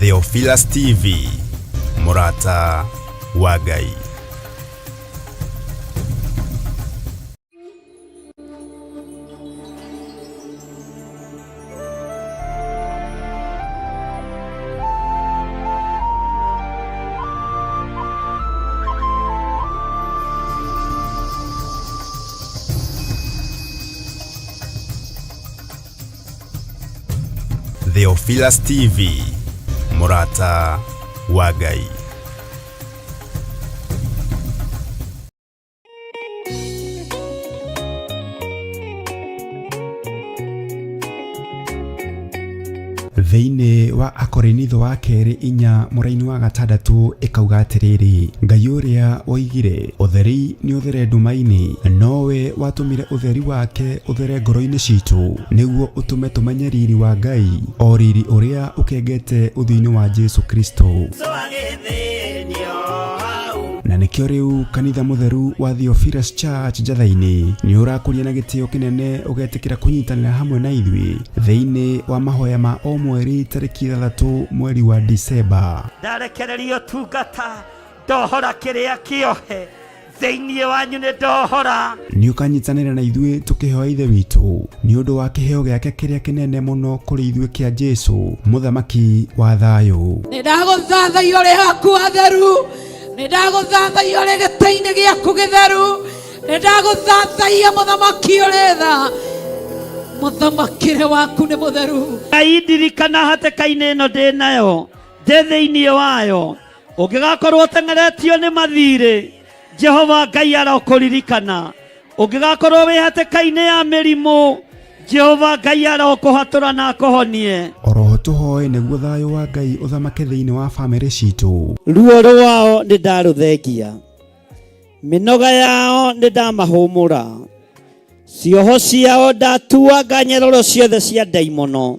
Theophilus TV, mũrata wa Ngai. Theophilus TV, mũrata wa Ngai. Thĩinĩ wa Akorinitho wa kerĩ 4 mũraini wa 6 ĩkauga atĩrĩrĩ, Ngai ũrĩa woigire ũtheri nĩ ũthere nduma-inĩ, nowe watũmire ũtheri wake ũthere ngoro-inĩ citũ, nĩguo ũtũme tũmenye riri wa Ngai, o riri ũrĩa ũkengete ũthiũ-inĩ wa Jesu Kristo. Na nĩkĩo rĩu kanitha mũtheru wa Theophilus Church Njatha-inĩ nĩ ũrakũria na gĩtĩo kĩnene ũgetĩkĩra kũnyitanĩra hamwe na ithuĩ thĩinĩ wa mahoya ma o mweri tarĩki 6 mweri wa Disemba. Ndarekereria ũtungata, ndohora kĩrĩa kĩohe thĩinĩ wanyu, nĩ ndohora. Nĩ ũkanyitanĩra na ithuĩ tũkĩhoya Ithe witũ nĩ ũndũ wa kĩheo gĩake kĩrĩa kĩnene mũno kũrĩ ithuĩ kĩa Jesu, mũthamaki wa thayũ. Nĩ ndagũthathaiya ũrĩ haku hatheru, nĩ ndagũthathaiya ũrĩ gĩtĩ-inĩ gĩaku gĩtheru, nĩ ndagũthathaiya mũthamaki ũrĩ tha, mũthamakĩre waku nĩ mũtheru. Ngai ndirikana hatĩka-inĩ ĩno ndĩ nayo, ndĩ thĩinĩ wayo, ũngĩgakorwo ũteng'eretio nĩ mathirĩ, Jehova Ngai arokũririkana. Ũngĩgakorwo wĩ hatĩka-inĩ ya mĩrimũ, Jehova Ngai arokũhatũra na akũhonie. Oroho tũhoe nĩguo thayũ wa Ngai ũthamake thĩinĩ wa bamĩrĩ citũ. Ruo rwao nĩ ndarũthengia, mĩnoga yao nĩ ndamahũmũra, cioho ciao ndatuanga nyeroro ciothe cia ndaimono,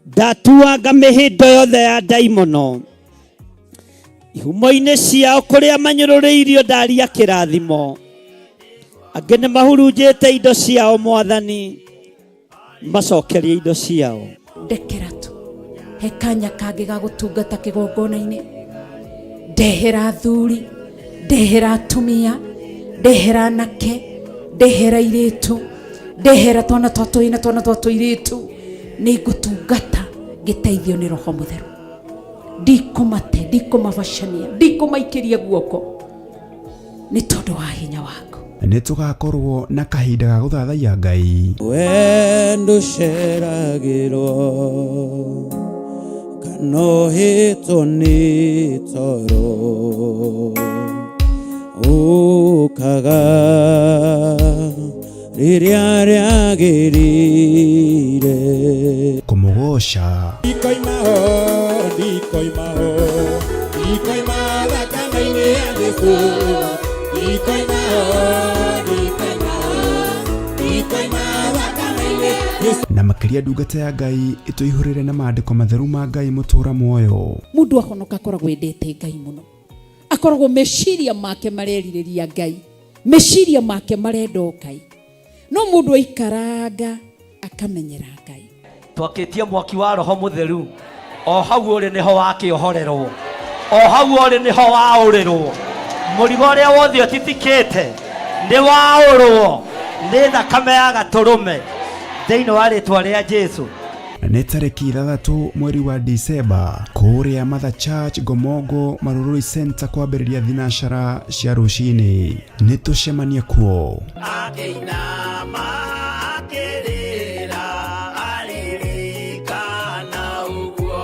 ndatuanga mĩhĩndo yothe ya ndaimono, ihumo-inĩ ciao kũrĩa manyũrũrĩirio ndaria kĩrathimo, angĩ nĩ mahurunjĩte indo ciao, Mwathani macokerie indo ciao. Ndekera tu he kanya kangĩ ga gũtungata kĩgongona-inĩ, ndehera athuri, ndehera atumia, ndehera anake, ndehera airĩtu, ndehera twana twa tũhĩĩ na twana twa tũirĩtu, nĩ ngũtungata ngĩteithio nĩ Roho Mũtheru. Ndikũmate, ndikũmabacania, ndikũmaikĩria guoko nĩ tondũ wa hinya waku. Nĩ tũgakorwo na kahinda ga gũthathaiya Ngai. We ndũceragĩrwo kana ũhĩtwo nĩ toro, ũkaga rĩrĩa rĩagĩrĩire. Kũmũgoca. Ndikoima ho, ndikoima ho, ndikoima thakame-inĩ ya Jesũ. Ndikoima ho, ndikoima ho, ndikoima thakame-inĩ ya Jesũ. Na makĩria ndungata ya Ngai ĩtũihũrĩre na maandĩko matheru ma Ngai mũtũra muoyo. Mũndũ ahonoka akoragwo endete Ngai mũno, akoragwo meciria make marerirĩria Ngai, meciria make marenda o Ngai. No mũndũ aikaranga akamenyera Ngai. Twakĩtie mwaki wa Roho Mũtheru, o hau ũrĩ nĩho wakĩohorerwo, o hau ũrĩ nĩho waũrĩrwo. Mũrigo ũrĩa wothe ũtitikĩte nĩ waũrwo nĩ thakame ya gatũrũme thĩinĩ wa rĩtwa rĩa Jesu. Nĩ tarĩki 6 mweri wa Disemba kũrĩa Mother Church Ngomongo Marurui Center kwambĩrĩria thinacara cia rũcinĩ. Nĩ tũcemanie kuo. Akĩinama akĩrĩra aririkana ũguo.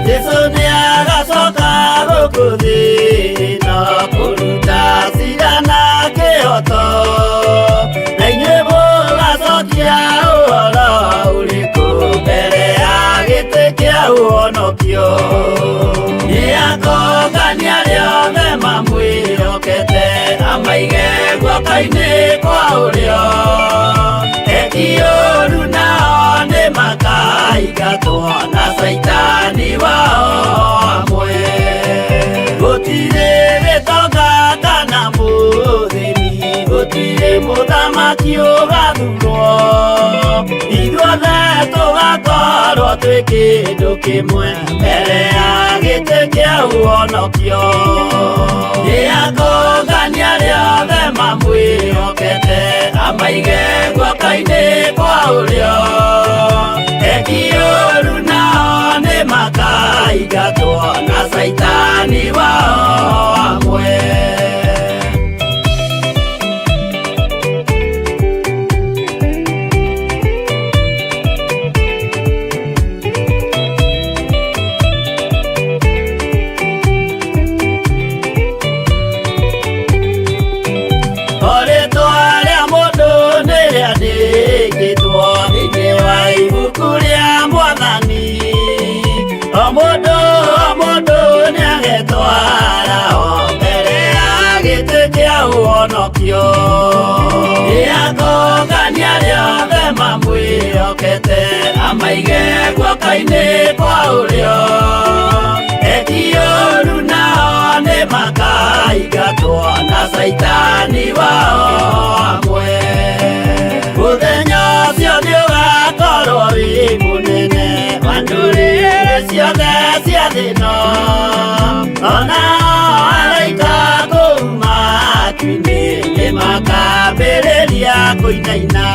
Jesu nĩ agacoka gũkũ thĩ no kũruta cira na kĩhoto, na inyuĩ mũgacokia ũhoro ũrĩkũ mbere ya gĩtĩ kĩa ũhonokio. Nĩ guoko-inĩ kwa ũrĩo. Eki ũũru nao nĩ makaingatwo na caitani wao hamwe. Gũtirĩ gĩtonga kana mũthĩni, gũtirĩ mũthamaki ũgathurwo. Ithuothe tũgakorwo twĩ kĩndũ kĩmwe mbere ya gĩtĩ kĩa ũhonokio. Nĩ akongania arĩa othe mamwĩhokete, amaige guoko-inĩ kwa ũrĩo. Eki ũũru nao nĩ makaingatwo na caitani wao hamwe. O rĩtwa rĩa mũndũ nĩ rĩandĩkĩtwo thĩinĩ wa ibuku rĩa Mwathani. O mũndũ o mũndũ nĩagetwara o mbere ya gĩtĩ kĩa ũhonokio. Nĩ akongania arĩa othe mamwĩhokete, amaige guoko-inĩ kwa ũrĩo. Eki ũũru nao nĩ makaingatwo na caitani wao hamwe. Mũthenya ũcio nĩ ũgakorwo wĩ mũnene wa ndũrĩrĩ ciothe cia thĩ ĩno. Ona araika kũu matu-inĩ nĩ makambĩrĩria kũinaina.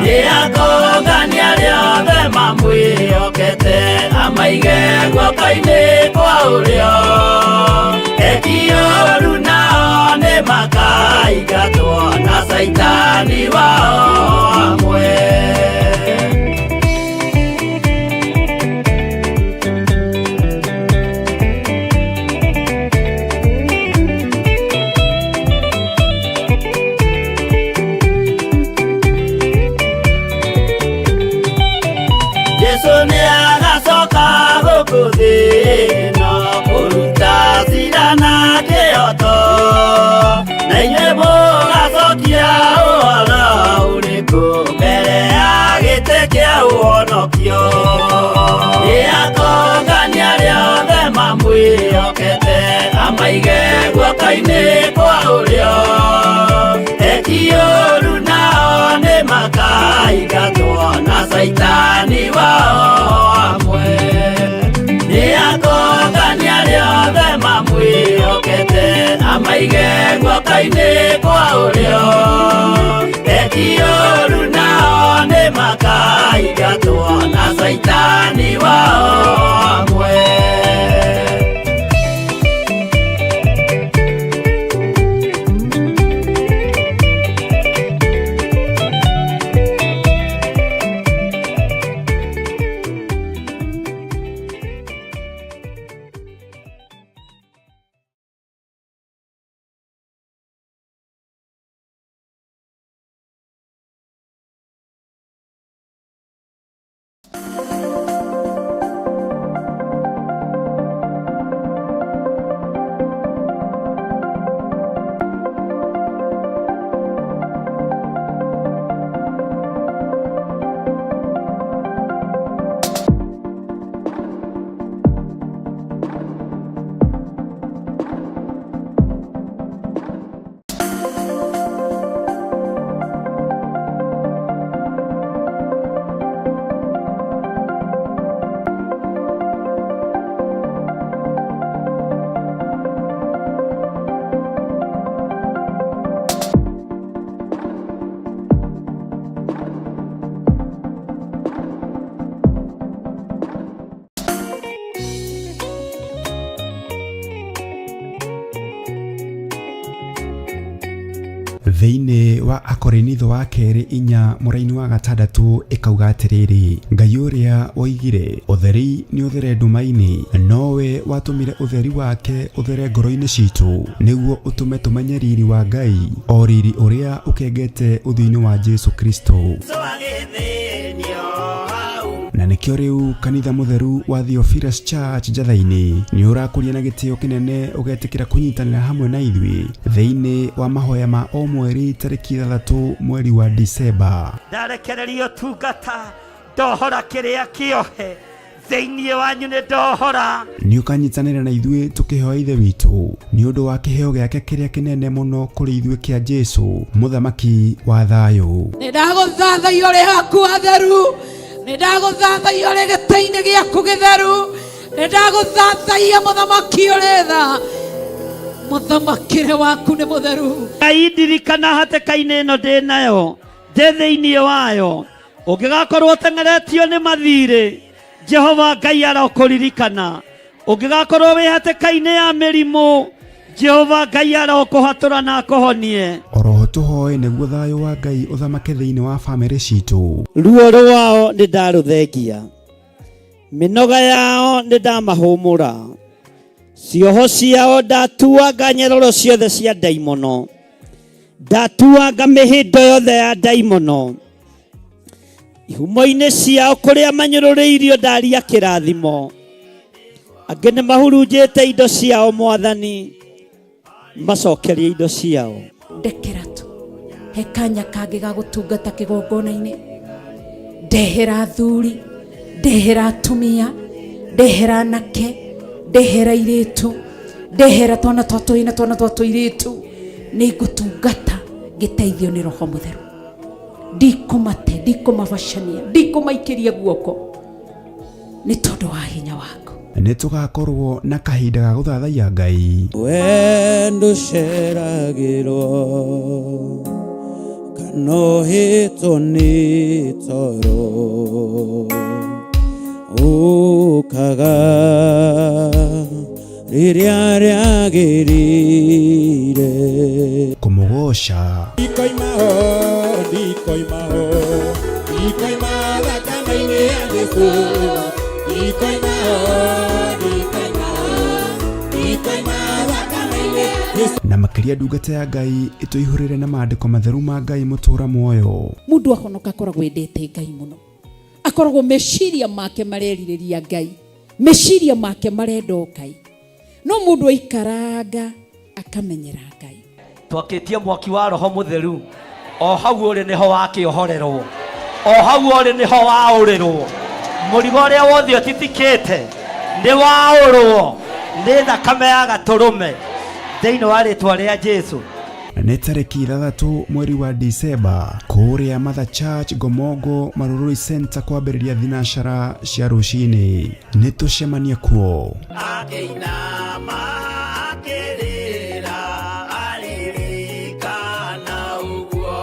Nĩ akongania arĩa othe mamwĩhokete, amaige guoko-inĩ kwa ũrĩo. Eki ũũru nao nĩ makaingatwo na caitani wao hamwe. Jesu nĩ agacoka gũkũ thĩ ĩno kũruta cira na kĩhooto, na inyuĩ mũgacokia ũhoro ũrĩkũ mbere ya gĩtĩ kĩa ũhonokio. Nĩ akongania arĩa othe mamwĩhokete, amaige guoko-inĩ kwa ũrĩo. Eki ũũru nao nĩ makaingatwo na caitani wao hamwe. Nĩ akongania arĩa othe mamwĩhokete, amaige guoko-inĩ kwa ũrĩo. Eki ũũru nao nĩ makaingatwo na caitani wao hamwe. Thĩinĩ wa Akorinitho wa kerĩ inya mũraini wa gatandatũ ĩkauga atĩrĩrĩ, Ngai ũrĩa woigire ũtheri nĩ ũthere nduma-inĩ, nowe watũmire ũtheri wake ũthere ngoro-inĩ citũ, nĩguo ũtũme tũmenye riri wa Ngai, o riri ũrĩa ũkengete ũthiũ-inĩ wa Jesu Kristo. Na Nĩkĩo rĩu kanitha mũtheru wa Theophilus Church Njatha-inĩ nĩ ũrakũria na gĩtĩo kĩnene ũgetĩkĩra kũnyitanĩra hamwe na ithuĩ thĩinĩ wa mahoya ma o mweri tarĩki 6 mweri wa Disemba. Ndarekereria ũtungata, ndohora kĩrĩa kĩohe thĩinĩ wanyu, nĩ ndohora. Nĩ ũkanyitanĩra na ithuĩ tũkĩhoya Ithe witũ nĩ ũndũ wa kĩheo gĩake kĩrĩa kĩnene mũno kũrĩ ithuĩ kĩa Jesu, mũthamaki wa thayũ. Nĩ ndagũthathaiya ũrĩ haku hatheru, nĩ ndagũthathaiya ũrĩ gĩtĩ-inĩ gĩaku gĩtheru, nĩ ndagũthathaiya mũthamaki ũrĩ tha, mũthamakĩre waku nĩ mũtheru. Ngai ndirikana hatĩka-inĩ ĩno ndĩ nayo, ndĩ thĩinĩ wayo. Ũngĩgakorwo ũteng'eretio nĩ mathirĩ, Jehova Ngai arokũririkana. Ũngĩgakorwo wĩ hatĩka-inĩ ya mĩrimũ, Jehova Ngai arokũhatũra na akũhonie. Oroho tũhoe nĩguo thayũ wa Ngai ũthamake thĩinĩ wa bamĩrĩ citũ. Ruo rwao nĩ ndarũthengia, mĩnoga yao nĩ ndamahũmũra, cioho ciao ndatuanga nyororo ciothe cia ndaimono, ndatuanga mĩhĩndo yothe ya ndaimono, ihumo-inĩ ciao kũrĩa manyũrũrĩirio ndaria kĩrathimo, angĩ nĩ mahurunjĩte indo ciao, Mwathani macokerie indo ciao. Ndekera tu, he kanya kangĩ ga gũtungata kĩgongona-inĩ, ndehera athuri, ndehera atumia, ndehera anake, ndehera airĩtu, ndehera twana twa tũhĩĩ na twana twa tũirĩtu, nĩ ngũtungata ngĩteithio nĩ Roho Mũtheru. Ndikũmate, ndikũmabacania, ndikũmaikĩria guoko, nĩ tondũ wa hinya waku. Nĩ tũgakorwo na kahinda ga gũthathaiya Ngai. Wendo ũceragĩrwo kana ũhĩtwo nĩ toro, ũkaga rĩrĩa rĩagĩrĩire. Kũmũgoca. Ndikoima ho, ndikoima ho, ndikoima thakame-inĩ ya Jesũ. Ndikoima ho, ndikoima ho, ndikoima thakame-inĩ ya Jesũ. Na makĩria ndungata ya Ngai ĩtũihũrĩre na maandĩko matheru ma Ngai mũtũra muoyo. Mũndũ ahonoka akoragwo endete Ngai mũno, akoragwo meciria make marerirĩria Ngai, meciria make marenda o Ngai. No mũndũ aikaranga akamenyera Ngai. Twakĩtie mwaki wa Roho Mũtheru, o hau ũrĩ nĩho wakĩohorerwo, o hau ũrĩ nĩho waũrĩrwo. Mũrigo ũrĩa wothe ũtitikĩte nĩ waũrwo nĩ thakame ya gatũrũme thĩinĩ wa rĩtwa rĩa Jesu. Nĩ tarĩki 6 mweri wa Disemba kũrĩa Mother Church Ngomongo Marurui Center kwambĩrĩria thinacara cia rũcinĩ. Nĩ tũcemanie kuo. Akĩinama akĩrĩra aririkana ũguo.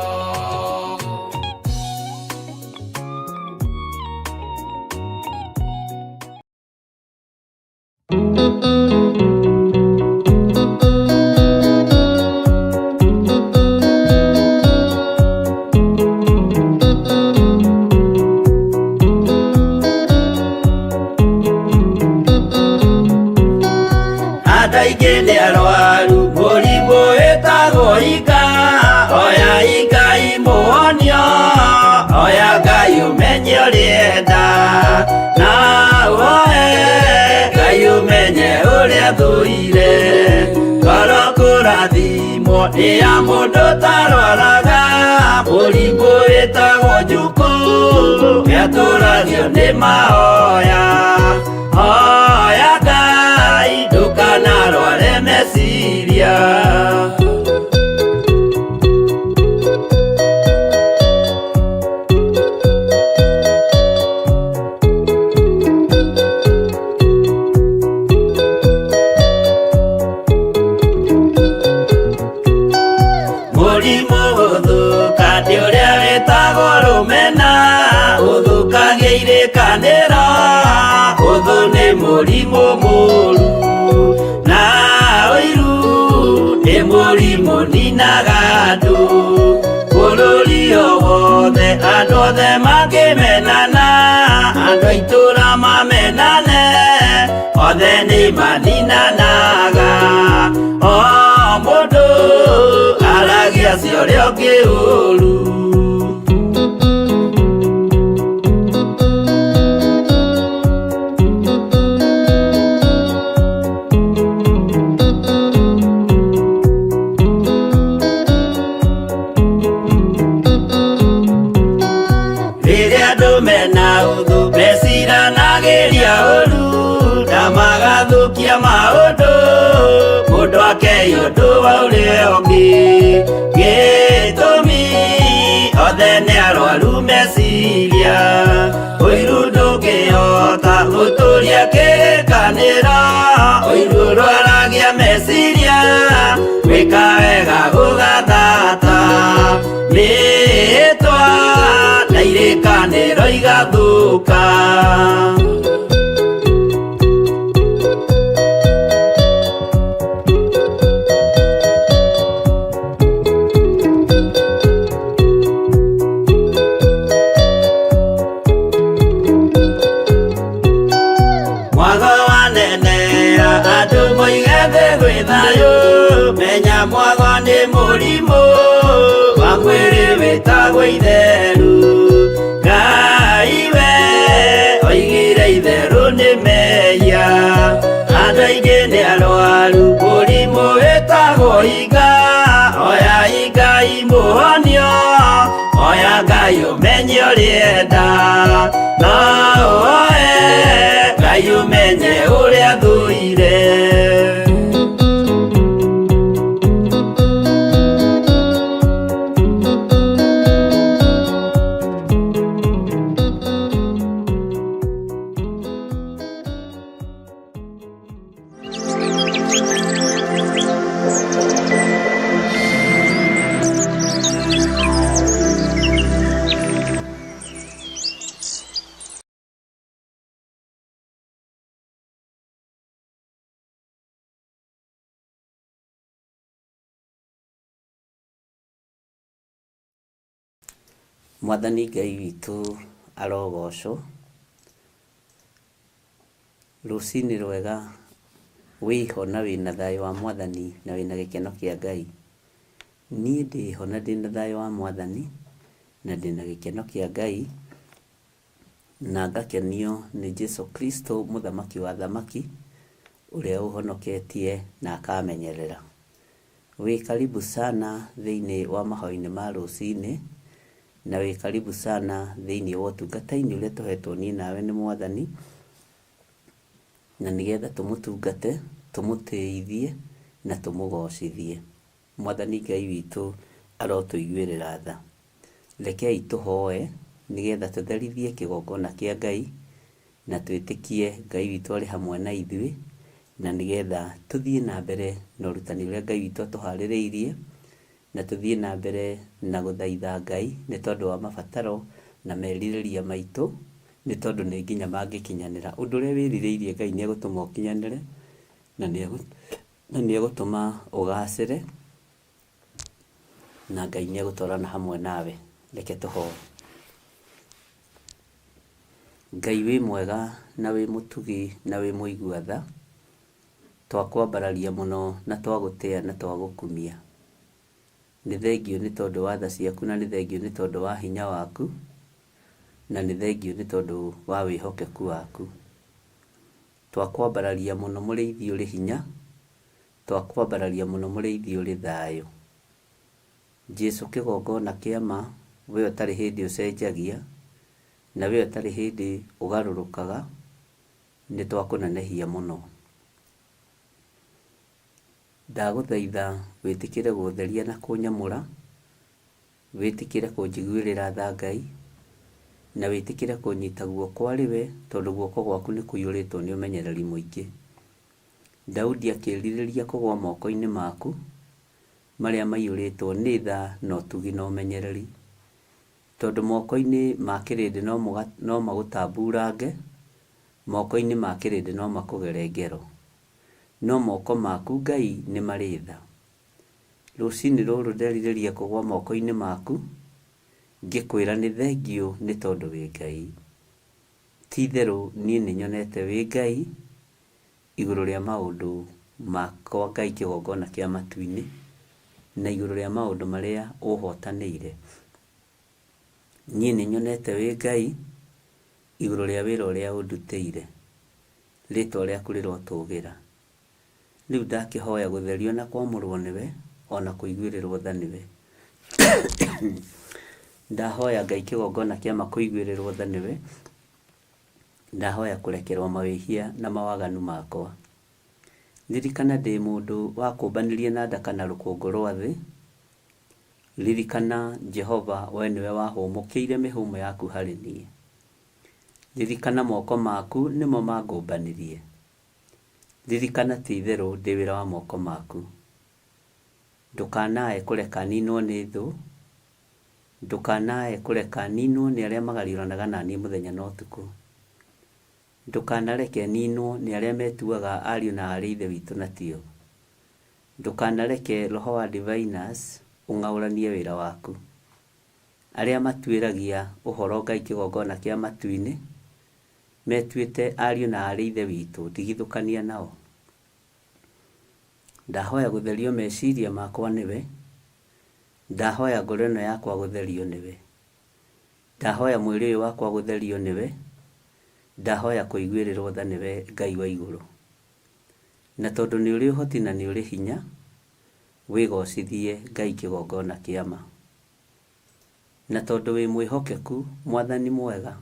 Andũ aingĩ nĩ arwaru mũrimũ wĩtagwo inga, oya inga imũhonio, oya Ngai ũmenye ũrĩenda, na woe Ngai ũmenye ũrĩa thũire. Ngoro kũrathimwo nĩ ya mũndũ ũtarwaraga, mũrimũ wĩtagwo njukũ, nĩatũragio nĩ mahoya. Hoya Ngai ndũkanarware meciria. Mũrimũ gũthũka nĩ ũrĩa wĩtagwo rũmena, ũthũkagia irĩkanĩro, ũthũ nĩ mũrimũ mũru, na ũiru nĩ mũrimũ ninaga andũ. Bũrũri o wothe andũ othe mangĩmenana, andũ a itũũra mamenane, othe nĩ maninanaga. O mũndũ aragia cia ũrĩa ũngĩ ũru. Magagĩria ũru na magathũkia maũndũ mũndũ akei ũndũ wa ũrĩa ũngĩ gĩtũmi othe nĩ arwaru meciria ũiru ndũngĩhota gũtũria kĩrĩkanĩro ũiru ũrwaragia meciria gwĩka wega gũgathata mĩĩtwa na irĩkanĩro igathũka. Mwago wanenea andũ moige thĩ gwĩ thayũ menya mwago nĩ mũrimũ wa mwĩrĩ wĩtagwo itheru Ngai we oigire itherũ nĩ mehia andũ aingĩ nĩ arwaru mũrimũ wĩtagwo iga oya Ngai mũhonio oya Ngai ũmenye ũrĩenda no ũoe Ngai ũmenye ũrĩa thũire. Mwathani Ngai witũ arogocwo. Rũcinĩ rwega wĩho na wĩna thayũ wa Mwathani na wĩna gĩkeno kĩa Ngai. Niĩ ndĩho na ndĩna thayũ wa Mwathani na ndĩna gĩkeno kĩa Ngai na ngakenio nĩ Jesu Kristo mũthamaki wa athamaki ũrĩa ũhonoketie na akamenyerera. Wĩ karibu sana thĩinĩ wa mahoya-inĩ ma rũcinĩ na wĩ karibu sana thĩinĩ wa ũtungata-inĩ ũrĩa tũhetwo niĩ nawe nĩ Mwathani na nĩgetha tũmũtungate, tũmũtĩithie na tũmũgocithie. Mwathani Ngai witũ arotũiguĩrĩra tha. Rekei tũhoe nĩgetha tũtherithie kĩgongona kĩa Ngai na twĩtĩkie Ngai witũ arĩ hamwe na ithuĩ na nĩgetha tũthiĩ na mbere na ũrutani ũrĩa Ngai witũ atũharĩrĩirie na tũthiĩ na mbere na gũthaitha Ngai nĩ tondũ wa mabataro na merirĩria maitũ nĩ tondũ nĩ nginya mangĩkinyanĩra. Ũndũ ũrĩa wĩrirĩirie Ngai nĩ egũtũma ũkinyanĩre na nĩ egũtũma ũgacĩre na Ngai nĩ egũtwarana hamwe nawe. Reke tũhoe. Ngai wĩ mwega na wĩ mũtugi na wĩ mũigua tha, twakwambararia mũno na twagũtĩa na twagũkumia. Nĩ thengiũ nĩ tondũ wa tha ciaku na nĩ thengiũ nĩ tondũ wa hinya waku na nĩ thengiũ nĩ tondũ wa wĩhokeku waku. Twakwambararia mũno mũrĩithi ũrĩ hinya, twakwambararia mũno mũrĩithi ũrĩ thayũ. Jesu kĩgongona kĩa ma, we ũtarĩ hĩndĩ ũcenjagia na we ũtarĩ hĩndĩ ũgarũrũkaga, nĩ twakũnenehia mũno. Ndagũthaitha wĩtĩkĩre gũtheria na kũnyamũra, wĩtĩkĩre kũnjiguĩrĩra tha Ngai, na wĩtĩkĩre kũnyita guoko arĩ we tondũ guoko gwaku nĩ kũiyũrĩtwo nĩ ũmenyereri mũingĩ. Daudi akĩrirĩria kũgũa moko-inĩ maku marĩa maiyũrĩtwo nĩ tha na ũtugi na ũmenyereri, tondũ moko-inĩ ma kĩrĩndĩ no magũtamburange, moko-inĩ ma kĩrĩndĩ no makũgere ngero, no moko maku Ngai nĩ marĩ tha. Rũcinĩ rũrũ nderirĩria kũgũa moko-inĩ maku ngĩkwĩra nĩ thengiũ nĩ tondũ wĩ Ngai. Ti itherũ niĩ nĩ nyonete wĩ Ngai igũrũ rĩa maũndũ makwa Ngai kĩgongona kĩa matu-inĩ na igũrũ rĩa maũndũ marĩa ũhotanĩire. Niĩ nĩ nyonete wĩ Ngai igũrũ rĩa wĩra ũrĩa ũndutĩire. Rĩtwa rĩaku rĩrotũgĩra. Rĩu ndakĩhoya gũtherio na kwamũrwo nĩwe ona kũiguĩrĩrwo tha nĩwe. Ndahoya Ngai kĩgongona kĩa ma kũiguĩrĩrwo tha nĩwe Ndahoya kũrekerwo mawĩhia na mawaganu makwa. Ririkana ndĩ mũndũ wakũmbanirie na ndaka na rũkũngũ rwa thĩ. Ririkana Jehova we nĩwe wahũmũkĩire mĩhũmũ yaku harĩ niĩ. Ririkana moko maku nĩmo mangũmbanirie. Ririkana ti itherũ ndĩ wĩra wa moko maku. Ndũkanae kũreka ninwo nĩ thũ, ndũkanae kũreka ninwo nĩ arĩa magariũranaga na niĩ mũthenya na ũtukũ. Ndũkanareke ninwo nĩ arĩa metuaga ariũ na aarĩ a Ithe witũ na tio. Ndũkanareke roho wa diviners ũng'aũranie wĩra waku. Arĩa matuĩragia ũhoro Ngai kĩgongona kĩa matu-inĩ, metuĩte ariũ na aarĩ a Ithe witũ, ndigithũkania nao. Ndahoya gũtherio meciria makwa nĩwe, ndahoya ngoro ĩno yakwa gũtherio nĩwe, ndahoya mwĩrĩ ũyũ wakwa gũtherio nĩwe, ndahoya kũiguĩrĩrwo tha nĩwe Ngai wa igũrũ. Na tondũ nĩ ũrĩ ũhoti na nĩ ũrĩ hinya, wĩgocithie Ngai kĩgongona kĩa ma. Na tondũ wĩ mwĩhokeku Mwathani mwega,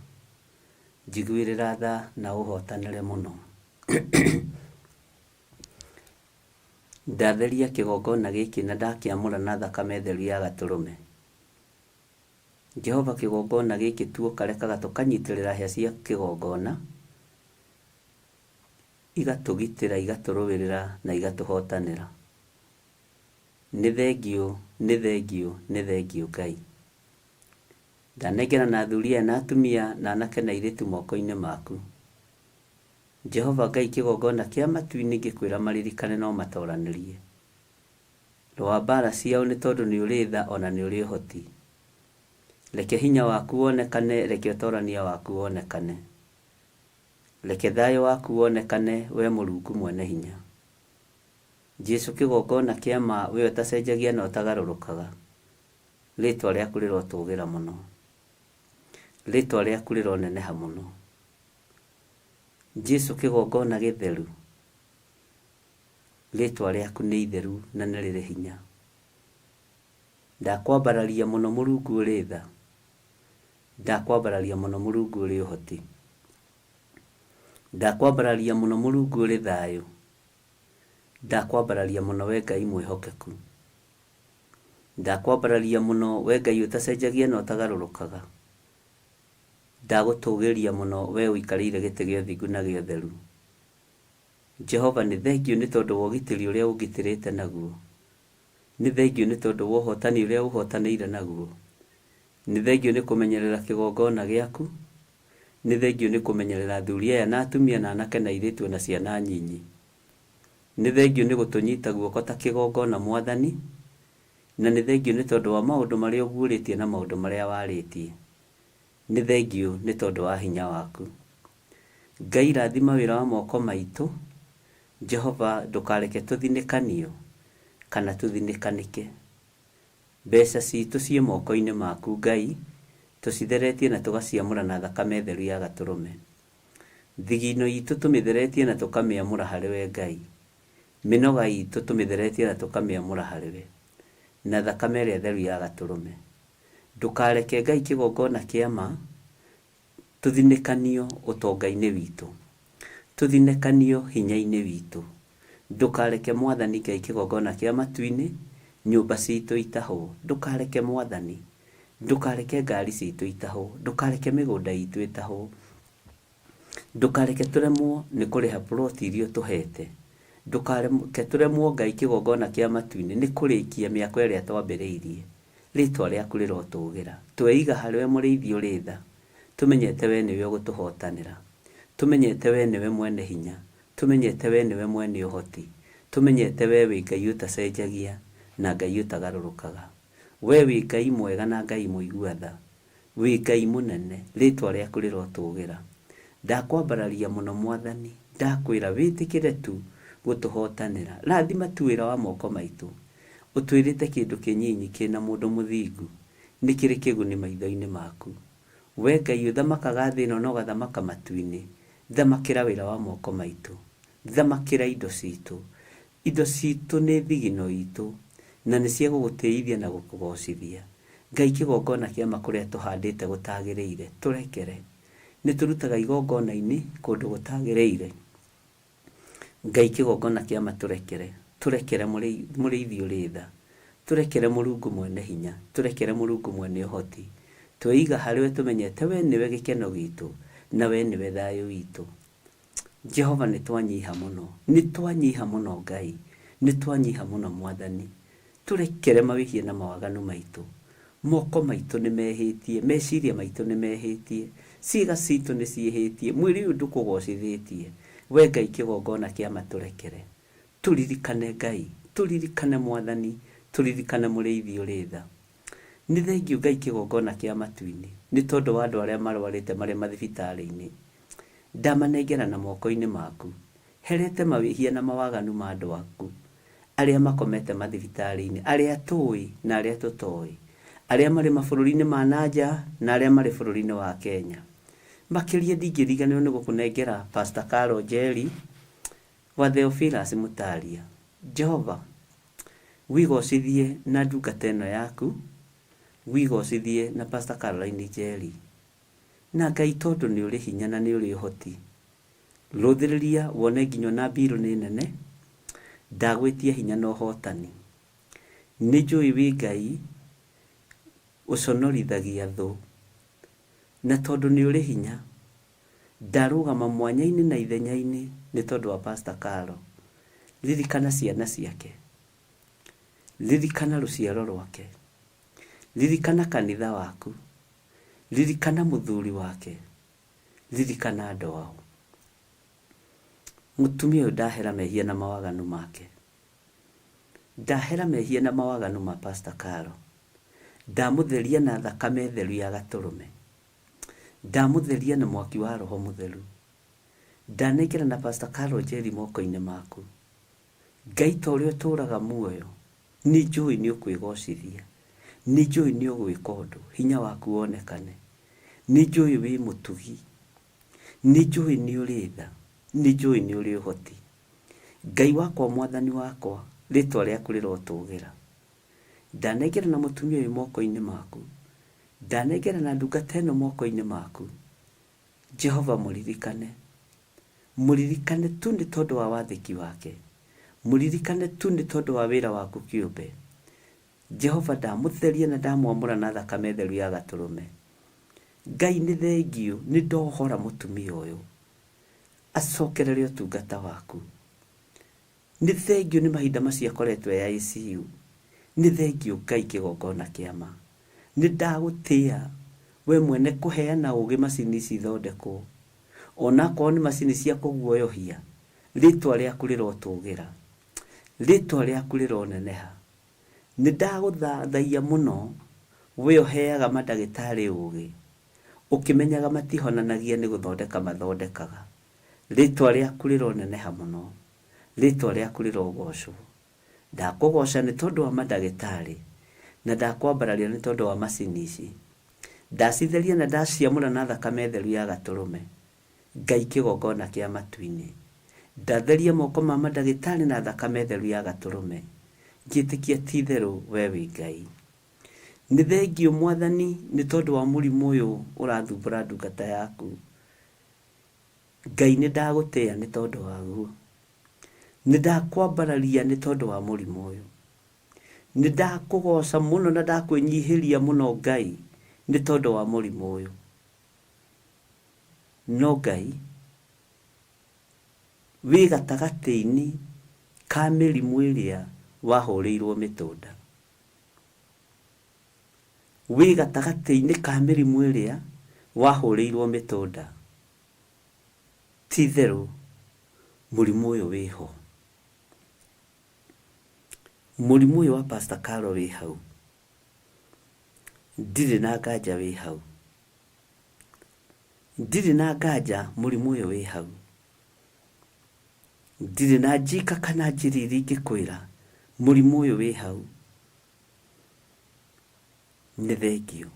njiguĩrĩra tha na ũhotanĩre mũno. Ndatheria kĩgongona gĩkĩ na ndakĩamũra na thakame theru ya Gatũrũme. Jehova kĩgongona gĩkĩ tuoka rekaga tũkanyitĩrĩra hĩa cia kĩgongona, igatũgitĩra, igatũrũĩrĩra na igatũhotanĩra. Nĩ thengiũ, nĩ thengiũ, nĩ thengiũ Ngai. Ndanengerana athuri aya na atumia na anake na airĩtu moko-inĩ maku. Jehova Ngai kĩgongona kĩa matu-inĩ ngĩkwĩra maririkane no matoranĩrie. Rũa mbara ciao nĩ tondũ nĩ ũrĩ tha ona nĩ ũrĩ ũhoti. Reke hinya waku wonekane, reke ũtorania waku wonekane. Reke thayũ waku wonekane we Mũrungu mwene hinya. Jesu kĩgongona kĩa ma we ũtacenjagia na ũtagarũrũkaga. Rĩtwa rĩaku rĩrotũgĩra mũno. Rĩtwa rĩaku rĩroneneha mũno. Jesu kĩgongona gĩtheru. Rĩtwa rĩaku nĩ itheru na nĩ rĩrĩ hinya. Ndakwambararia mũno Mũrungu ũrĩ tha. Ndakwambararia mũno Mũrungu ũrĩ ũhoti. Ndakwambararia mũno Mũrungu ũrĩ thayũ. Ndakwambararia mũno we Ngai mwĩhokeku. Ndakwambararia mũno we Ngai ũtacenjagia na ũtagarũrũkaga. Ndagũtũgĩria mũno we ũikarĩire gĩtĩ gĩa ũthingu na gĩa ũtheru. Jehova nĩ thengiũ nĩ tondũ wa ũgitĩri ũrĩa ũngitĩrĩte naguo. Nĩ thengiũ nĩ tondũ wa ũhotani ũrĩa ũhotanĩire naguo. Nĩ thengiũ nĩ kũmenyerera kĩgongona gĩaku. Nĩ thengiũ nĩ kũmenyerera athuri aya na atumia na anake na airĩtu ona ciana nyinyi. Nĩ thengiũ nĩ gũtũnyita guoko ta kĩgongona Mwathani, na nĩ thengiũ nĩ tondũ wa maũndũ marĩa ũguũrĩtie na maũndũ marĩa warĩtie. Nĩ thengiũ nĩ tondũ wa hinya waku. Ngai rathima wĩra wa moko maitũ. Jehova ndũkareke tũthinĩkanio kana tũthinĩkanĩke. Mbeca citũ ciĩ moko-inĩ maku Ngai, tũcitheretie na tũgaciamũra na thakame theru ya Gatũrũme. Thigino itũ tũmĩtheretie na tũkamĩamũra harĩ we Ngai. Mĩnoga itũ tũmĩtheretie na tũkamĩamũra harĩ we na thakame ĩrĩa theru ya Gatũrũme. Ndũkareke Ngai kĩgongona kĩa ma tũthinĩkanio ũtonga-inĩ witũ, tũthinĩkanio hinya-inĩ witũ. Ndũkareke Mwathani Ngai kĩgongona kĩa matu-inĩ nyũmba citũ itahwo. Ndũkareke Mwathani, ndũkareke ngari citũ itahwo, ndũkareke mĩgũnda itũ ĩtahwo. Ndũkareke tũremwo nĩ kũrĩha plot iria ũtũhete. Ndũkareke tũremwo Ngai kĩgongona kĩa matu-inĩ nĩ kũrĩkia mĩako ĩrĩa twambĩrĩirie. Rĩtwa rĩaku rĩrotũgĩra. Tweiga harĩ we mũrĩithi ũrĩ tha, tũmenyete we nĩwe ũgũtũhotanĩra. Tũmenyete we nĩwe mwene hinya. Tũmenyete we nĩwe mwene ũhoti. Tũmenyete we wĩ Ngai ũtacenjagia na Ngai ũtagarũrũkaga. We wĩ Ngai mwega na Ngai mũigua tha. Wĩ Ngai mũnene, rĩtwa rĩaku rĩrotũgĩra. Ndakwambararia mũno Mwathani, ndakwĩra wĩtĩkĩre tu gũtũhotanĩra. Rathima tu wĩra wa moko maitũ. Ũtwĩrĩte kĩndũ kĩnyinyi kĩna mũndũ mũthingu nĩ kĩrĩ kĩguni maitho-inĩ maku. We Ngai ũthamakaga thĩ ĩno na ũgathamaka matu-inĩ, thamakĩra wĩra wa moko maitũ. Thamakĩra indo citũ. Indo citũ nĩ thigino itũ, na nĩ cia gũgũtĩithia na gũkũgocithia. Ngai kĩgongona kĩa ma kũrĩa tũhandĩte gũtagĩrĩire, tũrekere. Nĩ tũrutaga igongona-inĩ kũndũ gũtagĩrĩire. Ngai kĩgongona kĩa ma tũrekere. Tũrekere mũrĩithi ũrĩ tha. Tũrekere Mũrungu mwene hinya. Tũrekere Mũrungu mwene ũhoti. Tweiga harĩ we tũmenyete we nĩwe gĩkeno gitũ na we nĩwe thayũ witũ. Jehova nĩ twanyiha mũno. Nĩ twanyiha mũno Ngai. Nĩ twanyiha mũno Mwathani. Tũrekere mawĩhia na mawaganu maitũ. Moko maitũ nĩ mehĩtie, meciria maitũ nĩ mehĩtie, ciĩga citũ nĩ ciĩhĩtie, mwĩrĩ ũyũ ndũkũgocithĩtie. We Ngai kĩgongona kĩa ma tũrekere. Tũririkane Ngai, tũririkane Mwathani, tũririkane mũrĩithi ũrĩ tha. Nĩ thengiũ Ngai kĩgongona kĩa matu-inĩ, nĩ tondũ wa andũ arĩa marwarĩte marĩ mathibitarĩ-inĩ. Ndamanengerana moko-inĩ maku. Herete mawĩhia na mawaganu ma andũ aku arĩa makomete mathibitarĩ-inĩ, arĩa tũĩ na arĩa tũtoĩ, arĩa marĩ mabũrũri-inĩ ma na nja na arĩa marĩ bũrũri-inĩ wa Kenya. Makĩria ndingĩriganĩrwo nĩ gũkũnengera Pastor Carol Njeri wa Theophilus Mũtaria. Jehova, wĩgocithie na ndungata ĩno yaku, wĩgocithie na Pastor Caroline Njeri. Na Ngai tondũ nĩ ũrĩ hinya na nĩ ũrĩ ũhoti, rũthĩrĩria wone nginya ona mbirũ nĩ nene, ndagwĩtia hinya na ũhotani. Nĩ njũĩ wĩ Ngai ũconorithagia thũ, na tondũ nĩ ũrĩ hinya, ndarũgama mwanya-inĩ na ithenya-inĩ nĩ tondũ wa Pastor Carol. Ririkana ciana ciake, ririkana rũciaro rwake, ririkana kanitha waku, Ririkana mũthuri wake. Ririkana andũ ao. Mũtumia ũyũ ndahera mehia na mawaganu make. Ndahera mehia na mawaganu ma Pastor Carol. Ndamũtheria na thakame theru ya gatũrũme. Ndamũtheria na mwaki wa Roho Mũtheru. Ndanengera na Pastor Carol Njeri moko-inĩ maku. Ngai ta ũrĩa ũtũraga muoyo, nĩ njũĩ nĩ ũkwĩgocithia. Nĩ njũĩ nĩ ũgwĩka ũndũ, hinya waku wonekane. Nĩ njũĩ wĩ mũtugi. Nĩ njũĩ nĩ ũrĩ tha. Nĩ njũĩ nĩ ũrĩ ũhoti. Ngai wakwa Mwathani wakwa, rĩtwa rĩaku rĩrotũgĩra. Ndanengerana mũtumia ũyũ moko-inĩ maku. Ndanengerana ndungata ĩno moko-inĩ maku. Jehova mũririkane. Mũririkane tu nĩ tondũ wa wathĩki wake. Mũririkane tu nĩ tondũ wa wĩra waku kĩũmbe. Jehova ndamũtheria na ndamwamũra na thakame theru ya Gatũrũme. Ngai nĩ thengiũ nĩ ndohora mũtumia ũyũ acokerere ũtungata waku. Nĩ thengiũ nĩ mahinda macio akoretwo e ICU. Nĩ thengiũ Ngai kĩgongona kĩa ma. Nĩ ndagũtĩa we mwene kũheana ũgĩ macini ici ithondekwo. Onakorwo nĩ macini cia kũguoyohia, rĩtwa rĩaku rĩrotũgĩra. Rĩtwa rĩaku rĩroneneha. Nĩ ndagũthathaiya mũno we ũheaga mandagĩtarĩ ũgĩ, ũkĩmenyaga matihonanagia nĩ gũthondeka mathondekaga. Rĩtwa rĩaku rĩroneneha mũno. Rĩtwa rĩaku rĩrogocwo. Ndakũgoca nĩ tondũ wa mandagĩtarĩ, na ndakwambararia nĩ tondũ wa macini ici. Ndacitheria na ndaciamũra na thakame theru ya Gatũrũme, Ngai kĩgongona kĩa matu-inĩ. Ndatheria moko ma mandagĩtarĩ na thakame theru ya Gatũrũme, ngĩtĩkia ti-itherũ we wĩ Ngai. Nĩ thengiũ Mwathani nĩ tondũ wa mũrimũ ũyũ ũrathumbũra ndungata yaku. Ngai nĩ ndagũtĩĩa nĩ tondũ waguo. Nĩ ndakwambararia nĩ tondũ wa mũrimũ ũyũ. Nĩ ndakũgoca mũno na ndakwĩnyihĩria mũno Ngai nĩ tondũ wa mũrimũ ũyũ. No Ngai wĩ gatagatĩ-inĩ ka mĩrimũ ĩrĩa wahũrĩirwo mĩtũnda. Wĩ gatagatĩ-inĩ ka mĩrimũ ĩrĩa wahũrĩirwo mĩtũnda. Ti-itherũ mũrimũ ũyũ wĩ ho. Mũrimũ ũyũ wa Pastor Carol wĩ hau. Ndirĩ na nganja wĩ hau. Ndirĩ na nganja mũrimũ ũyũ wĩ hau. Ndirĩ na njika kana njiriri ingĩkwĩra mũrimũ ũyũ wĩ hau. Nĩ thengiũ.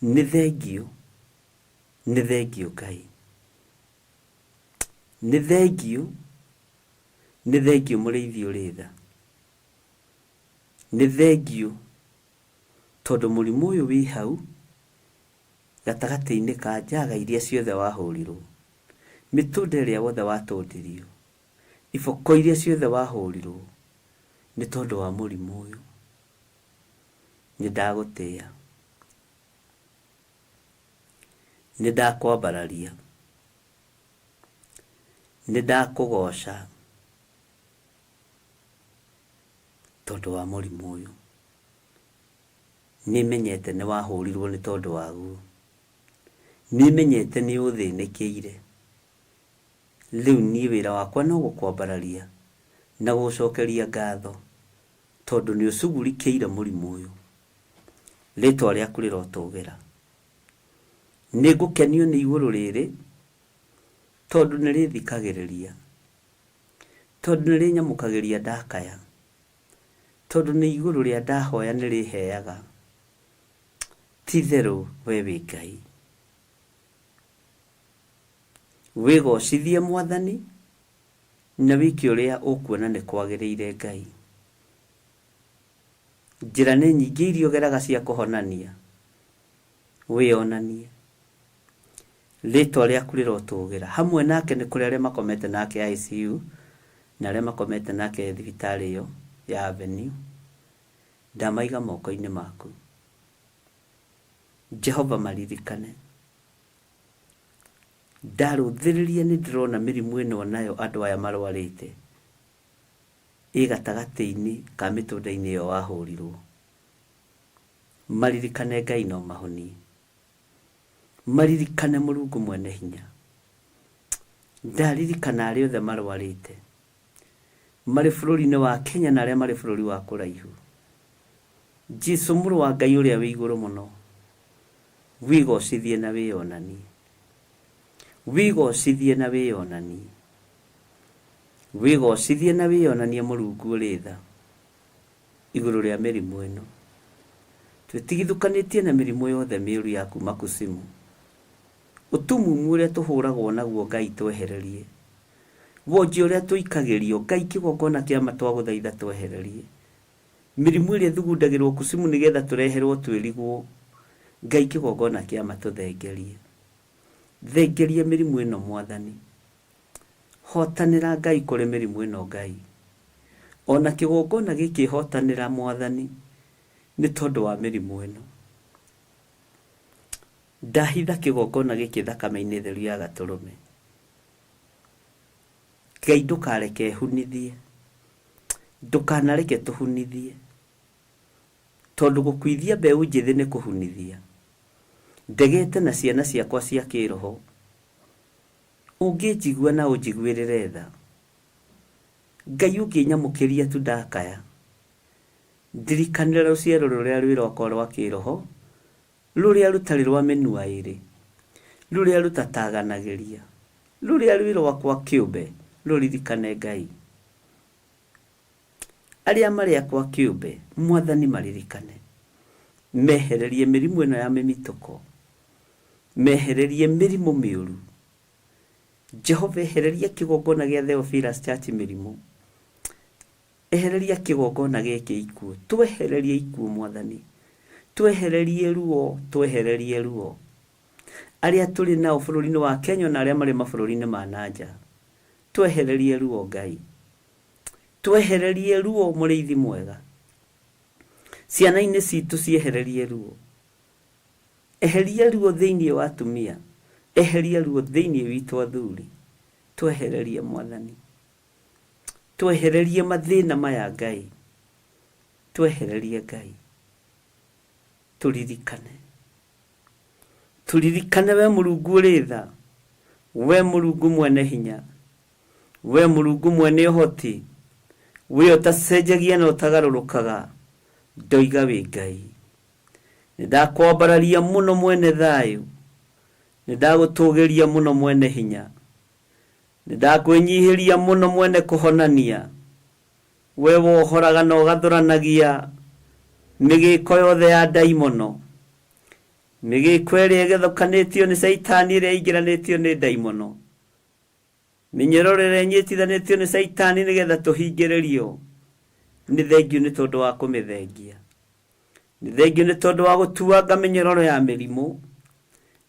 Nĩ thengiũ. Nĩ thengiũ Ngai. Nĩ thengiũ. Nĩ thengiũ mũrĩithi ũrĩ tha. Nĩ thengiũ tondũ mũrimũ ũyũ wĩ hau Gatagatĩ-inĩ ka njaga iria ciothe wahũrirwo, mĩtũnda ĩrĩa wothe watũndirio, iboko iria ciothe wahũrirwo, nĩ tondũ wa mũrimũ ũyũ. Nĩ ndagũtĩa. Nĩ ndakwambararia. Nĩ ndakũgoca tondũ wa mũrimũ ũyũ. Nĩmenyete nĩ wahũrirwo nĩ tondũ waguo. Nĩmenyete nĩ ũthĩnĩkĩire. Rĩu niĩ wĩra wakwa no gũkwambararia na gũgũcokeria ngatho tondũ nĩ ũcugurikĩire mũrimũ ũyũ. Rĩtwa rĩaku rĩrotũgĩra. Nĩngũkenio nĩ igũrũ rĩrĩ tondũ nĩ rĩthikagĩrĩria, tondũ nĩ rĩnyamũkagĩria ndakaya, tondũ nĩ igũrũ rĩa ndahoya nĩ rĩheaga. Ti-itherũ we wĩ Ngai. Wĩgocithie Mwathani na wĩke ũrĩa ũkuona nĩ kwagĩrĩire Ngai. Njĩra nĩ nyingĩ iria ũgeraga cia kũhonania. Wĩyonanie. Rĩtwa rĩaku rĩrotũgĩra. Hamwe nake nĩ kũrĩ arĩa makomete nake ICU na arĩa makomete nake thibitarĩ ĩyo ya Avenue. Ndamaiga moko-inĩ maku. Jehova maririkane. Ndarũthĩrĩria nĩ ndĩrona mĩrimũ ĩno nayo andũ aya marwarĩte ĩ gatagatĩ-inĩ ka mĩtũnda-inĩ ĩyo wahũrirwo. Maririkane Ngai na ũmahonie. Maririkane Mũrungu mwene hinya. Ndaririkana arĩa othe marwarĩte marĩ bũrũri-inĩ wa Kenya na arĩa marĩ bũrũri wa kũraihu. Jesu mũrũ wa Ngai ũrĩa wĩ igũrũ mũno, wĩgocithie na wĩyonanie. Wĩgocithie na wĩyonanie. Wĩgocithie na wĩyonanie Mũrungu ũrĩ tha igũrũ rĩa mĩrimũ ĩno. Twĩtigithũkanĩtie na mĩrimũ yothe mĩũru ya kuma kusimu. Ũtumumu ũrĩa tũhũragwo naguo Ngai twehererie. Wonje ũrĩa tũikagĩrio Ngai kĩgongona kĩa ma twagũthaitha twehererie. Mĩrimũ ĩrĩa ĩthugundagĩrwo kusimu nĩgetha tũreherwo twĩrigwo Ngai kĩgongona kĩa ma tũthengerie. Thengeria mĩrimũ ĩno Mwathani. Hotanĩra Ngai kũrĩ mĩrimũ ĩno Ngai. Ona kĩgongona gĩkĩ hotanĩra Mwathani nĩ tondũ wa mĩrimũ ĩno. Ndahitha kĩgongona gĩkĩ thakame-inĩ theru ya gatũrũme. Ngai ndũkareke hunithie. Ndũkanareke tũhunithie. Tondũ gũkuithia mbeũ njĩthĩ nĩ kũhunithia. Ndegete na ciana ciakwa cia kĩroho. Ũngĩnjigua na ũnjiguĩrĩre tha. Ngai ũngĩnyamũkĩria tu ndakaya. Ndirikanĩra rũciaro rũrĩa rwĩ rwakwa rwa kĩroho, rũrĩa rũtarĩ rwa mĩnua ĩrĩ, rũrĩa rũtataganagĩria, rũrĩa rwĩ rwakwa kĩũmbe, rũririkane Ngai. Arĩa marĩ akwa kĩũmbe, Mwathani maririkane. Mehererie mĩrimũ ĩno ya mĩmitũko. Mehererie mĩrimũ mĩũru. Jehova ehereria kĩgongona gĩa Theophilus Church mĩrimũ. Ehereria kĩgongona gĩkĩ ikuũ. Twehererie ikuũ Mwathani. Twehererie ruo, twehererie ruo. Arĩa tũrĩ nao bũrũri-inĩ wa Kenya na arĩa marĩ mabũrũri-inĩ ma na nja. Twehererie ruo Ngai. Twehererie ruo mũrĩithi mwega. Ciana-inĩ citũ ciehererie ruo. Eheria ruo thĩinĩ wa atumia. Eheria ruo thĩinĩ witũ athuri. Twehererie Mwathani. Twehererie mathĩna maya Ngai. Twehererie Ngai. Tũririkane. Tũririkane we Mũrungu ũrĩ tha. We Mũrungu mwene hinya. We Mũrungu mwene ũhoti. We ũtacenjagia na ũtagarũrũkaga. Ndoiga wĩ Ngai. Nĩ ndakwambararia mũno mwene thayũ. Nĩ ndagũtũgĩria mũno mwene hinya. Nĩ ndakwĩnyihĩria mũno mwene kũhonania. We wohoraga na ũgathũranagia mĩgĩko yothe ya ndaimono. Mĩgĩko ĩrĩa ĩgethũkanĩtio nĩ caitani ĩrĩa ĩingĩranĩtio nĩ ndaimono. Mĩnyororo ĩrĩa ĩnyitithanĩtio nĩ caitani nĩgetha tũhingĩrĩrio. Nĩ thengiũ nĩ tondũ wa kũmĩthengia. Nĩ thengiũ nĩ tondũ wa gũtuanga mĩnyororo ya mĩrimũ.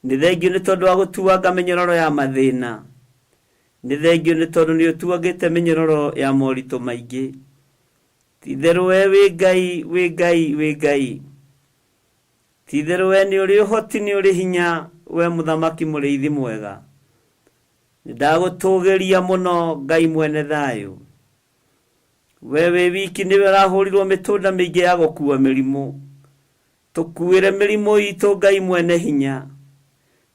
Nĩ thengio nĩ tondũ wa gũtuanga mĩnyororo ya mathĩna. Nĩ thengio nĩ tondũ nĩ ũtuangĩte mĩnyororo ya moritũ maingĩ. Ti-itherũ we wĩ Ngai, wĩ Ngai, wĩ Ngai. Ti-itherũ we nĩ ũrĩ ũhoti, nĩ ũrĩ hinya, we Mũthamaki mũrĩithi mwega. Nĩ ndagũtũgĩria mũno Ngai mwene thayũ. We wĩ wiki nĩwe ũrahũrirwo mĩtũnda mĩingĩ ya gũkua mĩrimũ. Tũkuĩre mĩrimũ itũ Ngai mwene hinya.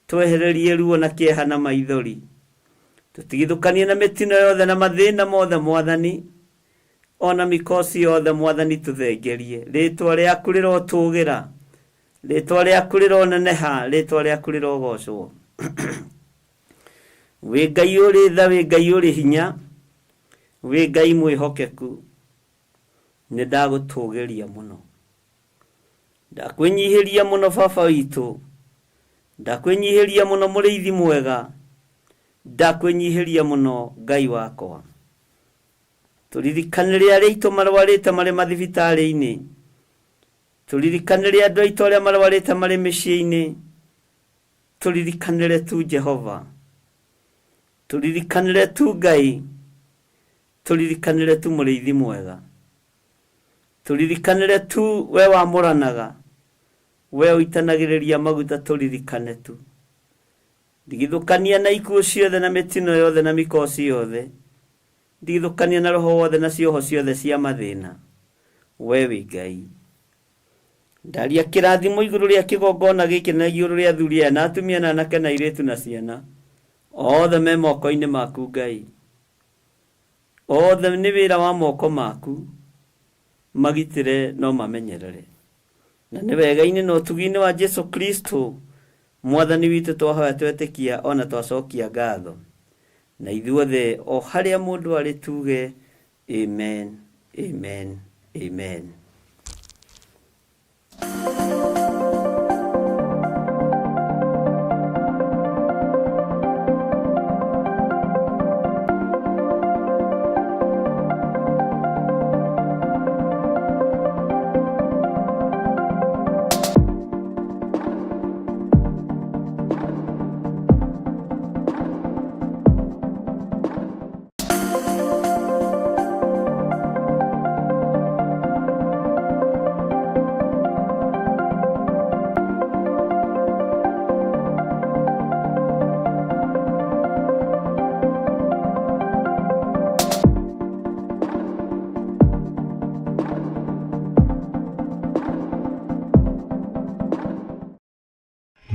Twehererie ruo na kĩeha na maithori. Tũtigithũkanie na mĩtino yothe na mathĩna mothe Mwathani. Ona mikosi yothe Mwathani tũthengerie. Rĩtwa rĩaku rĩrotũgĩra. Rĩtwa rĩaku rĩroneneha. Rĩtwa rĩaku rĩrogocwo. Wĩ Ngai ũrĩ tha, wĩ Ngai ũrĩ hinya, wĩ Ngai mwĩhokeku. Nĩ ndagũtũgĩria mũno. Ndakwĩnyihĩria mũno baba witũ. Ndakwĩnyihĩria mũno mũrĩithi mwega. Ndakwĩnyihĩria mũno Ngai wakwa. Tũririkanĩre arĩa aitũ marwarĩte marĩ mathibitarĩ-inĩ. Tũririkanĩre andũ aitũ arĩa marwarĩte marĩ mĩciĩ-inĩ. Tũririkanĩre tu Jehova. Tũririkanĩre tu Ngai. Tũririkanĩre tu mũrĩithi mwega. Tũririkanĩre tu we wamũranaga. We ũitanagĩrĩria maguta tũririkane tu. Ndigithũkania na ikuũ ciothe na mĩtino yothe na mikosi yothe. Ndigithũkania na roho wothe na cioho ciothe cia mathĩna. We wĩ Ngai. Ndaria kĩrathimo igũrũ rĩa kĩgongona gĩkĩ na igũrũ rĩa athuri aya na atumia na anake na airĩtu na ciana. Othe me moko-inĩ maku Ngai. Othe nĩ wĩra wa moko maku. Magitĩre no mamenyerere. Na nĩ wega-inĩ na ũtugi-inĩ wa Jesu Kristo Mwathani witũ twahoya twetĩkia ona twacokia ngatho. Na ithuothe o harĩa mũndũ arĩ tuge amen, amen, amen.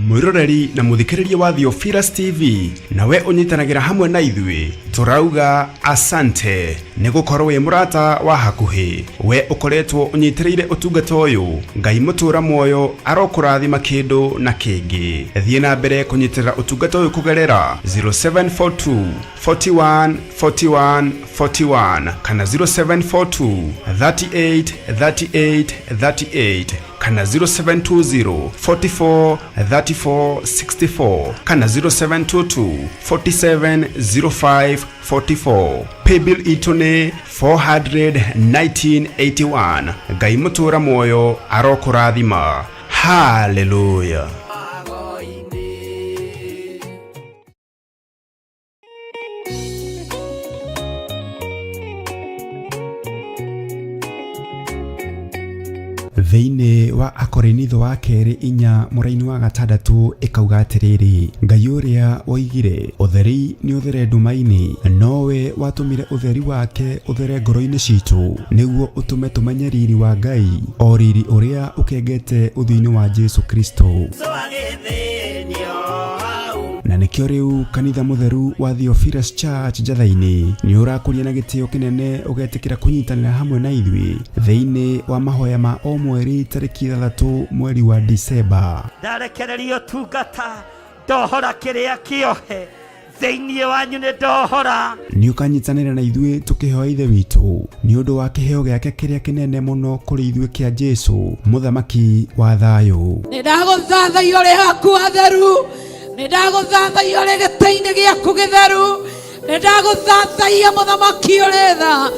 Mwĩroreri na mũthikĩrĩria wa Theophilus TV, nawe ũnyitanagĩra hamwe na ithuĩ, tũrauga asante nĩ gũkorwo wĩ mũrata wa hakuhĩ. We ũkoretwo ũnyitĩrĩire ũtungata ũyũ, Ngai mũtũra muoyo arokũrathima kĩndũ na kĩngĩ. Thiĩ na mbere kũnyitĩrĩra ũtungata ũyũ kũgerera 0742 41 41 41 kana 0742 38 38 38 kana 0720 44 34 64 kana 0722 47 05 44. Paybill itũ nĩ 41981. Ngai mũtũra muoyo arokũrathima. Hallelujah. Thĩinĩ wa Akorinitho wa kerĩ inya mũraini wa gatandatũ ĩkauga atĩrĩrĩ, Ngai ũrĩa woigire ũtheri nĩ ũthere nduma-inĩ, nowe watũmire ũtheri wake ũthere ngoro-inĩ citũ, nĩguo ũtũme tũmenye riri wa Ngai, o riri ũrĩa ũkengete ũthiũ-inĩ wa Jesu Kristo. Na nĩkĩo rĩu kanitha mũtheru wa Theophilus Church Njatha-inĩ nĩ ũrakũria na gĩtĩo kĩnene ũgetĩkĩra kũnyitanĩra hamwe na ithuĩ thĩinĩ wa mahoya ma o mweri tarĩki 6 mweri wa Disemba. Ndarekereria ũtungata, ndohora kĩrĩa kĩohe thĩinĩ wanyu, nĩ ndohora. Nĩ ũkanyitanĩra na ithuĩ tũkĩhoya Ithe witũ nĩ ũndũ wa kĩheo gĩake kĩrĩa kĩnene mũno kũrĩ ithuĩ kĩa Jesu, mũthamaki wa thayũ. Nĩ ndagũthathaiya ũrĩ haku hatheru, nĩ ndagũthathaiya ũrĩ gĩtĩ-inĩ gĩaku gĩtheru, nĩ ndagũthathaiya mũthamaki ũrĩ tha,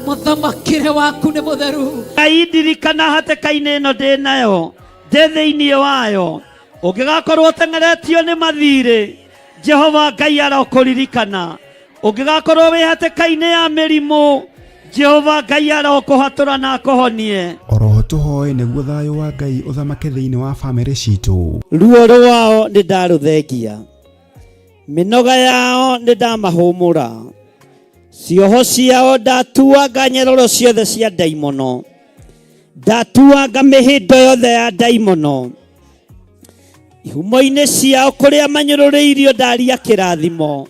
mũthamakĩre waku nĩ mũtheru. Ngai ndirikana hatĩka-inĩ ĩno ndĩ nayo, ndĩ thĩinĩ wayo. Ũngĩgakorwo ũteng'eretio nĩ mathirĩ, Jehova Ngai arokũririkana. Ũngĩgakorwo wĩ hatĩka-inĩ ya mĩrimũ, Jehova Ngai arokũhatũra na akũhonie. Oroho tũhoe nĩguo thayũ wa Ngai ũthamake thĩinĩ wa famĩlĩ citũ. Ruo rwao nĩ ndarũthengia, mĩnoga yao nĩ ndamahũmũra, cioho ciao ndatuanga nyeroro ciothe cia ndaimono, ndatuanga mĩhĩndo yothe ya ndaimono, ihumo-inĩ ciao kũrĩa manyũrũrĩirio ndaria kĩrathimo,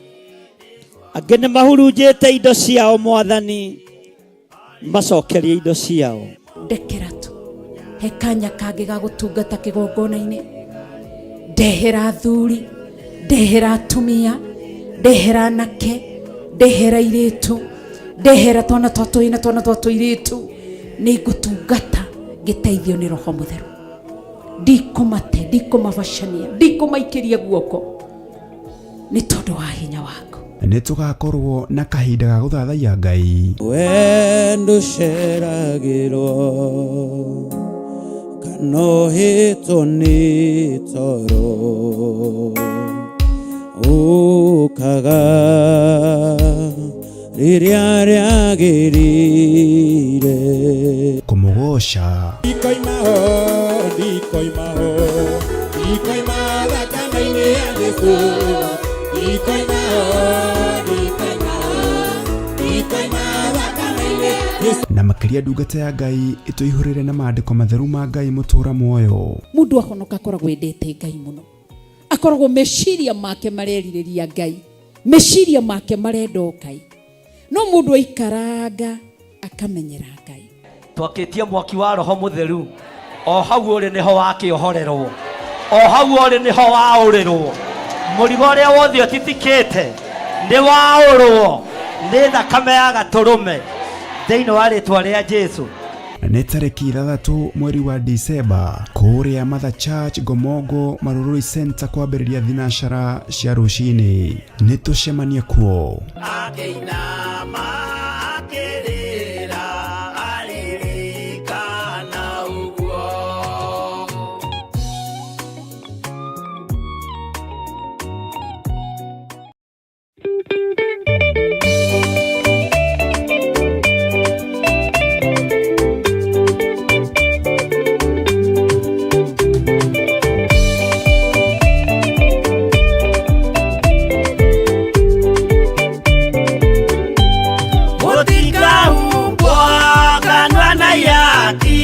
angĩ nĩ mahurunjĩte indo ciao Mwathani, macokerie indo ciao. Ndekera tu, he kanya kangĩ ga gũtungata kĩgongona-inĩ. Ndehera athuri, ndehera atumia, ndehera anake, ndehera airĩtu, ndehera twana twa tũhĩĩ na twana twa tũirĩtu. Nĩ ngũtungata ngĩteithio nĩ Roho Mũtheru. Ndikũmate, ndikũmabacania, ndikũmaikĩria guoko nĩ tondũ wa hinya waku. Nĩ tũgakorwo na kahinda ga gũthathaiya Ngai. We ndũceragĩrwo kana ũhĩtwo nĩ toro, ũkaga rĩrĩa rĩagĩrĩire. Kũmũgoca. Ndikoima ho, ndikoima ho, ndikoima thakame-inĩ ya Jesũ. Ndikoima ho, ndikoima ho, ndikoima thakame-inĩ ya Jesũ. Na makĩria ndungata ya Ngai ĩtũihũrĩre na maandĩko matheru ma Ngai mũtũra muoyo. Mũndũ ahonoka akoragwo endete Ngai mũno, akoragwo meciria make marerirĩria Ngai, meciria make marenda o Ngai. No mũndũ aikaranga akamenyera Ngai. Twakĩtie mwaki wa Roho Mũtheru, o hau ũrĩ nĩho wakĩohorerwo, o hau ũrĩ nĩho waũrĩrwo. Mũrigo ũrĩa wothe ũtitikĩte nĩ waũrwo nĩ thakame ya Gatũrũme thĩinĩ wa rĩtwa rĩa Jesu. Nĩ tarĩki 6 mweri wa Dicemba kũrĩa Mother Church Ngomongo Marurui Center kwambĩrĩria thinacara cia rũcinĩ. Nĩ tũcemanie kuo. Akĩinama akĩrĩra aririkana ũguo. Mũtikahumbwo kanua na ihaki,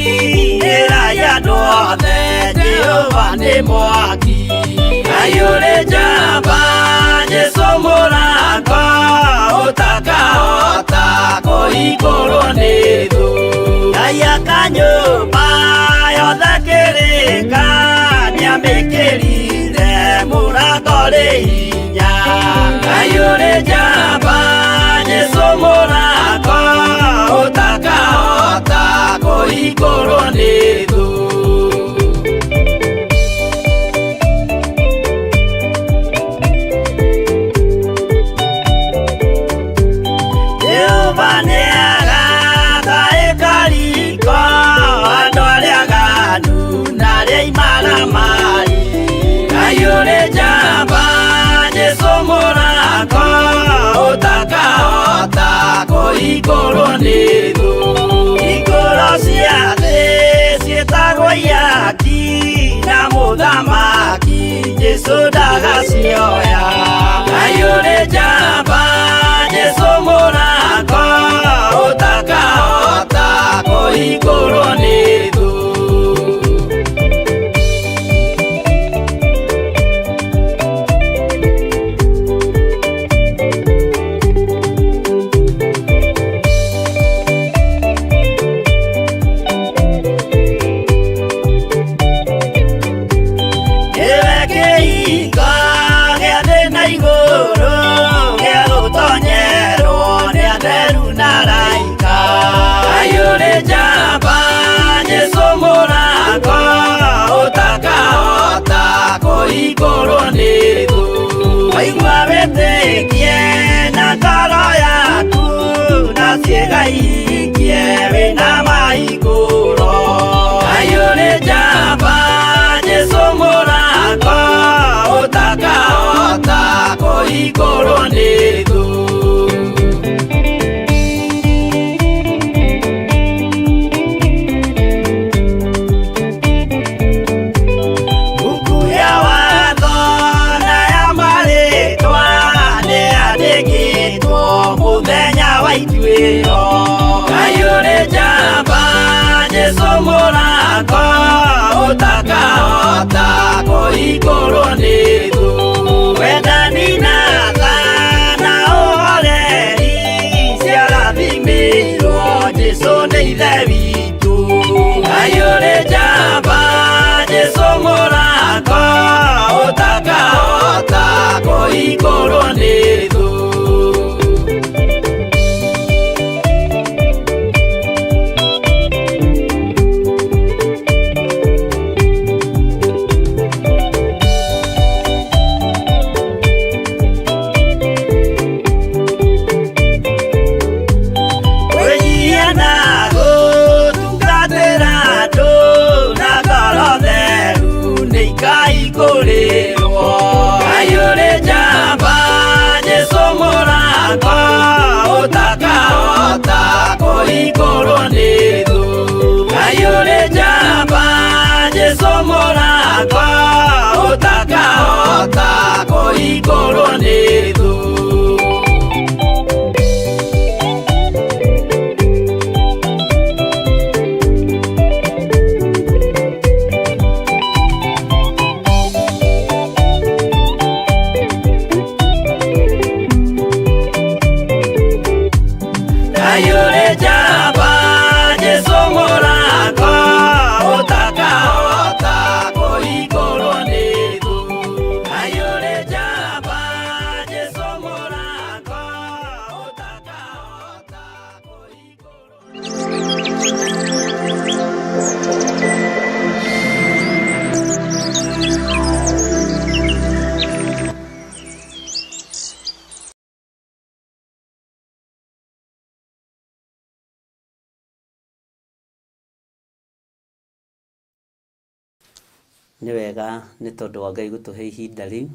ĩrai andũ othe Jehova nĩ mwaki. Ngai ũrĩ njamba, Jesũ mũrango, ũtakahota kũhingũrwo nĩ thũ. Ngai aka nyũmba yothe kĩrĩka, nĩamĩkĩrire mũrango rĩ hinya. Ngai ũrĩ njamba, Jesũ mũrango, ũtakahota kũhingũrwo nĩ thũ. Jehova nĩagaka ĩkariko, andũ arĩa aganu na arĩa imaramari. Ngai ũrĩ njamba, Jesũ mũrango, ũtakahota kũhingũrwo nĩ thũ. Hingũro cia thĩ ciĩtagwo ihaki, na mũthamaki Jesũ ndagacioya. Ngai ũrĩ njamba, Jesũ mũrango, ũtakahota kũhingũrwo nĩ thũ. Nĩwe kĩhingo gĩa thĩ na igũrũ, gĩa gũtonyerwo nĩ atheru na araika. Ngai ũrĩ njamba, Jesũ mũrango, ũtakahota kũhingũrwo nĩ thũ. Waigua wĩtĩkie na ngoro yaku, na ciĩga ihingie wĩna mahingũro. Ngai ũrĩ njamba, Jesũ mũrango, kũhingũrwo nĩ thũ. Buku ya watho na ya marĩtwa nĩyandĩkĩtwo mũthenya wa ituĩro. Ngai ũrĩ njamba, Jesũ mũrango ũtakahota kũhingũrwo nĩ thũ. Wendani na tha na ũhoreri ciarathimĩirwo Jesũ nĩ Ithe witũ. Ngai ũrĩ njamba, Jesũ mũrango ũtakahota kũhingũrwo nĩ thũ. Kwĩnyihia na gũtungatĩra andũ na ngoro theru nĩikaihingũrĩrwo. Ngai ũrĩ njamba, Jesũ mũrango ũtakahota kũhingũrwo nĩ thũ. Ngai ũrĩ njamba, Jesũ mũrango ũtakahota kũhingũrwo nĩ thũ. Ngai ũrĩ njamba, Jesũ mũrango ũtakahota kũhingũrwo nĩ thũ. Ngai ũrĩ njamba, Jesũ mũrango ũtakahota kũhingũrwo. Nĩ wega nĩ tondũ wa Ngai gũtũhe ihinda rĩu,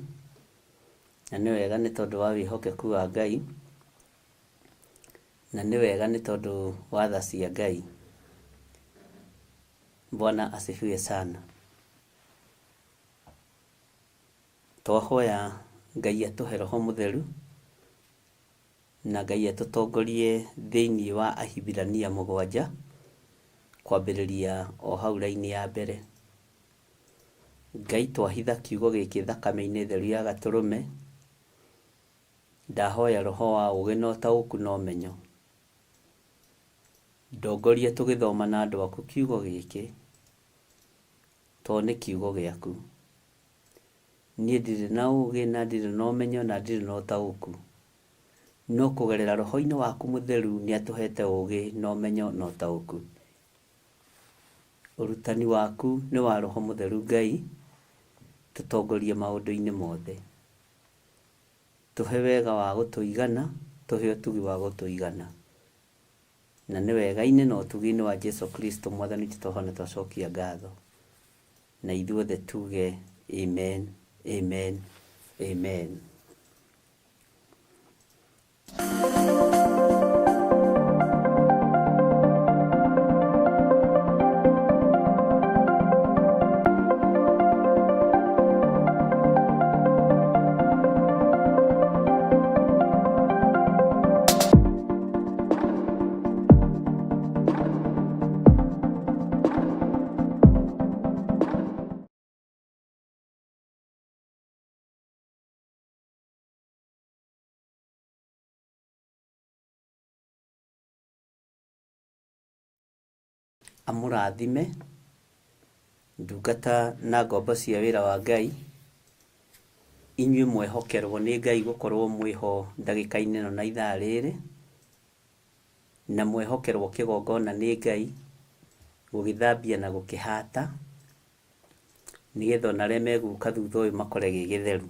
na nĩ wega nĩ tondũ wa wĩhokeku wa Ngai, na nĩ wega nĩ tondũ wa tha cia Ngai. Bwana asifiwe sana. Twahoya Ngai atũhe Roho Mũtheru, na Ngai atũtongorie thĩinĩ wa Ahibirania 7 kwambĩrĩria o hau raini ya mbere. Ngai twahitha kiugo gĩkĩ thakame-inĩ theru ya gatũrũme, ndahoya roho wa ũũgĩ na ũtaũku na ũmenyo. Ndongoria tũgĩthoma na andũ aku kiugo gĩkĩ, tondũ nĩ kiugo gĩaku. Niĩ ndirĩ na ũũgĩ na ndirĩ na ũmenyo na ndirĩ na ũtaũku, no kũgerera roho-inĩ waku mũtheru nĩ atũhete ũũgĩ na ũmenyo na ũtaũku. Ũrutani waku nĩ wa Roho Mũtheru Ngai, tũtongorie maũndũ-inĩ mothe. Tũhe wega wa gũtũigana, tũhe ũtugi wa gũtũigana. Na nĩ wega-inĩ na ũtugi-inĩ wa Jesu Kristo Mwathani witũ twahona twacokia ngatho. Na ithuothe tuge amen, amen, amen. Amũrathime ndungata na ngombo cia wĩra wa Ngai, inyuĩ mwehokerwo nĩ Ngai gũkorwo mwĩho ndagĩka-inĩ ĩno na ithaa rĩrĩ, na mwehokerwo kĩgongona nĩ Ngai gũgĩthambia na gũkĩhata, nĩgetha ona arĩa megũka thutha ũyũ makore gĩ gĩtheru.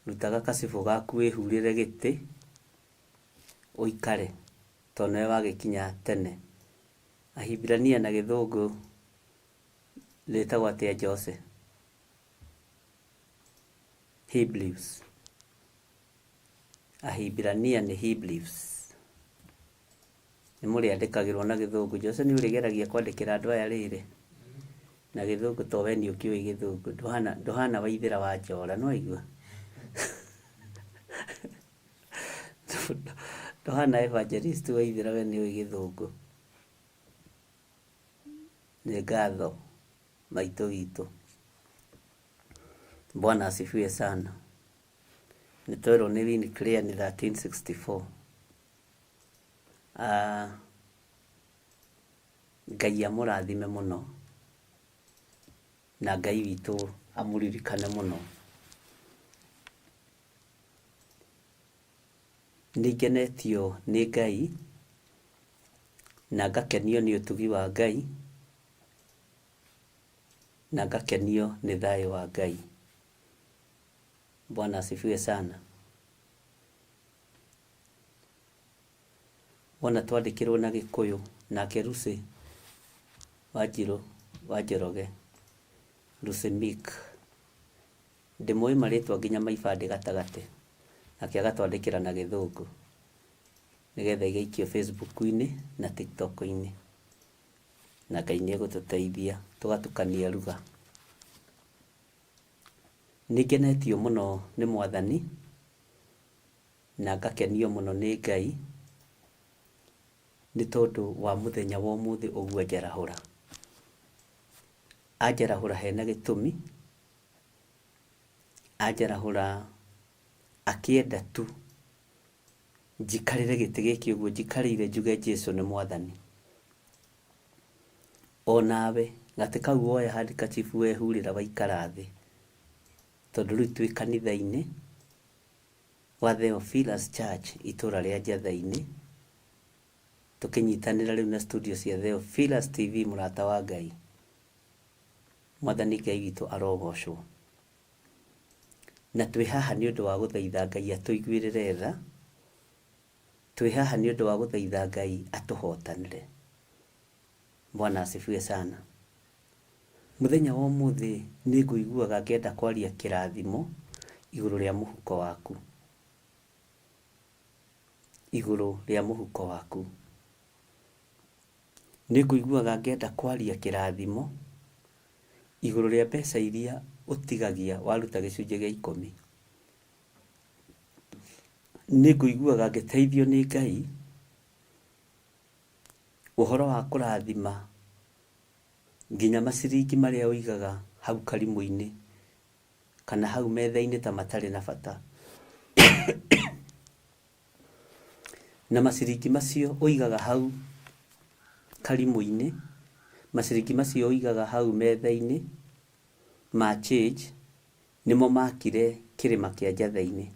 Ruta gakacibũ gaku wĩhurĩre gĩtĩ ũikare, tondũ nĩwe wagĩkinya tene. Ahibirania na gĩthũngũ rĩtagwo atĩa Jose? Hebrews. Ahibirania nĩ Hebrews. Nĩ mũrĩandĩkagĩrwo na gĩthũngũ. Jose nĩ ũrĩgeragia kwandĩkĩra andũ aya rĩrĩ na gĩthũngũ to we nĩ ũkĩũĩ gĩthũngũ. Ndũhana ndũhana waithĩra wa njora nĩ waigua? Ndũhana evangelist waithĩra we nĩ ũĩ gĩthũngũ. Nĩ ngatho maitũ witũ. Bwana asifiwe sana. Nĩ twerwo nĩ Winnie Claire nĩ 1364. Ah, Ngai amũrathime mũno na Ngai witũ amũririkane mũno. Nĩ ngenetio nĩ Ngai na ngakenio nĩ ũtugi wa Ngai na ngakenio nĩ thayũ wa Ngai. Bwana asifiwe sana. Wona twandĩkĩrwo na Gĩkũyũ nake Lucy Wanjirũ wa Njoroge, Lucy Meek, ndĩmũĩ marĩtwa nginya ma ibandĩ gatagatĩ, nake agatwandĩkĩra na Gĩthũngũ nĩgetha igaikio Facebook-inĩ na TikTok-inĩ, na Ngai nĩ egũtũteithia tũgatukania ruga. Nĩ ngenetio mũno nĩ Mwathani na ngakenio mũno nĩ Ngai nĩ tondũ wa mũthenya wa ũmũthĩ ũguo anjarahũra. Anjarahũra hena gĩtũmi, anjarahũra akĩenda tu njikarĩre gĩtĩ gĩkĩ ũguo njikarĩire njuge Jesũ nĩ Mwathani. Onawe gatĩ kau woya handkerchief wehurĩra waikara thĩ, tondũ rĩu twĩ kanitha-inĩ wa Theophilus Church itũra rĩa Njatha-inĩ, tũkĩnyitanĩra rĩu na studio cia Theophilus TV mũrata wa Ngai. Mwathani Ngai witũ arogocwo. Na twĩ haha nĩ ũndũ wa gũthaitha Ngai atũiguĩrĩre tha, twĩ haha nĩ ũndũ wa gũthaitha Ngai atũhotanĩre. Bwana asifiwe sana. Mũthenya wa ũmũthĩ nĩ ngũiguaga ngĩenda kwaria kĩrathimo igũrũ rĩa mũhuko waku. Igũrũ rĩa mũhuko waku. Nĩ ngũiguaga ngĩenda kwaria kĩrathimo igũrũ rĩa mbeca iria ũtigagia waruta gĩcunjĩ gĩa ikũmi. Nĩ ngũiguaga ngĩteithio nĩ Ngai ũhoro wa kũrathima nginya maciringi marĩa ũigaga hau karimũ-inĩ kana hau metha-inĩ ta matarĩ na bata. Na maciringi macio ũigaga hau karimũ-inĩ, maciringi macio ũigaga hau metha-inĩ ma change nĩmo makire kĩrĩma kĩa Njatha-inĩ.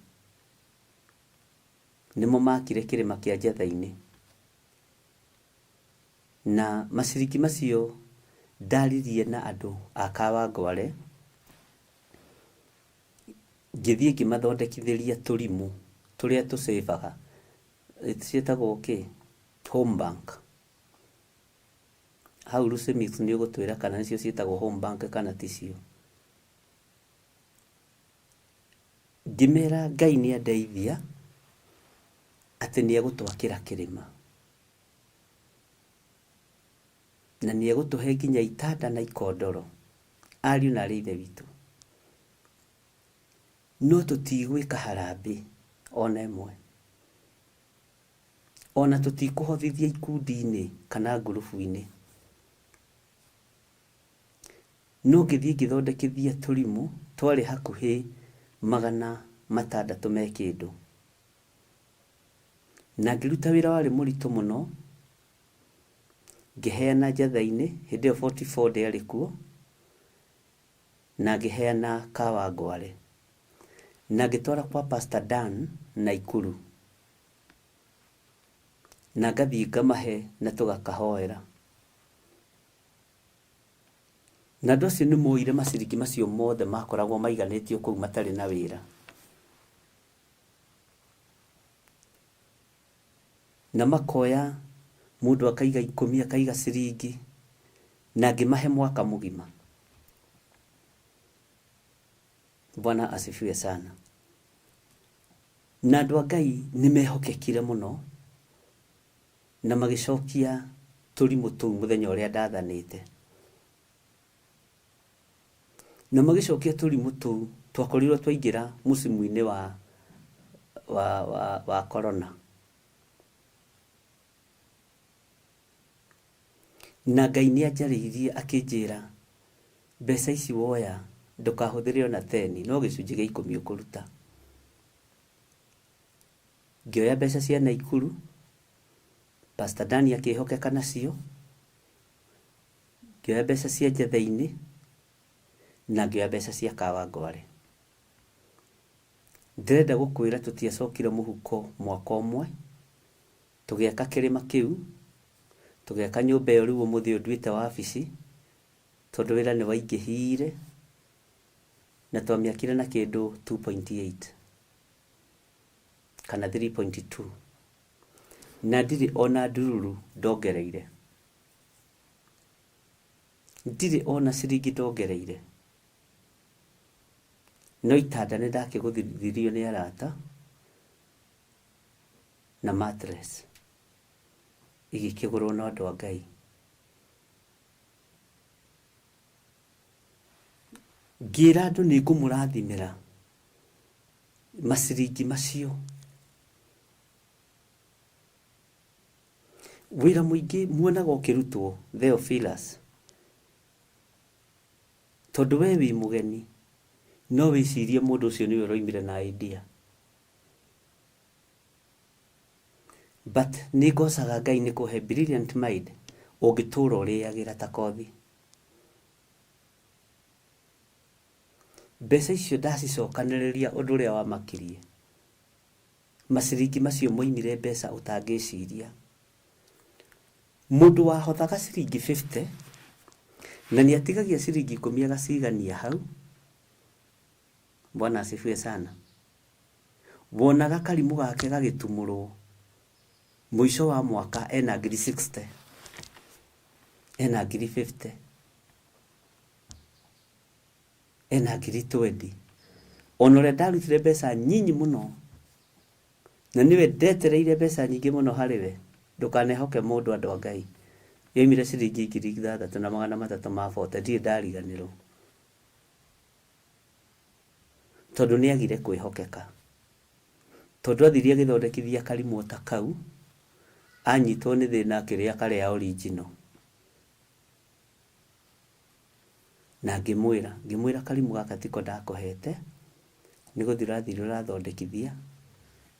Nĩmo makire kĩrĩma kĩa Njatha-inĩ. Na maciringi macio ndaririe na andũ a Kawangware, ngĩthiĩ ngĩmathondekithĩria tũrimũ tũrĩa tũcĩbaga, ciĩtagwo kĩ? Home bank. Hau Lucy Mix nĩ ũgũtwĩra kana nĩcio ciĩtagwo home bank kana ticio. Ngĩmera Ngai nĩ andeithia atĩ nĩ egũtwakĩra kĩrĩma. Na nĩ egũtũhe nginya itanda na ikondoro, ariũ na arĩ ithe witũ. No tũtigwĩka harambĩ ona ĩmwe. Ona tũtikũhothithia ikundi-inĩ kana ngurubu-inĩ. No ngĩthiĩ ngĩthondekithia tũrimũ twarĩ hakuhĩ 600 me kĩndũ. Na ngĩruta wĩra warĩ mũritũ mũno, ngĩheana Njatha-inĩ, hĩndĩ ĩyo 44 ndĩarĩ kuo, na ngĩheana Kawangware. Na ngĩtwara kwa Pastor Dan Naikuru. Na ngathiĩ ngamahe na tũgakahoera. Na andũ acio nĩ moire maciringi macio mothe makoragwo maiganĩtio kũu matarĩ na wĩra. Na makoya mũndũ akaiga ikũmi akaiga ciringi na ngĩmahe mwaka mũgima. Bwana asifiwe sana. Na andũ a Ngai nĩ mehokekire mũno na magĩcokia tũrimũ tũu mũthenya ũrĩa ndathanĩte. Na magĩcokia tũrimũ tũu twakorirwo twaingĩra mũcimu-inĩ wa, wa, wa, wa corona. Na Ngai nĩ anjarĩirie akĩnjĩra mbeca ici woya ndũkahũthĩre ona teni no gĩcunjĩ gĩa ikũmi ũkũruta. Ngĩoya mbeca cia Naikuru, Pastor Dani akĩhokeka nacio, ngĩoya mbeca cia Njetha-inĩ na ngĩoya mbeca cia Kawangware. Ndĩrenda gũkwĩra tũtiacokire mũhuko mwaka ũmwe, tũgĩaka kĩrĩma kĩu, tũgĩaka nyũmba ĩyo rĩu ũmũthĩ ũyũ nduĩte wabici, tondũ wĩra nĩ waingĩhire, na twamĩakire na kĩndũ 2.8 kana 3.2, na ndirĩ ona ndururu ndongereire, ndirĩ ona ciringi ndongereire, no itanda nĩ ndakĩgũthirio nĩ arata na mattress igĩkĩgũrwo na andũ a Ngai. Ngĩra andũ nĩ ngũmũrathimĩra maciringi macio. Wĩra mũingĩ muonaga ũkĩrutwo Theophilus, tondũ we wĩ mũgeni no wĩcirie mũndũ ũcio nĩwe ũroimire na idea. But nĩ ngocaga Ngai nĩ kũhe brilliant mind ũngĩtũra ũrĩagĩra ta kothi. Mbeca icio ndacicokanĩrĩria ũndũ ũrĩa wamakirie. Maciringi macio moimire mbeca ũtangĩciria. Mũndũ wahothaga ciringi 50 na nĩ atigagia ciringi ikũmi agacigania hau. Bwana asifiwe sana. Wonaga karimũ gake gagĩtumũrwo mũico wa mwaka ena ngiri 60, ena ngiri 50, ena ngiri 20. Ona ũrĩa ndarutire mbeca nyinyi mũno na nĩwe ndetereire mbeca nyingĩ mũno harĩ we, ndũkanehoke mũndũ andũ a Ngai. Yoimire ciringi ngiri ithathatũ na magana matatũ ma bote, ndirĩ ndariganĩrwo. Tondũ nĩ agire kwĩhokeka. Tondũ athire agĩthondekithia karimũ ta kau, anyitwo nĩ thĩna akĩrĩa karĩa original. Na ngĩmwĩra, ngĩmwĩra karimũ gaka tiko ndakũhete, nĩ gũthiĩ ũrathire ũrathondekithia,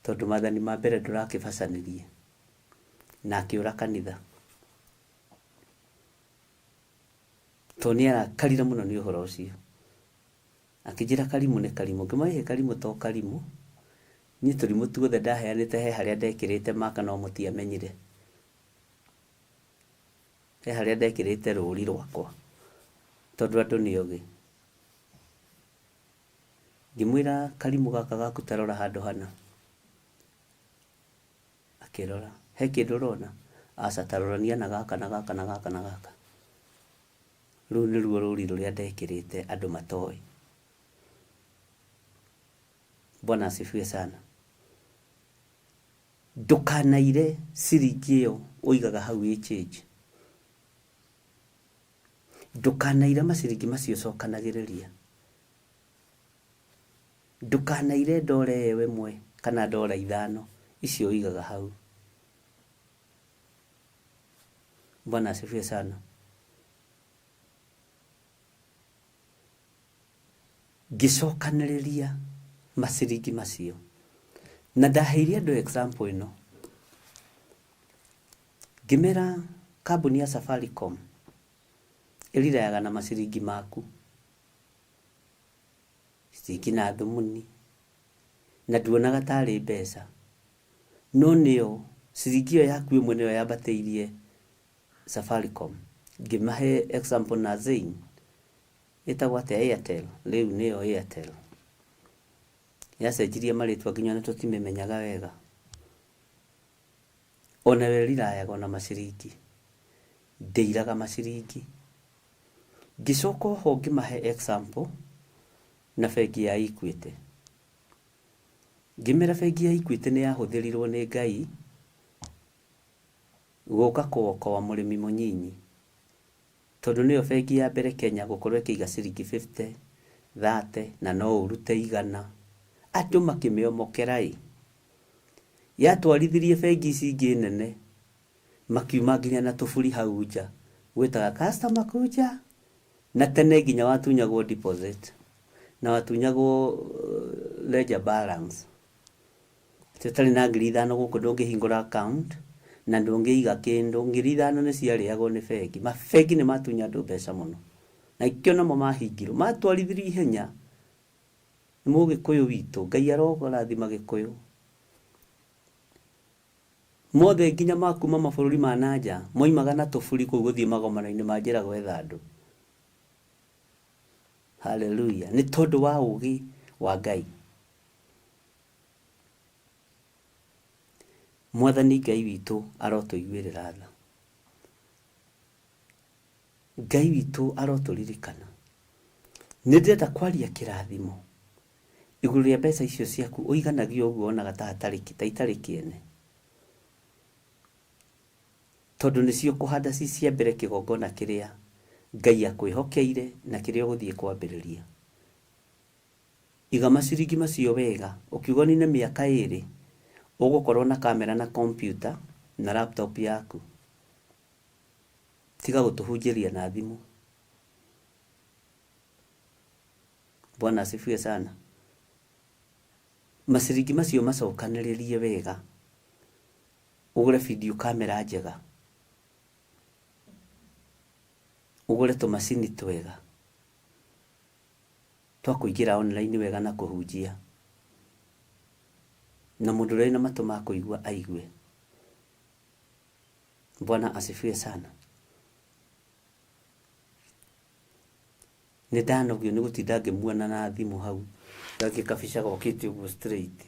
tondũ mathani ma mbere ndũrakĩbacanĩrie. Na akĩũra kanitha. Tondũ nĩ arakarire mũno nĩ ũhoro ũcio. Akĩnjĩra karimũ nĩ karimũ. Ngĩmwĩra ĩhĩ karimũ to karimũ. Niĩ tũrimũ tuothe ndaheanĩte he harĩa ndekĩrĩte maka no mũtiamenyire. He harĩa ndekĩrĩte rũri rwakwa. Tondũ andũ nĩ ogĩ. Ngĩmwĩra karimũ gaka gaku ta rora handũ hana. Akĩrora. He kĩndũ ũrona? Aca ta rorania na gaka na gaka na gaka na gaka. Rũu nĩruo rũri rũrĩa ndekĩrĩte andũ matoĩ. Bwana asifiwe sana. Ndũkanaire ciringi ĩyo ũigaga hau ĩ change. Ndũkanaire maciringi macio ũcokanagĩrĩria. Ndũkanaire ndora ĩyo ĩmwe kana ndora ithano icio ũigaga hau. Bwana asifiwe sana. Ngĩcokanĩrĩria maciringi macio na ndaheire andũ example ĩno, ngĩmera kambuni ya Safaricom ĩrirayaga na maciringi maku, ciringi na thumuni, na nduonaga tarĩ mbeca, no nĩyo ciringi ĩyo yaku ĩmwe nĩyo yambatĩirie Safaricom. Ngĩmahe example na Zain, ĩtagwo atĩa Airtel, rĩu nĩyo Airtel. Yacenjirie marĩtwa nginya ona tũtimĩmenyaga wega. Ona we rirayaga ona maciringi. Ndĩiraga maciringi. Ngĩcoka oho ngĩmahe example na bengi ya Equity. Ngĩmera bengi ya Equity nĩ yahũthĩrirwo nĩ Ngai gũka kũokoa mũrĩmi mũnyinyi, tondũ nĩyo bengi ya mbere Kenya gũkorwo ĩkĩiga ciringi 50, 30 na no ũrute 100. Andũ makĩmĩomokera ĩ. Yatwarithirie bengi ici ingĩ nene, makiuma nginya na tũburi hau nja gwĩtaga customer kuja, na tene nginya watunyagwo deposit na watunyagwo ledger balance. Atĩ ũtarĩ na 5,000 gũkũ ndũngĩhingũra account na ndũngĩiga kĩndũ. 5,000 nĩ ciarĩagwo nĩ bengi. Mabengi nĩ matunya andũ mbeca mũno, na ikĩo namo mahingirwo. Matwarithirie ihenya. Nĩ mũgĩkũyũ witũ, Ngai arorathima Gĩkũyũ. Mothe nginya ma kuma mabũrũri ma nanja moimaga na tũburi kũu gũthiĩ magomano-inĩ ma njĩra gwetha andũ. Haleluya. Nĩ tondũ wa ũgĩ wa Ngai. Mwathani Ngai witũ arotũiguĩrĩra tha. Ngai witũ arotũririkana. Nĩ ndĩrenda kwaria kĩrathimo igũrũ rĩa mbeca icio ciaku ũiganagia ũguo wonaga ta hatarĩ ta itarĩ kĩene. Tondũ nĩcio kũhanda ci cia mbere kĩgongona kĩrĩa Ngai akwĩhokeire na kĩrĩa ũgũthiĩ kwambĩrĩria. Iga maciringi macio wega, ũkiuga ũnine mĩaka 2, ũgũkorwo na kamera na kompyuta na laptop yaku. Tiga gũtũhunjĩria na thimũ. Bwana asifiwe sana. Maciringi macio macokanĩrĩrie wega, ũgũre video camera njega, ũgũre tũmacini twega twa kũingĩra online wega na kũhunjia, na mũndũ ũrĩa wĩna matũ ma kũigua aigue. Bwana asifiwe sana. Nĩ ndanogio nĩ gũtinda ngĩmuona na thimũ hau, gangĩ kabica gokĩte ũguo straight.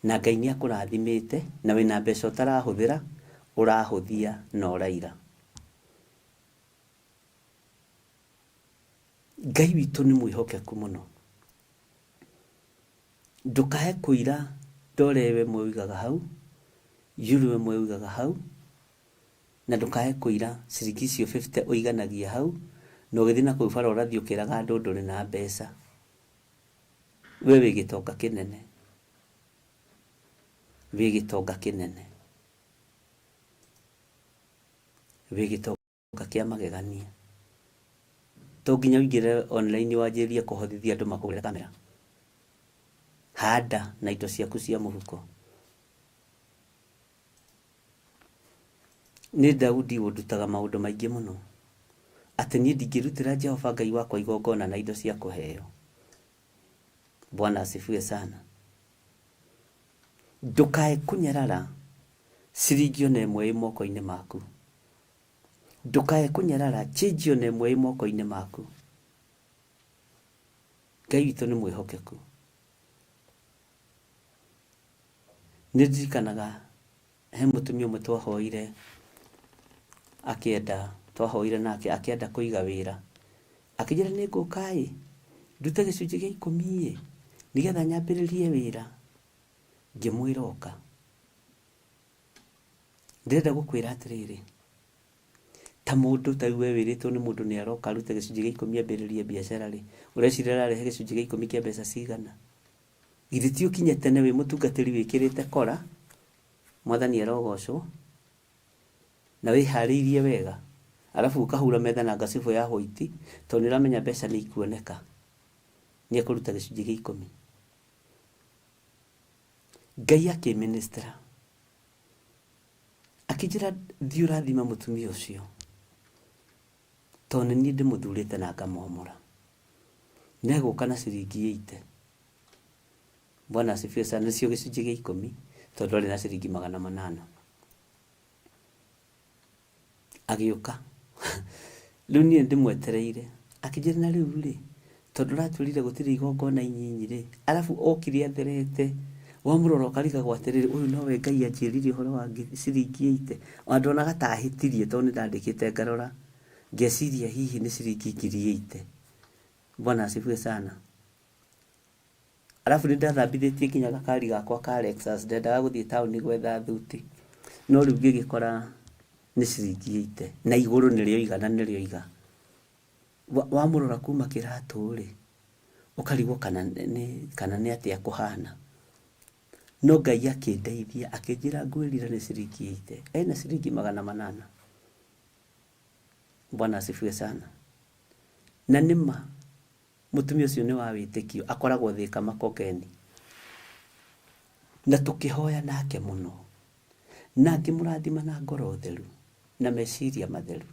Na Ngai nĩ akũrathimĩte na wĩna mbeca ũtarahũthĩra, ũrahũthia na ũraira. Ngai witũ nĩ mwĩhokeku mũno. Ndũkae kũira ndore ĩmwe ũigaga hau, euro ĩmwe ũigaga hau, na ndũkae kũira ciringi icio 50 ũiganagia hau, na ũgĩthiĩ na kũu bara ũrathiĩ ũkĩraga andũ ndũrĩ na mbeca. We wĩ gĩtonga kĩnene. Wĩ gĩtonga kĩnene. Wĩ gĩtonga kĩa magegania. To nginya ũingĩre online wanjĩrĩrie kũhothithia andũ makũgũrĩre kamera. Handa na indo ciaku cia mũhuko. Nĩ Daudi ũndutaga maũndũ maingĩ mũno. Atĩ niĩ ndingĩrutĩra Jehova Ngai wakwa igongona na indo cia kũheo. Bwana asifiwe sana. Ndũkae kũnyarara ciringi ona ĩmwe ĩ moko-inĩ maku. Ndũkae kũnyarara change ona ĩmwe ĩ moko-inĩ maku. Ngai witũ nĩ mwĩhokeku. Nĩ ndirikanaga he mũtumia ũmwe twahoire akĩenda, twahoire nake akĩenda kũiga wĩra. Akĩnjĩra nĩ ngũka ĩ, ndute gĩcunjĩ gĩa ikũmi ĩ, nĩgetha nyambĩrĩrie wĩra. Ngĩmwĩra ũka. Ndĩrenda gũkwĩra atĩrĩrĩ, ta mũndũ ta rĩu we wĩrĩtwo nĩ mũndũ nĩ aroka arute gĩcunjĩ gĩa ikũmi ambĩrĩrie biacara rĩ, ũreciria ararehe gĩcunjĩ gĩa ikũmi kĩa mbeca cigana? Githĩ ti ũkinye tene wĩ mũtungatĩri wĩkĩrĩte kora, Mwathani arogocwo, na wĩharĩirie wega, arabu ũkahura metha na ngacibũ ya white, tondũ nĩ ũramenya mbeca nĩ ikuoneka, nĩ ekũruta gĩcunjĩ gĩa ikũmi. Ngai akĩministera, akĩnjĩra thiĩ ũrathime mũtumia ũcio, tondũ nĩ niĩ ndĩmũthurĩte na ngamwamũra. Nĩ egũka na ciringi 80. Bwana asifiwe sana. Nĩcio gĩcunjĩ gĩa ikũmi, tondũ arĩ na ciringi 800. Agĩũka. Rĩu niĩ ndĩmwetereire. Akĩnjĩra na rĩu rĩ, tondũ ũratwĩrire gũtirĩ igongona inyinyi rĩ, arabu okire atherete, wamũrora ũkarigagwo atĩrĩrĩ, ũyũ nowe Ngai anjĩrire ũhoro wa ciringi 80. Ona ndonaga ta ahĩtirie tondũ nĩ ndandĩkĩte ngarora, ngeciria hihi nĩ ciringi 80,000. Bwana asifiwe sana. Arabu nĩ ndathambithĩtie nginya gakari gakwa ka Lexus, ndendaga gũthiĩ taũni gwetha thuti, no rĩu ngĩgĩkora nĩ ciringi 80 na igũrũ nĩrĩoiga na nĩrĩoiga. Wamũrora kuma kĩratũ rĩ, ũkarigwo kana nĩ kana nĩ atĩa kũhana. No Ngai akĩndeithia akĩnjĩra ngwĩrira nĩ ciringi 80, ena ciringi 800. Bwana asifiwe sana. Na nĩma mũtumia ũcio nĩ wa wĩtĩkio, akoragwo Thĩka Makongeni. Na tũkĩhoya nake mũno, na ngĩmũrathima na ngoro theru na meciria matheru.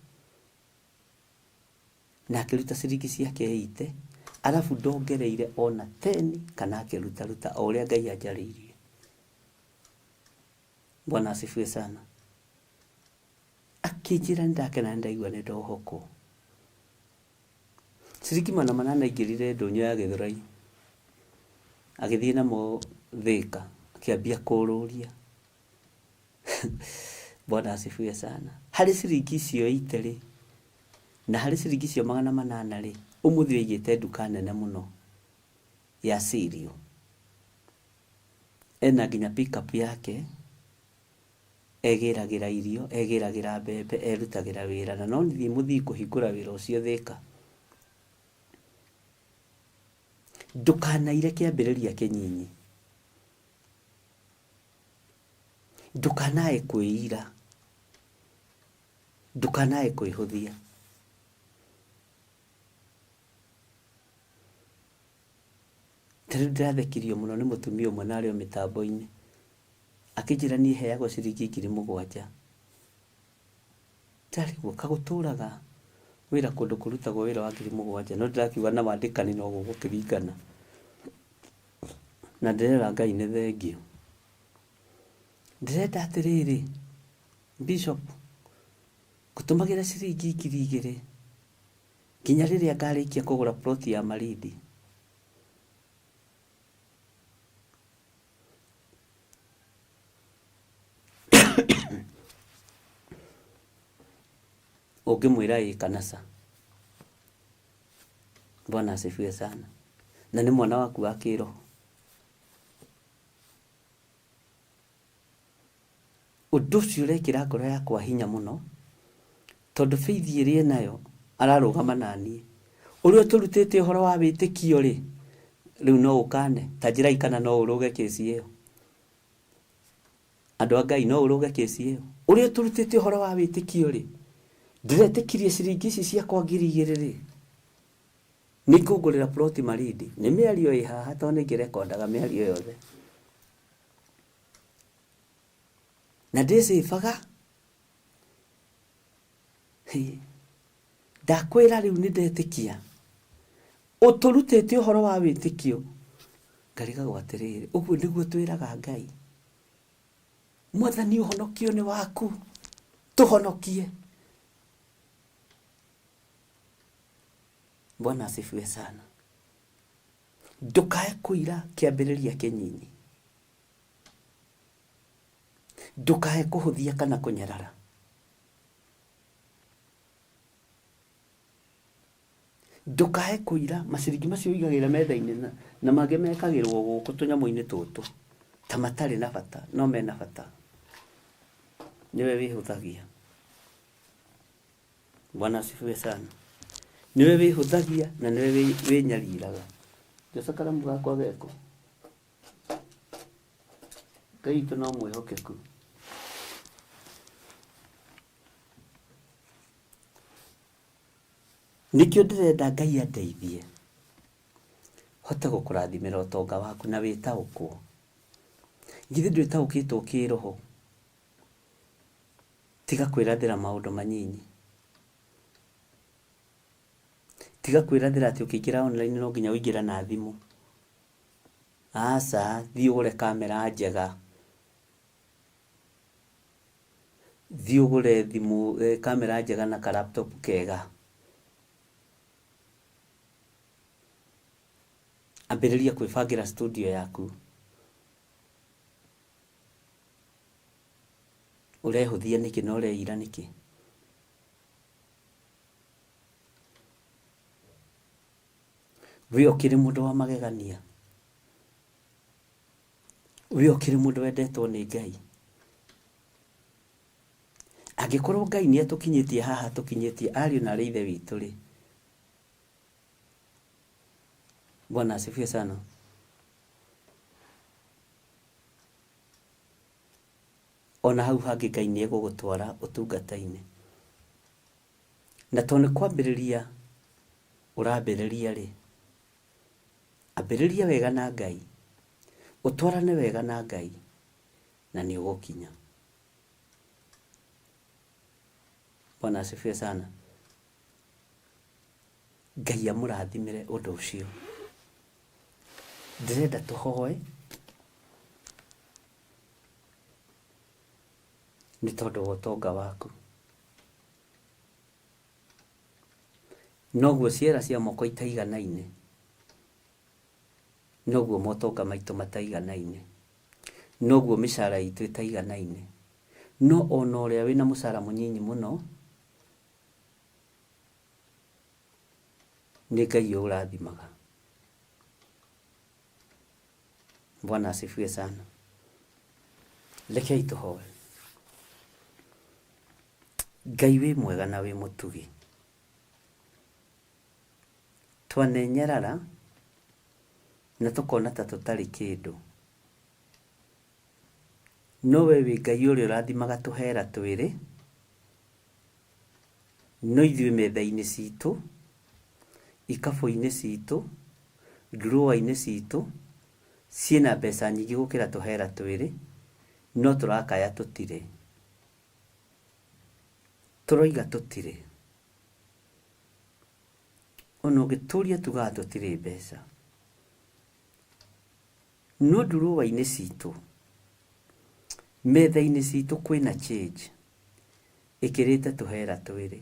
Na akĩruta ciringi ciake 80, arabu ndongereire ona 10 kana akĩrutaruta o ũrĩa Ngai anjarĩirie. Bwana asifiwe sana. Akĩnjĩra nĩ ndakena nĩ ndaigua nĩ ndohokwo. Ciringi 800 aingĩrire ndũnyũ ya Gĩthũrai, agĩthiĩ namo Thĩka, akĩambia kũrũria. Bwana asifiwe sana. Harĩ ciringi icio 80 rĩ, na harĩ ciringi icio 800 rĩ, ũmũthĩ aigĩte nduka nene mũno ya cereal. Ena nginya pickup yake, egĩragĩra irio, egĩragĩra mbembe, erutagĩra wĩra, na no nithiĩ mũthii kũhingũra wĩra ũcio Thĩka. Ndũkanaire kĩambĩrĩria kĩnyinyi. Ndũkanae kwĩira. Ndũkanae kwĩhũthia. Ta rĩu ndĩrathekirio mũno nĩ mũtumia ũmwe na arĩ o mĩtambo-inĩ. Akĩnjĩra niĩ heagwo ciringi 7,000. Ndarigwo kagũtũraga wĩra kũndũ kũrutagwo wĩra wa 7,000, no ndĩrakiuga na wandĩkani no gũgũkĩringana. Na ndĩrera Ngai nĩ thengio. Ndĩrenda atĩrĩrĩ, Bishop, ngũtũmagĩra ciringi 2,000 nginya rĩrĩa ngarĩkia kũgũra plot ya Malindi. Ũngĩmwĩra ĩ kana ca. Bwana asifiwe sana. Na nĩ mwana waku wa kĩroho. Ũndũ ũcio ũrekĩra ngoro yakwa hinya mũno, tondũ faith ĩrĩa enayo ararũgama naniĩ. Ũrĩa ũtũrutĩte ũhoro wa wĩtĩkio rĩ, rĩu no ũkane, ta njĩrai kana no ũrũge kĩci ĩyo. Andũ a Ngai, no ũrũge kĩci ĩyo. Ũrĩa ũtũrutĩte ũhoro wa wĩtĩkio rĩ, ndĩretĩkirie ciringi ici ciakwa 2,000 rĩ, nĩ ngũngũrĩra ploti Malindi. Nĩ mĩario ĩ haha tondũ nĩ ngĩrekondaga mĩario yothe. Na ndĩcĩbaga. Ndakwĩra rĩu nĩ ndetĩkia. Ũtũrutĩte ũhoro wa wĩtĩkio. Ngarigagwo atĩrĩrĩ, ũguo nĩguo twĩraga Ngai. Mwathani ũhonokio nĩ waku, tũhonokie. Bwana asifiwe sana. Ndũkae kũira kĩambĩrĩria kĩnyinyi. Ndũkae kũhũthia kana kũnyarara. Ndũkae kũira maciringi macio ũigagĩra metha-inĩ na mangĩ mekagĩrwo gũkũ tũnyamũ-inĩ tũtũ ta matarĩ na bata, no mena bata. Nĩwe wĩhũthagia. Bwana asifiwe sana. Nĩwe wĩhũthagia na nĩwe wĩnyariraga. Njoca karamu gakwa geko. Ngai witũ no mwĩhokeku. Nĩkĩo ndĩrenda Ngai andeithie hote gũkũrathimĩra ũtonga waku na wĩtaũkwo. Githĩ ndwĩtaũkĩtwo kĩroho? Tiga kwĩrathĩra maũndũ manyinyi. Tiga kwĩrathĩra atĩ ũkĩingĩra online no nginya ũingĩre na thimũ. Aca, thiĩ ũgũre kamera njega. Thiĩ ũgũre thimũ, kamera njega na ka laptop kega. Ambĩrĩria kwĩbangĩra studio yaku. Ũrehũthia nĩkĩ na ũreira nĩkĩ? We ũkĩrĩ mũndũ wa magegania, we ũkĩrĩ mũndũ wendetwo nĩ Ngai. Angĩkorwo Ngai nĩ atũkinyĩtie haha tũkinyĩtie ariũ na arĩ ithe witũ rĩ, Bwana asifiwe sana. Ona hau hangĩ Ngai nĩ egũgũtwara ũtungata-inĩ. Na tondũ nĩ kwambĩrĩria ũrambĩrĩria rĩ, ambĩrĩria wega na Ngai, ũtwarane wega na Ngai, na nĩ ũgũkinya. Bwana asifiwe sana. Ngai amũrathimĩre ũndũ ũcio. Ndĩrenda tũhoe nĩ tondũ wa ũtonga waku. Noguo ciara cia moko itaiganaine, noguo motonga maitũ mataiganaine, noguo mĩcara itũ ĩtaiganaine. No ona ũrĩa wĩna mũcara mũnyinyi mũno, nĩ Ngai ũrathimaga. Bwana asifiwe sana. Rekei tũhoe. Ngai wĩ mwega na wĩ mũtugi. Twanenyerara na tũkona ta tũtarĩ kĩndũ. No we wĩ Ngai ũrĩa ũrathimaga tũhera twĩrĩ, no ithuĩ metha-inĩ citũ, ikabũ-inĩ citũ, ndurũa-inĩ citũ, ciĩna mbeca nyingĩ gũkĩra tũhera twĩrĩ, no tũrakaya tũtirĩ. Tũroiga tũtirĩ. Ona ũngĩtũria tugaga tũtirĩ mbeca. No ndurũa-inĩ citũ, metha-inĩ citũ kwĩna change ĩkĩrĩte tũhera twĩrĩ.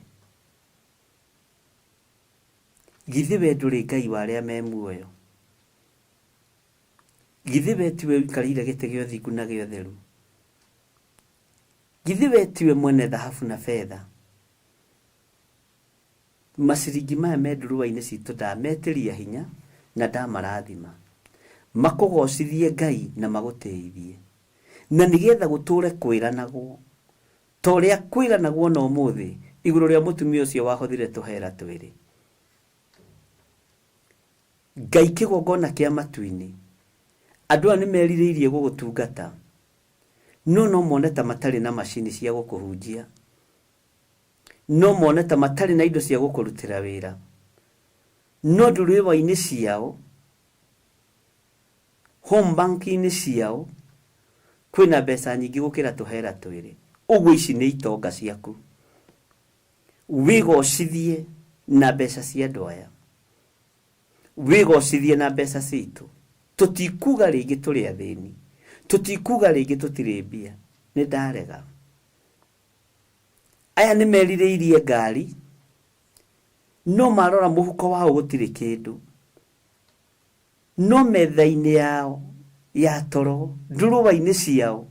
Githĩ we ndũrĩ Ngai wa arĩa me muoyo? Githĩ we tiwe ũikarĩire gĩtĩ gĩa ũthingu na gĩa ũtheru? Githĩ we tiwe mwene thahabu na betha? Maciringi maya me ndurũa-inĩ citũ ndametĩria hinya na ndamarathima. Makũgocithie Ngai na magũtĩithie. Na nĩgetha gũtũre kwĩranagwo, ta ũrĩa kwĩranagwo na ũmũthĩ igũrũ rĩa mũtumia ũcio wahothire tũhera twĩrĩ. Ngai kĩgongona kĩa matu-inĩ, andũ aya nĩ merirĩirie gũgũtungata, no no mone ta matarĩ na macini cia gũkũhunjia, no mone ta matarĩ na indo cia gũkũrutĩra wĩra, no ndurĩwa-inĩ ciao, home bank-inĩ ciao, kwĩna mbeca nyingĩ gũkĩra tũhera twĩrĩ. Ũguo ici nĩ itonga ciaku. Wĩgocithie na mbeca cia andũ aya. Wĩgocithie na mbeca citũ. Tũtikuga rĩngĩ tũrĩ athĩni. Tũtikuga rĩngĩ tũtirĩ mbia. Nĩ ndarega. Aya nĩ merirĩirie ngari, no marora mũhuko wao gũtirĩ kĩndũ. No metha-inĩ yao ya toro, ndurũa-inĩ ciao,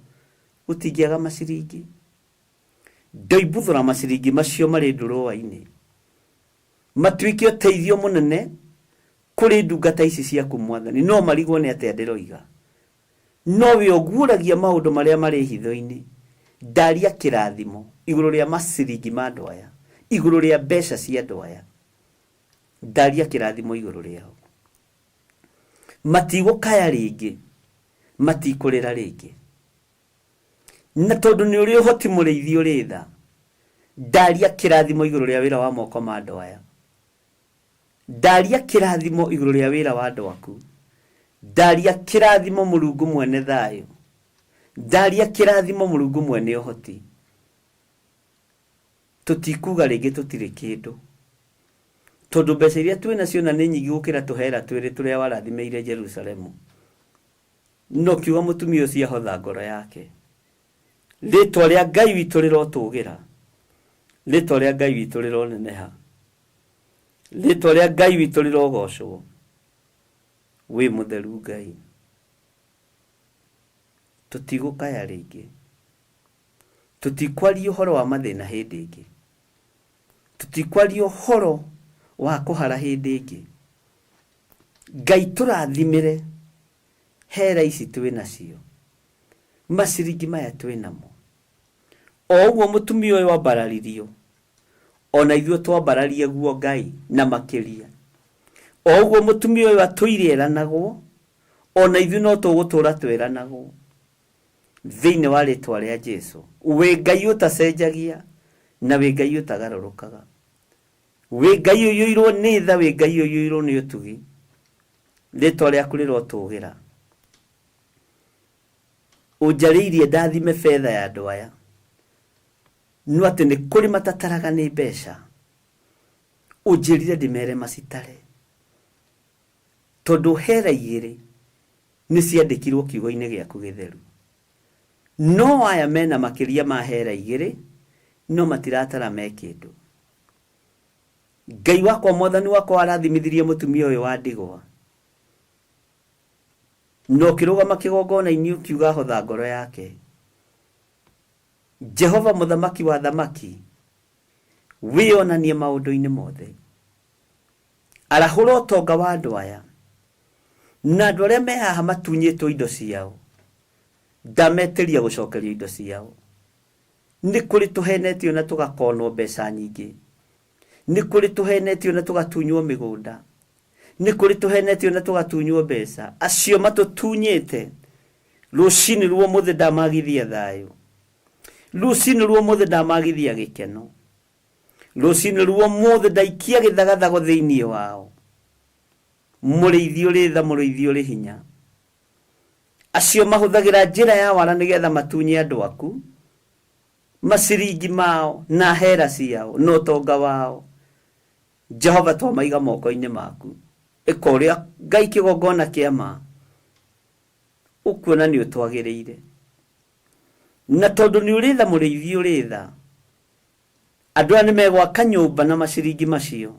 gũtingĩaga maciringi. Ndoimbuthũra maciringi macio marĩ ndurũa-inĩ, matuĩke ũteithio mũnene kũrĩ ndungata ici ciaku Mwathani. No marigwo nĩ atĩa ndĩroiga. No we ũguũragia maũndũ marĩa marĩ hitho-inĩ. Ndaria kĩrathimo igũrũ rĩa maciringi ma andũ aya, igũrũ rĩa mbeca cia andũ aya. Ndaria kĩrathimo igũrũ rĩao. Matigũkaya rĩngĩ, matikũrĩra rĩngĩ. Na tondũ nĩ ũrĩ ũhoti mũrĩithi ũrĩ tha, ndaria kĩrathimo igũrũ rĩa wĩra wa moko ma andũ aya. Ndaria kĩrathimo igũrũ rĩa wĩra wa andũ aku. Ndaria kĩrathimo Mũrungu mwene thayũ. Ndaria kĩrathimo Mũrungu mwene ũhoti. Tũtikuga rĩngĩ tũtirĩ kĩndũ. Tondũ mbeca iria twĩ nacio na nĩ nyingĩ gũkĩra tũhera twĩrĩ tũrĩa warathimĩire Jerusalemu. No kiuga mũtumia ũcio ahotha ngoro yake. Rĩtwa rĩa Ngai witũ rĩrotũgĩra. Rĩtwa rĩa Ngai witũ rĩroneneha. Rĩtwa rĩa Ngai witũ rĩrogocwo. Wĩ mũtheru Ngai. Tũtigũkaya rĩngĩ. Tũtikwaria ũhoro wa mathĩna hĩndĩ ĩngĩ. Tũtikwaria ũhoro wa kũhara hĩndĩ ĩngĩ. Ngai tũrathimĩre hera ici twĩ nacio, maciringi maya twĩ namo. O ũguo mũtumia ũyũ ambararirio, ona ithuĩ twambararie guo Ngai na makĩria. O ũguo mũtumia ũyũ atũire eranagwo, ona ithuĩ no tũgũtũra twĩranagwo thĩinĩ wa rĩtwa rĩa Jesu. Wĩ Ngai ũtacenjagia na wĩ Ngai ũtagarũrũkaga, wĩ Ngai ũiyũirwo nĩ tha, wĩ Ngai ũiyũirwo nĩ ũtugi. Rĩtwa rĩaku rĩrotũgĩra. Ũnjarĩirie ndathime betha ya andũ aya, no atĩ nĩ kũrĩ matataraga nĩ mbeca. Ũnjĩrire ndĩmere macitare, tondũ hera igĩrĩ nĩ ciandĩkirwo kiugo-inĩ gĩaku gĩtheru. No aya mena makĩria ma hera igĩrĩ, no matiratara me kĩndũ. Ngai wakwa, mwathani wakwa, warathimithirie mũtumia ũyũ wa ndigwa, na ũkĩrũgama kĩgongona-inĩ ũkiuga hotha ngoro yake. Jehova mũthamaki wa thamaki, wĩonanie maũndũ-inĩ mothe. Arahũra ũtonga wa andũ aya, na andũ arĩa me haha matunyĩtwo indo ciao, ndametĩria gũcokerio indo ciao. Nĩ kũrĩ tũhenetio na tũgakonwo mbeca nyingĩ, nĩ kũrĩ tũhenetio na tũgatunywo mĩgũnda, nĩ kũrĩ tũhenetio na tũgatunywo mbeca. Acio matũtunyĩte rũcinĩ rwa ũmũthĩ ndamagithia thayũ, rũcinĩ rwa ũmũthĩ ndamagithia gĩkeno, rũcinĩ rwa ũmũthĩ ndaikia gĩthagathago thĩinĩ wao. Mũrĩithi ũrĩ tha, mũrĩithi ũrĩ hinya, acio mahũthagĩra njĩra ya wara nĩgetha matunye andũ aku maciringi mao na hera ciao na ũtonga wao. Jehova, twamaiga moko-inĩ maku. Ĩka ũrĩa Ngai kĩgongona kĩa ma ũkuona nĩ ũtwagĩrĩire, na tondũ nĩ ũrĩ tha, mũrĩithi ũrĩ tha, andũ aya nĩ megwaka nyũmba na maciringi macio,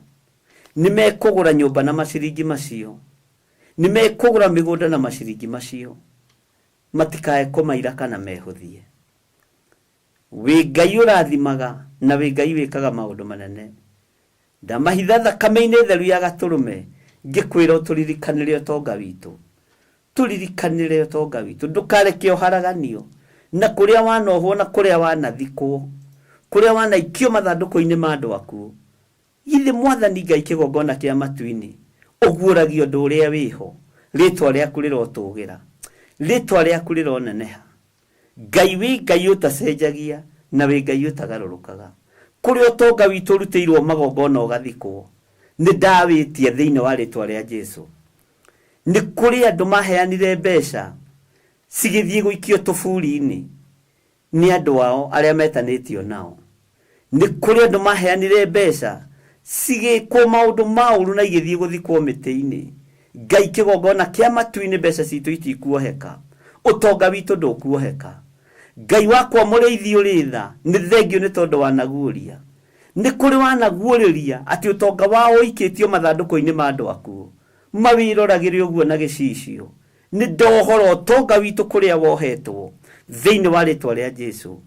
nĩ mekũgũra nyũmba na maciringi macio, nĩ mekũgũra mĩgũnda na maciringi macio, matikae kũmaira kana mehũthie. Wĩ Ngai ũrathimaga na wĩ Ngai wĩkaga maũndũ manene. Ndamahitha thakame-inĩ theru ya gatũrũme, ngĩkwĩra ũtũririkanĩre ũtonga witũ, tũririkanĩre ũtonga witũ, ndũkareke ũharaganio na kũrĩa wanohwo na kũrĩa wanathikwo, kũrĩa wanaikio mathandũkũ-inĩ ma andũ akuũ. Githĩ mwathani Ngai kĩgongona kĩa matu-inĩ ũguũragia ũndũ ũrĩa wĩho. Rĩtwa rĩaku rĩrotũgĩra, rĩtwa rĩaku rĩroneneha. Ngai wĩ Ngai ũtacenjagia na wĩ Ngai ũtagarũrũkaga. Kũrĩa ũtonga witũ ũrutĩirwo magongona ũgathikwo, nĩ ndawĩtia thĩinĩ wa rĩtwa rĩa Jesu. Nĩ kũrĩ andũ maheanire mbeca cigĩthiĩ gũikio tũburi-inĩ nĩ andũ ao arĩa metanĩtio nao. Nĩ kũrĩ andũ maheanire mbeca cigĩkwo maũndũ ma ũru na igĩthiĩ gũthikwo mĩtĩ-inĩ. Ngai kĩgongona kĩa matu-inĩ, mbeca citũ itikuoheka, ũtonga witũ ndũkuoheka. Ngai wakwa mũrĩithi ũrĩ tha, nĩ thengio nĩ tondũ wanaguũria. Nĩ kũrĩ wanaguũrĩria atĩ ũtonga wao ũikĩtio mathandũkũ-inĩ ma andũ akuũ, mawĩroragĩre ũguo na gĩcicio. Nĩ ndohora ũtonga witũ kũrĩa wohetwo thĩinĩ wa rĩtwa rĩa Jesu.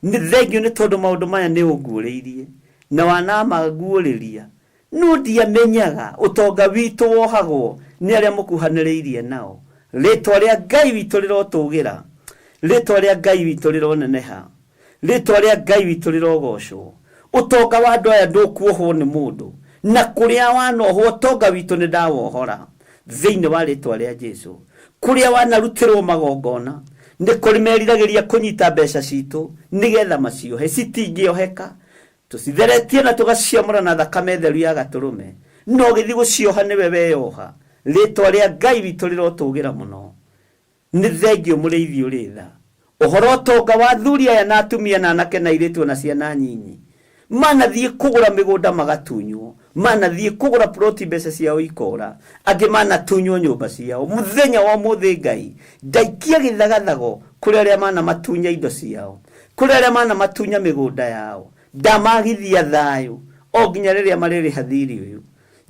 Nĩ thengio nĩ tondũ maũndũ maya nĩ ũnguũrĩirie na wanamaguũrĩria, no ndiamenyaga ũtonga witũ wohagwo nĩ arĩa mũkuhanĩrĩirie nao. Rĩtwa rĩa Ngai witũ rĩrotũgĩra, rĩtwa rĩa Ngai witũ rĩroneneha, rĩtwa rĩa Ngai witũ rĩrogocwo. Ũtonga wa andũ aya ndũkuohwo nĩ mũndũ, na kũrĩa wanohwo ũtonga witũ nĩ ndawohora thĩinĩ wa rĩtwa rĩa Jesu. Kũrĩa wanarutĩrwo magongona, nĩ kũrĩ meriragĩria kũnyita mbeca citũ nĩgetha maciohe, citingĩoheka. Tũcitheretie na tũgaciamũra na thakame theru ya gatũrũme, no ũgĩthiĩ gũcioha nĩwe weyoha. Rĩtwa rĩa Ngai witũ rĩrotũgĩra mũno. Nĩ thengio mũrĩithi ũrĩ tha. Ũhoro ũtonga wa athuri aya na atumia na anake na airĩtu ona ciana nyinyi, manathiĩ kũgũra mĩgũnda magatunywo, manathiĩ kũgũra ploti mbeca ciao ikora, angĩ manatunywo nyũmba ciao. Mũthenya wa ũmũthĩ Ngai ndaikia gĩthagathago kũrĩ arĩa manamatunya indo ciao, kũrĩ arĩa manamatunya mĩgũnda yao, ndamagithia thayũ o nginya rĩrĩa marĩrĩha thirĩ ũyũ.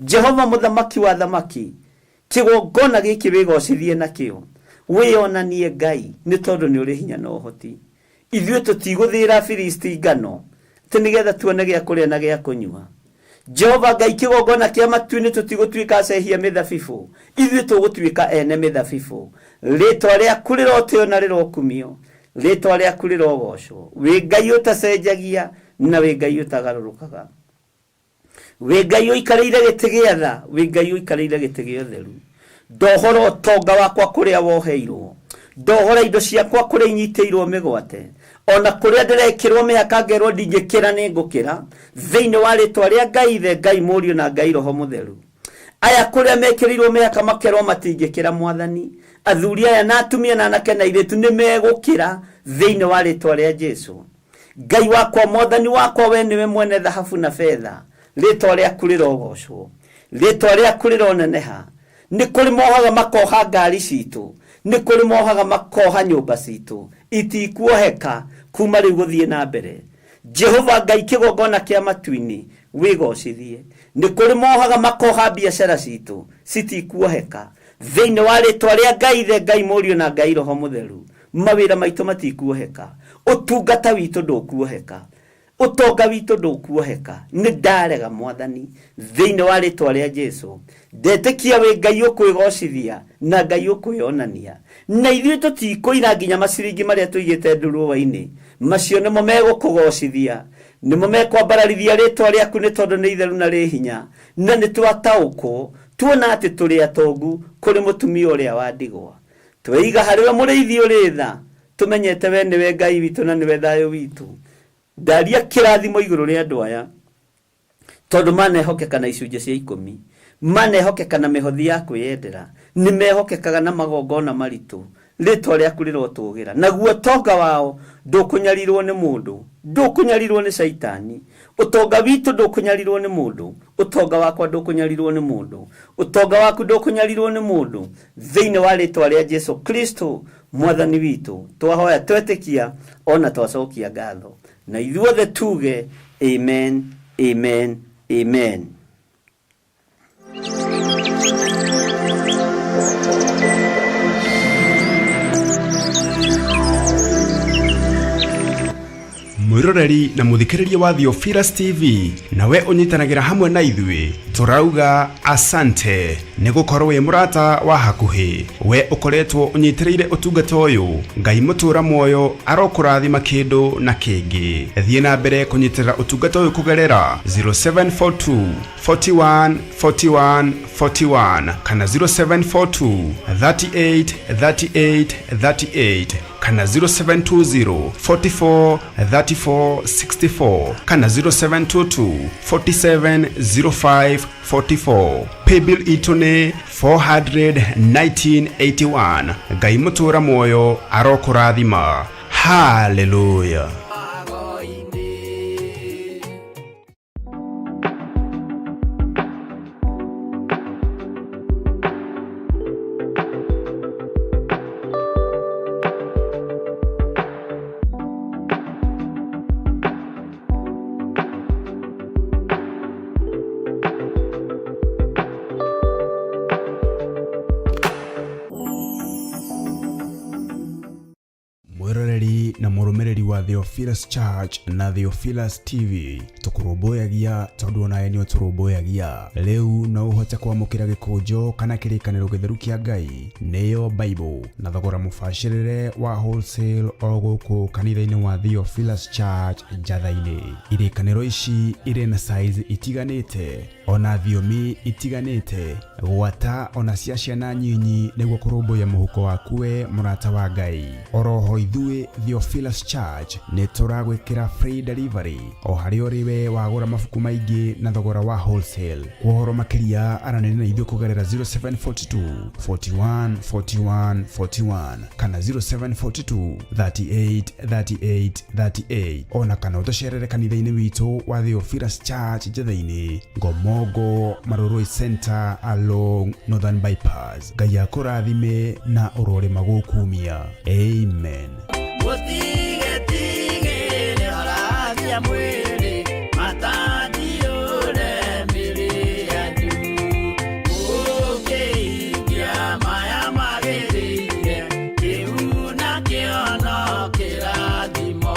Jehova mũthamaki wa thamaki, kĩgongona gĩkĩ wĩgocithie nakĩo, wĩonanie Ngai nĩ tondũ nĩ ũrĩ hinya na ũhoti. Ithuĩ tũtigũthĩĩra Afilisti ngano atĩ nĩgetha tuone gĩa kũrĩa na gĩa kũnyua. Jehova Ngai kĩgongona kĩa matu-inĩ, tũtigũtuĩka acehia mĩthabibũ, ithuĩ tũgũtuĩka ene mĩthabibũ. Rĩtwa rĩaku rĩrotĩo na rĩrokumio, rĩtwa rĩaku rĩrogocwo. Wĩ Ngai ũtacenjagia na wĩ Ngai ũtagarũrũkaga, wĩ Ngai ũikarĩire gĩtĩ gĩa tha, wĩ Ngai ũikarĩire gĩtĩ gĩa ũtheru. Ndohora ũtonga wakwa kũrĩa woheirwo, ndohora indo ciakwa kũrĩa inyitĩirwo mĩgwate, ona kũrĩa ndĩrekĩrwo mĩhaka ngerwo ndingĩkĩra nĩ ngũkĩra, thĩinĩ wa rĩtwa rĩa Ngai Ithe, Ngai Mũriũ na Ngai Roho Mũtheru. Aya kũrĩa mekĩrĩirwo mĩhaka makerwo matingĩkĩra, Mwathani, athuri aya na atumia na anake na airĩtu nĩ megũkĩra thĩinĩ wa rĩtwa rĩa Jesu. Ngai wakwa, Mwathani wakwa, we nĩwe mwene thahabu na betha, rĩtwa rĩaku rĩrogocwo, rĩtwa rĩaku rĩroneneha. Nĩ kũrĩ mohaga makoha ngari citũ, nĩ kũrĩ mohaga makoha nyũmba citũ, itikuoheka kuma rĩu gũthiĩ na mbere. Jehova Ngai kĩgongona kĩa matu-inĩ, wĩgocithie. Nĩ kũrĩ mohaga makoha biacara citũ, citikuoheka thĩinĩ wa rĩtwa rĩa Ngai Ithe, Ngai Mũriũ na Ngai Roho Mũtheru. Mawĩra maitũ matikuoheka, ũtungata witũ ndũkuoheka, ũtonga witũ ndũkuoheka. Nĩ ndarega Mwathani thĩinĩ wa rĩtwa rĩa Jesu. Ndetĩkia wĩ Ngai ũkwĩgocithia na Ngai ũkwĩonania, na ithuĩ tũtikũira nginya maciringi marĩa tũigĩte ndurũa-inĩ, macio nĩmo megũkũgocithia, nĩmo mekwambararithia rĩtwa rĩaku, nĩ tondũ nĩ itheru na rĩ hinya. Na nĩ twataũkwo tuona atĩ tũrĩ atongu kũrĩ mũtumia ũrĩa wa ndigwa. Tweiga harĩ we mũrĩithi ũrĩ tha, tũmenyete we nĩwe Ngai witũ na nĩwe thayũ witũ. Ndaria kĩrathimo igũrũ rĩa andũ aya, tondũ manehokeka na icunjĩ cia 10, manehokeka na mĩhothi ya kwĩyendera, nĩ mehokekaga na magongona maritũ. Rĩtwa rĩaku rĩrotũgĩra, naguo ũtonga wao ndũkũnyarirwo nĩ mũndũ, ndũkũnyarirwo nĩ caitani. Ũtonga witũ ndũkũnyarirwo nĩ mũndũ, ũtonga wakwa ndũkũnyarirwo nĩ mũndũ, ũtonga waku ndũkũnyarirwo nĩ mũndũ, thĩinĩ wa rĩtwa rĩa Jesu Kristo Mwathani witũ. Twahoya twetĩkia ona twacokia ngatho, na ithuothe tuge amen, amen, amen. Mwiroreri na muthikiriria wa Theophilus TV, nawe unyitanagĩra hamwe na ithuĩ, tũrauga asante nĩ gũkorwo wĩ mũrata wa hakuhĩ. We ũkoretwo ũnyitĩrĩire ũtungata ũyũ, Ngai mũtũra muoyo arokũrathima kĩndũ na kĩngĩ. Thiĩ na mbere kũnyitĩrĩra ũtungata ũyũ kũgerera 0742 41 41 41 kana 0742 38 38 38 kana 0720 44 34 64 kana 0722 47 05 44. Paybill itũ nĩ 41981. Ngai mũtũra muoyo arokũrathima. Haleluya. Mwiroreri na mũrũmĩrĩri wa Theophilus Church na Theophilus TV, tũkũrũmbũyagia tondũ onawe nĩ ũtũrũmbũyagia. Rĩu no ũhote kwamũkĩra gĩkũnjo kana kĩrĩkanĩro gĩtheru kĩa Ngai, nĩyo Bible, na thogora mũbacĩrĩre wa wholesale o gũkũ kanitha-inĩ wa Theophilus Church Njatha-inĩ. Irĩkanĩro ici irĩ na size itiganĩte ona thiomi itiganĩte, gwata ona cia ciana nyinyi, nĩguo kũrũmbũiya mũhuko waku we mũrata wa Ngai. Oroho ithuĩ Theophilus Church nĩ tũragwĩkĩra free delivery o harĩa ũrĩ we wagũra mabuku maingĩ na thogora wa wholesale. Kwa ũhoro makĩria aranĩria na ithuĩ kũgerera 0742 41 41 41 kana 0742 38 38 38, ona kana ũtũcerere kanitha-inĩ witũ wa Theophilus Church Njatha-inĩ, Ngomongo Marurui Center along Northern Bypass. Ngai akũrathime na ũrorĩma gũkumia. Amen. Mũtigetigĩre orathia mwĩrĩ, matandiũre mĩrĩ yanyu. Mũkĩhingia maya magĩrĩire, kĩu nakĩo no kĩrathimo.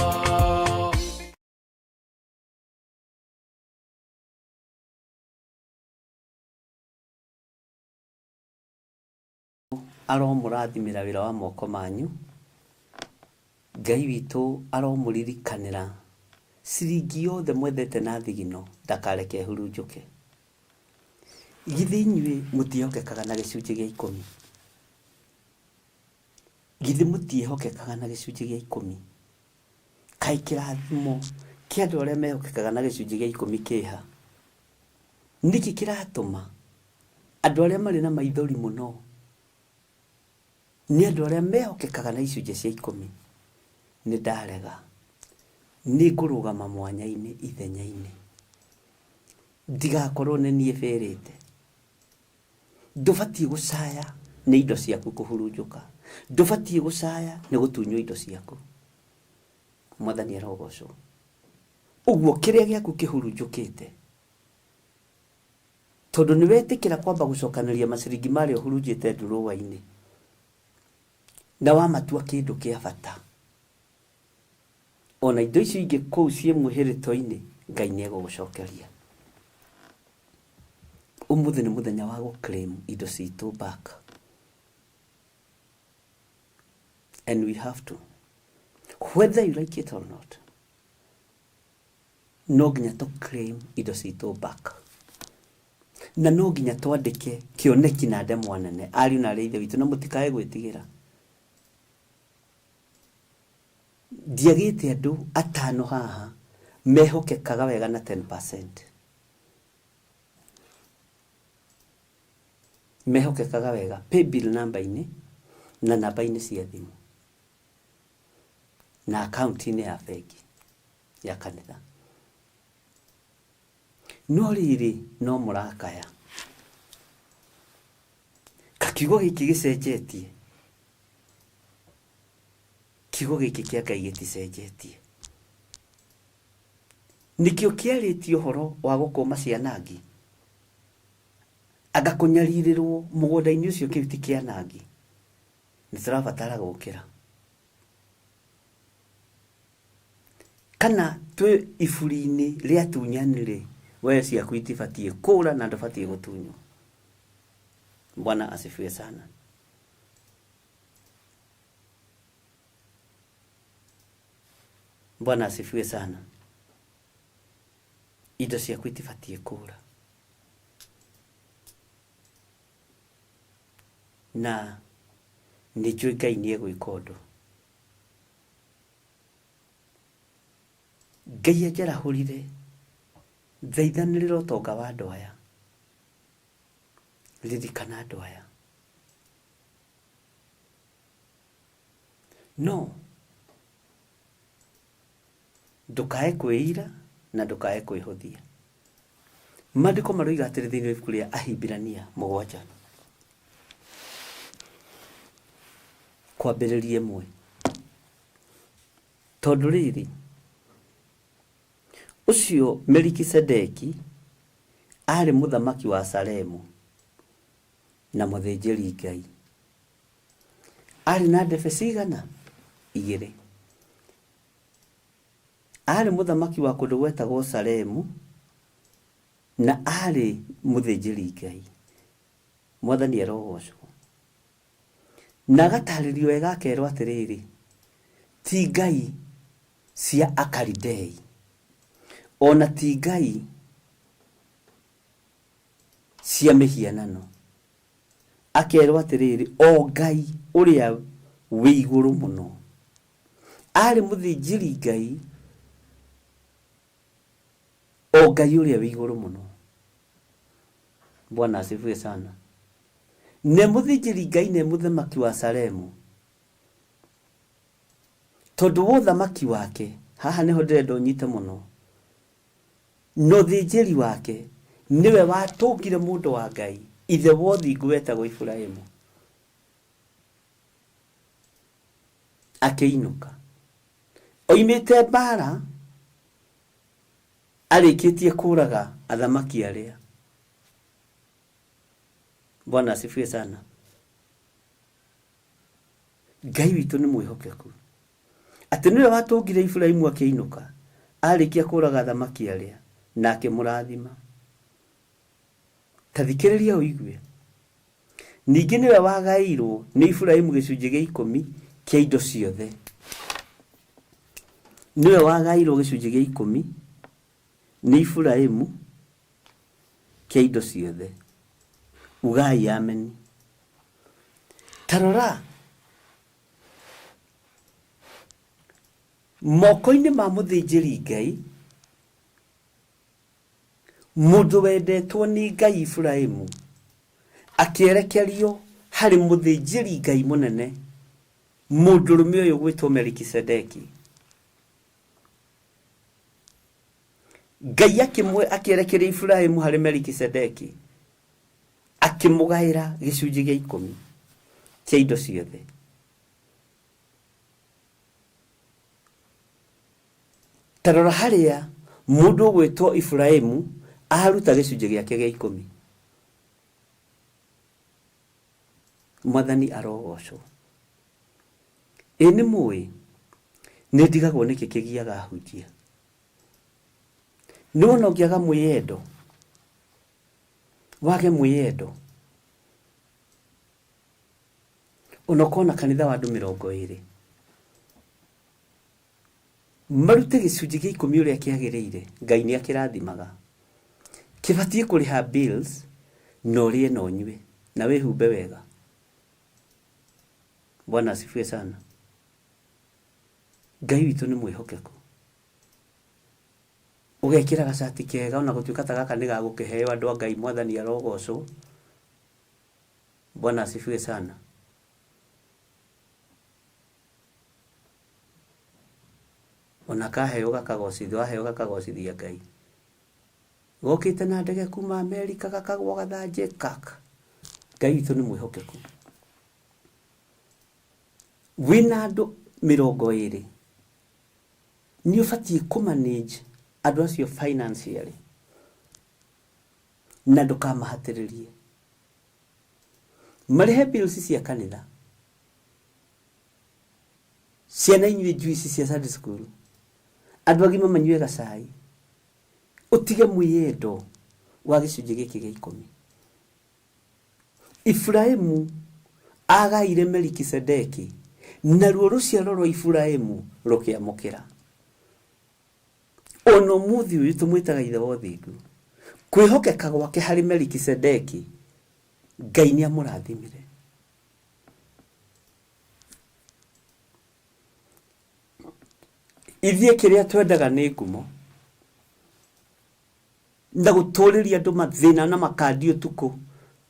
aromũrathimĩra wĩra wa moko manyu. Ngai witũ aromũririkanĩra ciringi yothe mwethete na thigino ndakareke ĩhurunjũke. Githĩ inyuĩ mũtiĩhokekaga na gĩcunjĩ gĩa ikũmi? Githĩ mũtiĩhokekaga na gĩcunjĩ gĩa ikũmi? Kaĩ kĩrathimo kĩa andũ arĩa mehokekaga na gĩcunjĩ gĩa ikũmi kĩha? Nĩkĩ kĩratũma andũ arĩa marĩ na maithori mũno nĩ andũ arĩa mehokekaga na icunjĩ cia ikũmi? Nĩ ndarega, nĩ ngũrũgama mwanya-inĩ ithenya-inĩ, ndigakorwo nĩ niĩ bĩrĩte. Ndũbatiĩ gũcaya nĩ indo ciaku kũhurunjũka, ndũbatiĩ gũcaya nĩ gũtunywo indo ciaku. Mwathani arogocwo. Ũguo kĩrĩa gĩaku kĩhurunjũkĩte, tondũ nĩ wetĩkĩra kwamba gũcokanĩria maciringi marĩa ũhurunjĩte ndurũa-inĩ na wamatua kĩndũ kĩa bata, ona indo icio ingĩ kũu ciĩ mwĩhĩrĩto-inĩ Ngai nĩ egũgũcokeria. Ũmũthĩ nĩ mũthenya wa gũ claim indo citũ back, and we have to, whether you like it or not, no nginya tũ claim indo citũ back, na no nginya twandĩke kĩoneki na ndemwa nene, ariũ na arĩ ithe witũ, na mũtikae gwĩtigĩra. Ndiagĩte andũ atano haha mehokekaga wega na 10%, mehokekaga wega paybill namba-inĩ na namba-inĩ cia thimũ na akaunti-inĩ ya bengi ya kanitha. No rĩrĩ, no mũrakaya kakiugo gĩkĩ gĩcenjetie, kiugo gĩkĩ kĩa Ngai gĩticenjetie. Nĩkĩo kĩarĩtie ũhoro wa gũkũma cianangi, anga kũnyarirĩrwo mũgũnda-inĩ ũcio kĩu ti kĩanangi. Nĩ tũrabatara gũkĩra kana twĩ iburi-inĩ rĩa tunyani-rĩ, we ciaku itibatiĩ kũra na ndũbatiĩ gũtunywo. Bwana asifiwe sana. Bwana asifiwe sana. Indo ciaku itibatiĩ kũra na nĩ njũĩ Ngai nĩ egwĩka ũndũ. Ngai anjarahũrire thaithanĩrĩra ũtonga wa andũ aya, ririkana andũ aya. No ndũkae kwĩira na ndũkae kwĩhũthia. Maandĩko maroiga atĩrĩ thĩinĩ wa ibuku rĩa Ahibirania 7 kwambĩrĩria 1, tondũ rĩrĩ, ũcio Melikisedeki arĩ mũthamaki wa Salemu na mũthĩnjĩri Ngai, arĩ na ndebe cigana? 2. Arĩ mũthamaki wa kũndũ gwetagwo Salemu na arĩ mũthĩnjĩri Ngai. Mwathani arogocwo. Na agatarĩrio wega akerwo atĩrĩrĩ, ti Ngai cia Akalidei, ona ti Ngai cia mĩhianano. Akerwo atĩrĩrĩ, o Ngai ũrĩa wĩ igũrũ mũno. Arĩ mũthĩnjĩri Ngai, o Ngai ũrĩa wĩ igũrũ mũno. Bwana asifiwe sana. Ne mũthĩnjĩri Ngai ne mũthamaki wa Salemu, tondũ wa ũthamaki wake, haha nĩho ndĩrenda ũnyite mũno, na ũthĩnjĩri wake nĩwe watũngire mũndũ wa Ngai, ithe wa ũthingu wetagwo Iburahĩmu, akĩinũka oimĩte mbara arĩkĩtie kũraga athamaki arĩa. Bwana asifiwe sana. Ngai witũ nĩ mwĩhokeku, atĩ nĩwe watũngire Iburahĩmu akĩinũka arĩkia kũraga athamaki arĩa na akĩmũrathima. Ta thikĩrĩria ũigue. Ningĩ nĩwe wagaĩirwo nĩ Iburahimu gĩcunjĩ gĩa ikũmi kĩa indo ciothe. Nĩwe wagaĩirwo gĩcunjĩ gĩa ikũmi nĩ Iburahimu kĩa indo ciothe. Ugai ameni. Ta rora moko-inĩ ma mũthĩnjĩri Ngai, mũndũ wendetwo nĩ Ngai Iburahimu akĩerekerio harĩ mũthĩnjĩri Ngai mũnene, mũndũrũme ũyũ gwĩtwo Melikisedeki. Ngai akĩerekeria Iburahimu harĩ Melikisedeki, akĩmũgaĩra gĩcunjĩ gĩa ikũmi kĩa indo ciothe. Ta rora harĩa mũndũ ũgwĩtwo Iburahimu aruta gĩcunjĩ gĩake gĩa ikũmi. Mwathani arogocwo. Ĩ nĩ mũĩ nĩ ndigagwo nĩkĩ kĩgiaga ahunjia. Nĩ wona ũngĩaga mwĩyendo, wage mwĩyendo, ona ũkorwo na kanitha wa andũ mĩrongo ĩrĩ, marute gĩcunjĩ gĩa ikũmi ũrĩa kĩagĩrĩire, Ngai nĩ akĩrathimaga. Kĩbatiĩ kũrĩha bills na ũrĩe na ũnyue na wĩhumbe wega. Bwana asifiwe sana. Ngai witũ nĩ mwĩhokeku. Ũgekĩra gacati kega ona gũtuĩka ta gaka nĩ gagũkĩheo andũ a Ngai, Mwathani arogocwo. Bwana asifiwe sana. Ona kaheo gakagocithio, waheo gakagocithia Ngai. Gokĩte na ndege kuma Amerika gakagwa gathanjĩ kaka. Ngai witũ nĩ mwĩhokeku. Wĩna andũ mĩrongo ĩrĩ, nĩ ũbatiĩ kũ manage andũ acio financially na ndũkamahatĩrĩrie. Marĩhe bills cia kanitha, ciana inyue juice cia Sunday school, andũ agima manyue gacai, ũtige mwĩyendo wa gĩcunjĩ gĩkĩ gĩa ikũmi. Iburahimu agaire Melikisedeki, naruo rũciaro rwa Iburahimu rũkĩamũkĩra. Ona ũmũthĩ ũyũ tũmwĩtaga ithe wa ũthingu. Kwĩhokeka gwake harĩ Melikisedeki, Ngai nĩ amũrathimire. Ithuĩ kĩrĩa twendaga nĩ ngumo na gũtũrĩria andũ mathĩna na makandi ũtukũ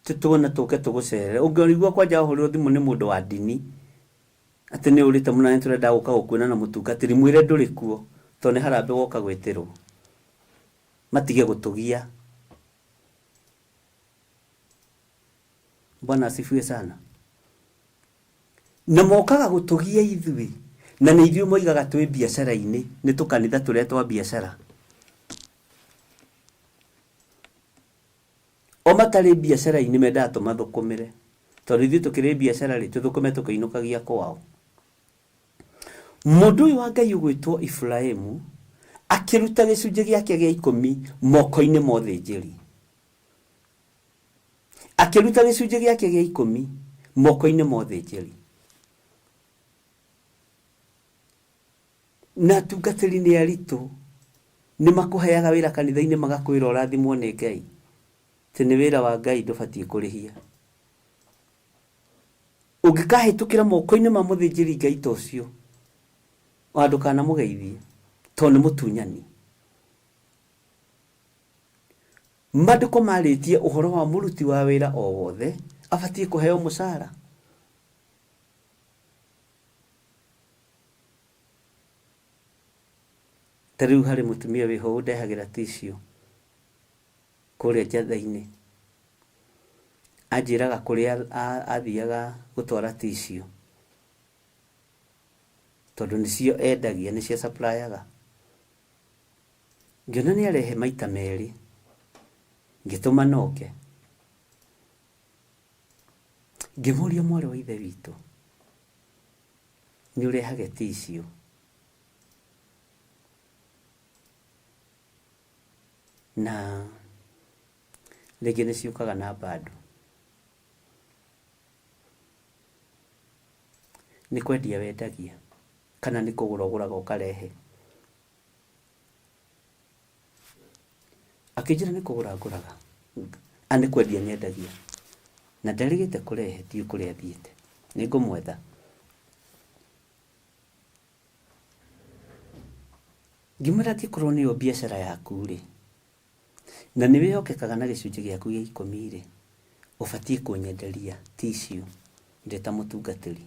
tũtuona tũke tũgũcerere. Ũngĩigua kwanja wahũrĩrwo thimũ nĩ mũndũ wa ndini atĩ nĩ ũrĩte mũno na nĩ tũrenda gũka gũkuona na mũtungatĩri, mwĩre ndũrĩ kuo tondũ nĩ harambee woka gwĩtĩrwo. Matige gũtũgia. Bwana asifiwe sana. Na mokaga gũtũgia ithuĩ, na nĩ ithuĩ moigaga twĩ biacara-inĩ, nĩ tũkanitha tũrĩa twa biacara. O matarĩ biacara-inĩ mendaga tũmathũkũmĩre, tondũ ithuĩ tũkĩrĩ biacara rĩ, tũthũkũme tũkĩinũkagia kwao. Mũndũ ũyũ wa Ngai ũgwĩtwo Iburahimu akĩruta gĩcunjĩ gĩake gĩa ikũmi moko-inĩ ma ũthĩnjĩri. Akĩruta gĩcunjĩ gĩake gĩa ikũmi moko-inĩ ma ũthĩnjĩri. Na atungatĩri nĩ aritũ, nĩ makũheaga wĩra kanitha-inĩ magakwĩra ũrathimwo nĩ Ngai, atĩ nĩ wĩra wa Ngai ndũbatiĩ kũrĩhia. Ũngĩkahĩtũkĩra moko-inĩ ma mũthĩnjĩri Ngai ta ũcio, ona ndũkanamũgeithie, tondũ nĩ mũtunyani. Maandĩko marĩtie ũhoro wa mũruti wa wĩra o wothe abatiĩ kũheo mũcara. Ta rĩu harĩ mũtumia wĩho ũndehagĩra tissue kũrĩa njatha-inĩ. Anjĩraga kũrĩa athiaga gũtwara tissue tondũ nĩcio endagia, nĩcio supplyaga. Ngĩona nĩ arehe maita merĩ, ngĩtũma noke. Ngĩmũria mwarĩ wa ithe witũ, nĩ ũrehage tissue? Na rĩngĩ nĩ ciũkaga na bando. Nĩ kwendia wendagia kana nĩ kũgũra ũgũraga ũkarehe? Akĩnjĩra nĩ kũgũra ngũraga, a nĩ kwendia nyendagia. Na nderĩgĩte kũrehe, ndiũĩ kũrĩa athiĩte. Nĩ ngũmwetha. Ngĩmwĩra angĩkorwo nĩyo biacara yaku rĩ, na nĩ wĩhokekaga na gĩcunjĩ gĩaku gĩa ikũmi-rĩ, ũbatiĩ kũnyenderia tissue ndĩ ta mũtungatĩri.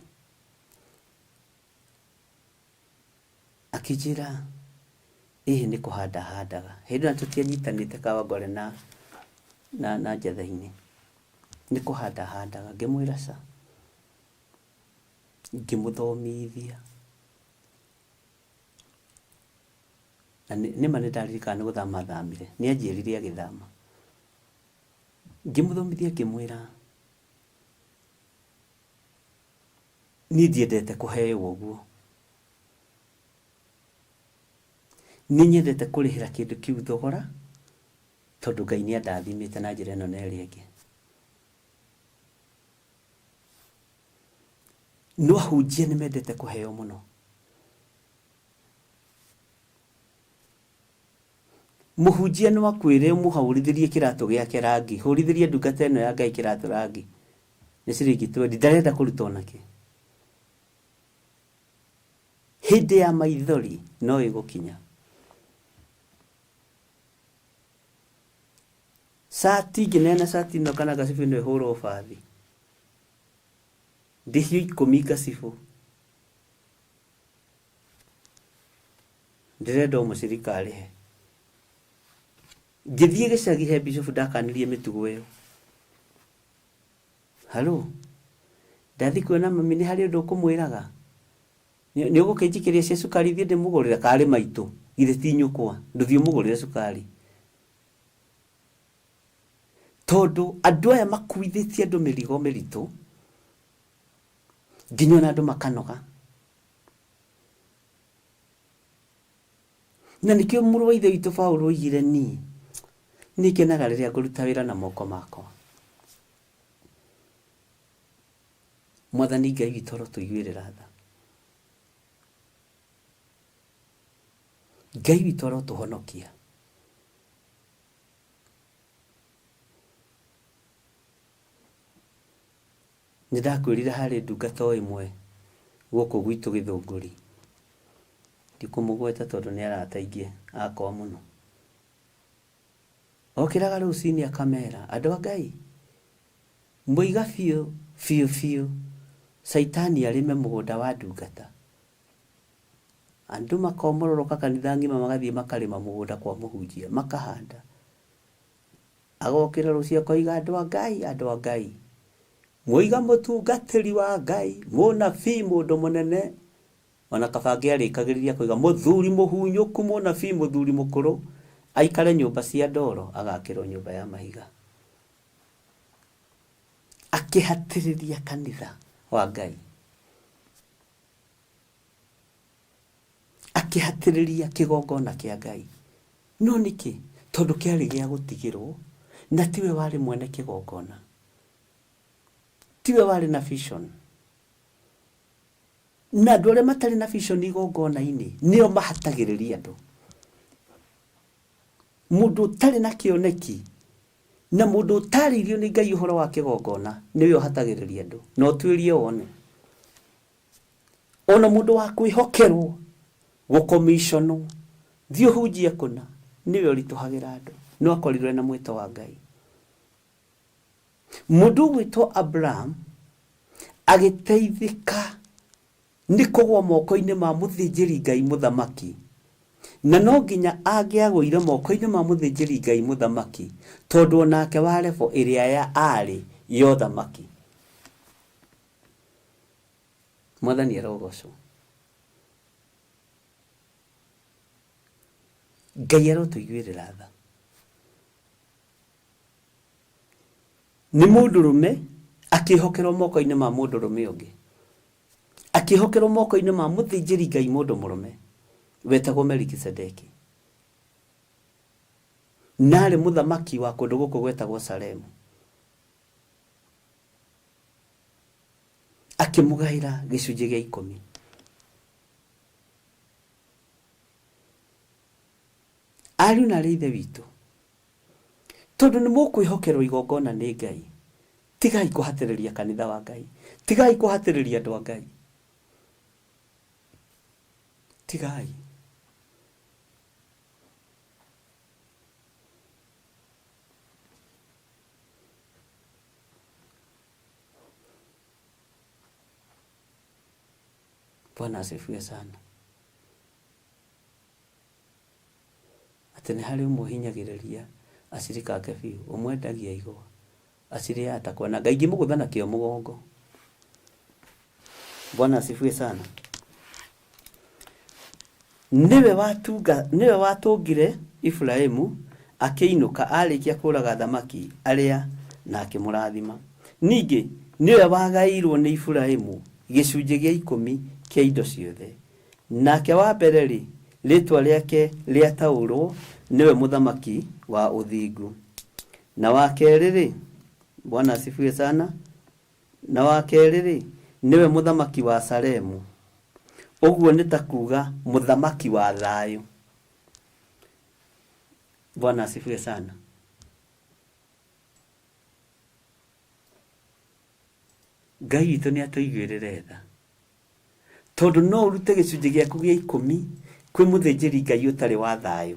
Akĩnjĩra ĩhĩ nĩ kũhanda handaga. Hĩndĩ ĩyo tũtianyitanĩte Kawangware na, na, na Njetha-inĩ. Nĩ kũhanda handaga. Ngĩmwĩra ca. Ngĩmũthomithia. Na nĩma nĩ ndaririkana nĩ gũthama athamire. Nĩ anjĩrire agĩthama. Ngĩmũthomithia ngĩmwĩra niĩ ndiendete kũheo ũguo. Nĩ nyendete kũrĩhĩra kĩndũ kĩu thogora tondũ Ngai nĩ andathimĩte na njĩra ĩno na ĩrĩa ĩngĩ. No ahunjia nĩ mendete kũheo mũno. Mũhunjia no akwĩre ũmũhũrithĩrie kĩratũ gĩake rangi, hũrithĩria ndungata ĩno ya Ngai kĩratũ rangi nĩ ciringi twendi, ndarenda kũruta onakĩ. Hĩndĩ ya maithori no ĩgũkinya. Cati ngĩneana cati ĩno kana ngacibũ ĩno ĩhũrwo bathi, ndĩhio ikũmi ngacibũ. Ndĩrenda o mũcirika arĩhe. Ngĩthiĩ gĩcagi he bishop ndakanirie mĩtugo ĩyo. Halo, ndathiĩ kuona mami nĩ harĩ ũndũ ũkũmwĩraga? Nĩ ũgũkĩnjikĩria cia cukari thiĩ ndĩmũgũrĩre? Karĩ maitũ, githĩ ti nyũkwa, ndũthiĩ ũmũgũrĩre cukari. Tondũ andũ aya makuithĩtie andũ mĩrigo mĩritũ, nginya ona andũ makanoga. Na nĩkĩo mũrũ wa ithe witũ Paulo oigire niĩ nĩ ngenaga rĩrĩa ngũruta wĩra na moko makwa. Mwathani Ngai witũ arotũiguĩrĩra tha. Ngai witũ arotũhonokia. Nĩ ndakwĩrire harĩ ndungata o ĩmwe gũkũ gwitũ Gĩthũngũri, ndikũmũgweta tondũ nĩ arata aingĩ akwa mũno. Okĩraga rũcinĩ akamera, andũ a Ngai, mwoiga biũ biũ biũ Caitani arĩme mũgũnda wa ndungata. Andũ makomororoka kanitha ng'ima magathiĩ makarĩma mũgũnda kwa mũhunjia, makahanda. Agokĩra rũciũ akoiga andũ a Ngai, andũ a Ngai, mwoiga mũtungatĩri wa Ngai, mũnabii mũndũ mũnene, ona kaba angĩarĩkagĩrĩria akoiga mũthuri mũhunyũku, mũnabii mũthuri mũkũrũ, aikare nyũmba cia ndoro, agakĩrwo nyũmba ya mahiga. Akĩhatĩrĩria kanitha wa Ngai. Akĩhatĩrĩria kĩgongona kĩa Ngai. No nĩkĩ? Tondũ kĩarĩ gĩa gũtigĩrwo, na tiwe warĩ mwene kĩgongona. Tiwe warĩ na vision. Na andũ arĩa matarĩ na vision igongona-inĩ, nĩo mahatagĩrĩria andũ. Mũndũ ũtarĩ na kĩoneki, na mũndũ ũtarĩirio nĩ Ngai ũhoro wa kĩgongona, nĩwe ũhatagĩrĩria andũ. Na ũtuĩrie wone. Ona mũndũ wa kwĩhokerwo gũkomiconwo thiĩ ũhunjie kũna nĩwe ũritũhagĩra andũ no akorirwo ena mwĩto wa Ngai. Mũndũ ũgwĩtwo Abraham agĩteithĩka nĩ kũgwa moko-inĩ ma mũthĩnjĩri Ngai mũthamaki, na no nginya angĩagũire moko-inĩ ma mũthĩnjĩri Ngai mũthamaki tondũ onake wa level ĩrĩa ya arĩ ya ũthamaki. Mwathani arogocwo. Ngai arotũiguĩrĩra tha. Nĩ mũndũrũme akĩhokerwo moko-inĩ ma mũndũrũme ũngĩ. Akĩhokerwo moko-inĩ ma mũthĩnjĩri Ngai mũndũ mũrũme wetagwo Melikisedeki. Na arĩ mũthamaki wa kũndũ gũkũ gwetagwo Salemu. Akĩmũgaĩra gĩcunjĩ gĩa ikũmi. Ariũ na arĩ ithe witũ, tondũ nĩ mũkwĩhokerwo igongona nĩ Ngai, tigai kũhatĩrĩria kanitha wa Ngai, tigai kũhatĩrĩria andũ a Ngai, tigai. Bwana asifiwe sana. Atĩ nĩ harĩ ũmwe ũhinyagĩrĩria acirika ake biũ, ũmwendagia igwa, acirĩaga ta kwananga, ingĩmũgũtha nakĩo mũgongo. Bwana asifiwe sana. Nĩwe watunga, nĩwe watũngire Iburahimu akĩinũka arĩkia kũraga athamaki arĩa na akĩmũrathima. Ningĩ nĩwe wagaĩirwo nĩ Iburahimu gĩcunjĩ gĩa ikũmi kĩa indo ciothe. Nake wa mbere-rĩ, rĩĩtwa rĩake rĩataũrwo nĩwe mũthamaki wa ũthingu. Na wa kerĩ-rĩ, Bwana asifiwe sana, na wa kerĩ-rĩ, nĩwe mũthamaki wa Salemu. Ũguo nĩ ta kuuga mũthamaki wa thayũ. Bwana asifiwe sana. Ngai witũ nĩ atũiguĩrĩre tha, tondũ no ũrute gĩcunjĩ gĩaku gĩa ikũmi kwĩ mũthĩnjĩri Ngai ũtarĩ wa thayũ,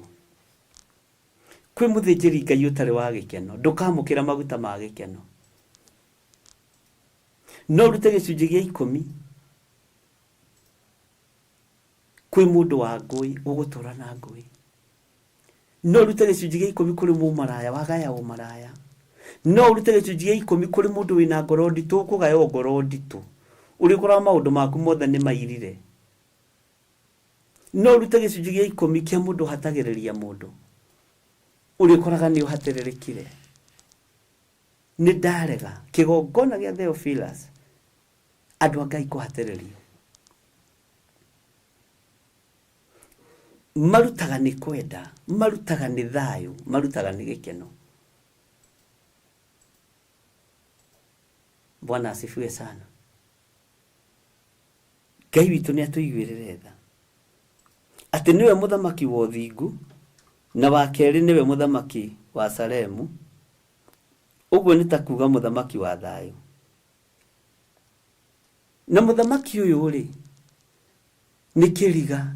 kwĩ mũthĩnjĩri Ngai ũtarĩ wa gĩkeno, ndũkamũkĩra maguta ma gĩkeno. No ũrute gĩcunjĩ gĩa ikũmi kwĩ mũndũ wa ngũĩ ũgũtũra na ngũĩ. No ũrute gĩcunjĩ gĩa ikũmi kũrĩ mũmaraya wagaya ũmaraya. No ũrute gĩcunjĩ gĩa ikũmi kũrĩ mũndũ wĩna ngoro nditũ ũkũgaya o ngoro nditũ, ũrĩkoraga maũndũ maku mothe nĩ mairire. No ũrute gĩcunjĩ gĩa ikũmi kĩa mũndũ ũhatagĩrĩria mũndũ, ũrĩkoraga nĩ ũhatĩrĩrĩkire. Nĩ ndarega kĩgongona gĩa Theophilus andũ a Ngai kũhatĩrĩrio. Marutaga nĩ kwenda, marutaga nĩ thayũ, marutaga nĩ gĩkeno. Bwana asifiwe sana. Ngai witũ nĩ atũiguĩrĩre tha, atĩ nĩwe mũthamaki wa ũthingu, na wa kerĩ nĩwe mũthamaki wa Salemu, ũguo nĩ ta kuga mũthamaki wa thayũ. Na mũthamaki ũyũ rĩ, nĩ kĩriga,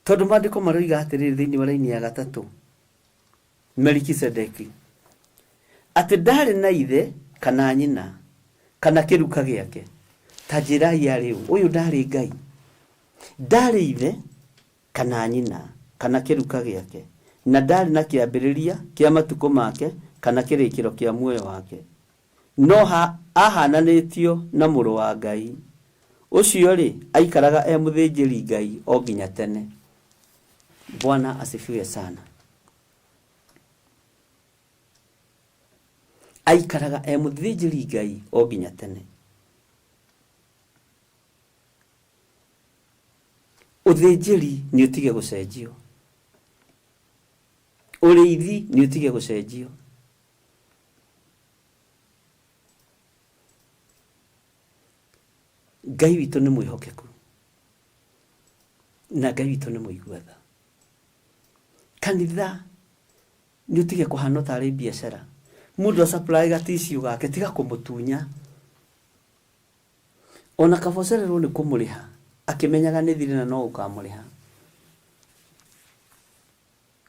tondũ maandĩko maroiga atĩrĩrĩ thĩinĩ wa raini ya gatatũ, Melikisedeki, atĩ ndarĩ na ithe kana nyina kana kĩruka gĩake. Ta njĩrai arĩ ũ? Ũyũ ndarĩ Ngai, ndarĩ ithe kana nyina kana kĩruka gĩake, na ndarĩ na kĩambĩrĩria kĩa matukũ make kana kĩrĩkĩro kĩa muoyo wake, no ahananĩtio na mũrũ wa Ngai. Ũcio-rĩ, aikaraga e mũthĩnjĩri Ngai o nginya tene. Bwana asifiwe sana. Aikaraga e mũthĩnjĩri Ngai o nginya tene. Ũthĩnjĩri nĩ ũtige gũcenjio, ũrĩithi nĩ ũtige gũcenjio. Ngai witũ nĩ mwĩhokeku na Ngai witũ nĩ mũigua tha. Kanitha nĩ ũtige kũhana tarĩ biacara, mũndũ a supply gaticiũ gake, tiga kũmũtunya. Ona kaba ũcererwo nĩ kũmũrĩha akĩmenyaga nĩ thirĩ na no ũkamũrĩha.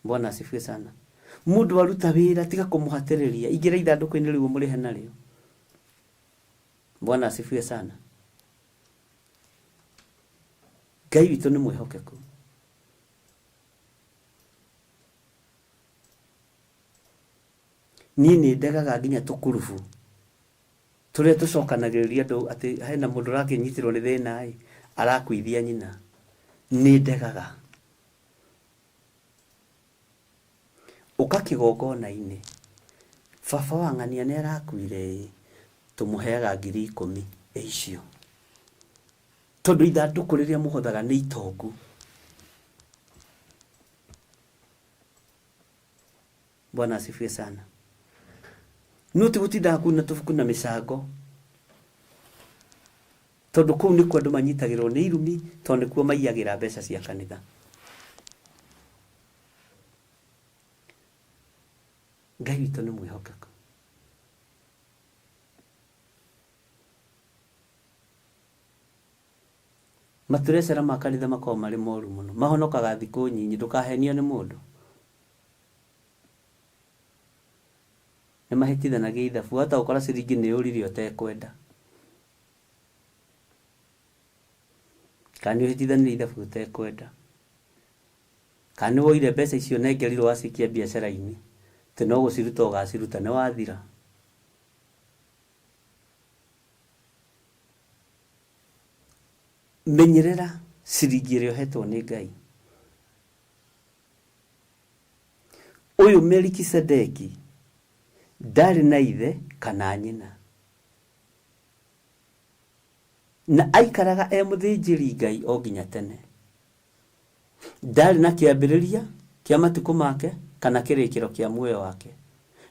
Bwana asifiwe sana. Mũndũ aruta wĩra tiga kũmũhatĩrĩria, ingĩra ithandũkũ-inĩ rĩu ũmũrĩhe narĩo. Bwana asifiwe sana. Ngai witũ nĩ mwĩhokeku. Niĩ nĩ ndegaga nginya tũkurubu tũrĩa tũcokanagĩrĩria andũ atĩ hena mũndũ ũrakĩnyitĩrwo nĩ thĩna ĩ, arakuithia nyina. Nĩ ndegaga. Ũka kĩgongona-inĩ, baba wa ng'ania nĩ arakuire ĩ, tũmũheaga 10,000 ĩ icio. Tondũ ithandũkũ rĩrĩa mũhothaga nĩ itongu. Bwana asifiwe sana. No ti gũtindaga kuna tũbuku na mĩcango. Tondũ kũu nĩkuo andũ manyitagĩrwo nĩ irumi, tondũ nĩkuo maiyagĩra mbeca cia kanitha. Ngai witũ nĩ mwĩhokeku. Maturecera ma kanitha makoragwo marĩ moru mũno. Mahonokaga thikũ nyinyi, ndũkahenio nĩ mũndũ. Nĩ mahĩtithanagia ithabu, wahota gũkora ciringi nĩ yũrire ũtekwenda. Kana nĩ ũhĩtithanirie ithabu ũtekwenda. Kana nĩ woire mbeca icio ũnengerirwo wacikia biacara-inĩ, atĩ no gũciruta ũgaciruta, nĩ wathira. Menyerera ciringi ĩrĩa ũhetwo nĩ Ngai. Ũyũ Melikisedeki ndarĩ na ithe kana nyina, na aikaraga e mũthĩnjĩri Ngai o nginya tene. Ndarĩ na kĩambĩrĩria kĩa matukũ make kana kĩrĩkĩro kĩa muoyo wake,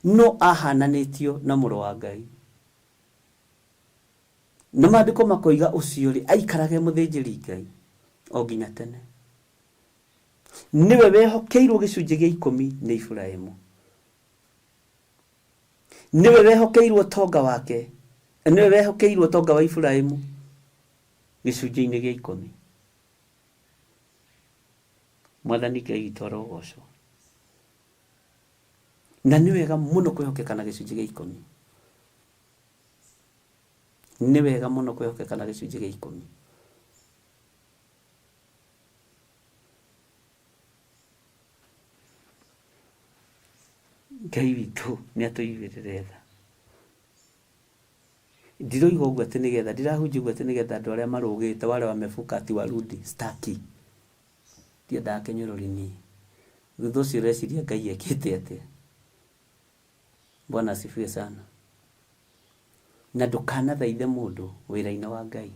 no ahananĩtio na Mũrũ wa Ngai. Na maandĩko makoiga ũcio-rĩ, aikarage mũthĩnjĩri Ngai o nginya tene. Nĩwe wehokeirwo gĩcunjĩ gĩa ikũmi nĩ Iburahimu. Nĩwe wehokeirwo ũtonga wake, nĩwe wehokeirwo ũtonga wa Iburahimu gĩcunjĩ-inĩ gĩa ikũmi. Mwathani Ngai witũ arogocwo. Na nĩ wega mũno kwĩhokeka na gĩcunjĩ gĩa ikũmi. Nĩ wega mũno kwĩhokeka na gĩcunjĩ gĩa ikũmi. Ngai witũ nĩ atũiguĩrĩre tha. Ndiroiga ũguo atĩ nĩgetha, ndirahunjia ũguo atĩ nĩgetha andũ arĩa marũgĩte wale wamevuka ati warudi, staki. Ndiendaga kĩnyũrũri niĩ. Thutha ũcio ũreciria Ngai ekĩte atĩa? Bwana asifiwe sana. Na ndũkanathaithe mũndũ wĩra-inĩ wa Ngai.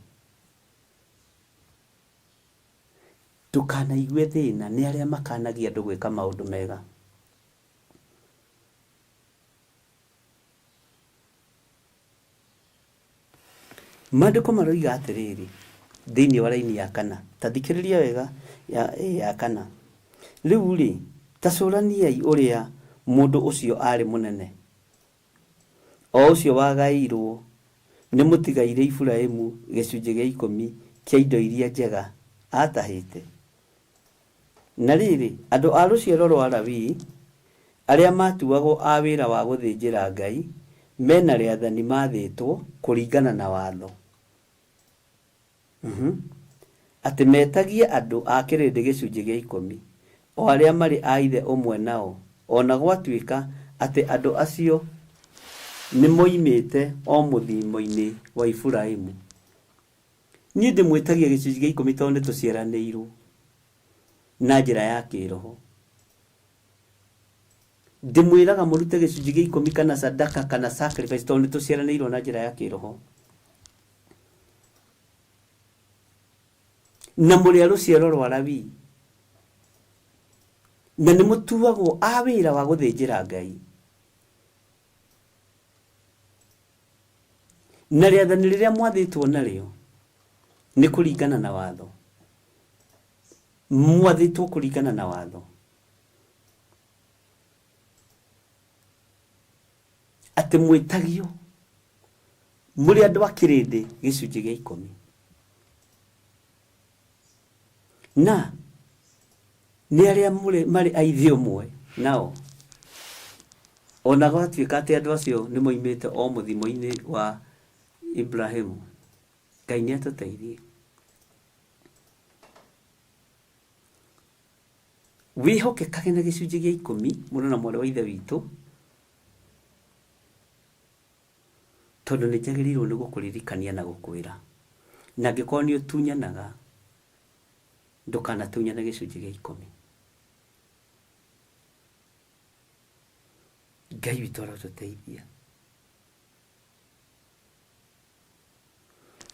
Ndũkanaigue thĩna nĩ arĩa makanagia andũ gwĩka maũndũ mega. Maandĩko maroiga atĩrĩrĩ, thĩinĩ wa raini ya kana, ta thikĩrĩria wega ya, ya kana. Rĩu-rĩ, ta cũraniai ũrĩa mũndũ ũcio aarĩ mũnene, o ũcio wagaĩirũo nĩ mũtigairĩ Iburahimu gĩcunjĩ gĩa ikũmi kĩa indo iria njega aatahĩte. Na rĩrĩ, andũ a rũciaro rwa Lawii, arĩa maatuagwo a wĩra wa gũthĩnjĩra Ngai, me na rĩathani maathĩtwo kũringana na watho, atĩ metagie andũ a kĩrĩndĩ gĩcunjĩ gĩa ikũmi, o arĩa marĩ a ithe ũmwe nao, o na gwatuĩka atĩ andũ acio nĩmoimĩte o mũthimo-inĩ wa Iburahimu. Niĩ ndĩmwĩtagia gĩcunjĩ gĩa ikũmi tondũ nĩtũciaranĩirwo na njĩra ya kĩroho. Ndĩmwĩraga mũrute gĩcunjĩ gĩa ikũmi kana sadaka kana sacrifice tondũ nĩtũciaranĩirwo na njĩra ya kĩroho. Na mũrĩ a rũciaro rwa Lawii, na nĩmũtuagwo a wĩra wa gũthĩnjĩra Ngai. Na rĩathani rĩrĩa mwathĩtwo narĩo nĩ kũringana na watho. Mwathĩtwo kũringana na watho. Atĩ mwĩtagio mũrĩ andũ a kĩrĩndĩ gĩcunjĩ gĩa ikũmi. Na nĩ arĩa marĩ a ithe ũmwe nao, o na gwatuĩka atĩ andũ acio nĩ moimĩte o mũthimo-inĩ wa Ibrahimu. Ngai nĩ atũteithie. Wĩhokekage na gĩcunjĩ gĩa ikũmi, mũrũ na mwarĩ wa Ithe witũ, tondũ nĩ njagĩrĩirwo nĩ gũkũririkania na gũkwĩra. Na angĩkorwo nĩ ũtunyanaga, ndũkanatunyane gĩcunjĩ gĩa ikũmi. Ngai witũ arotũteithia.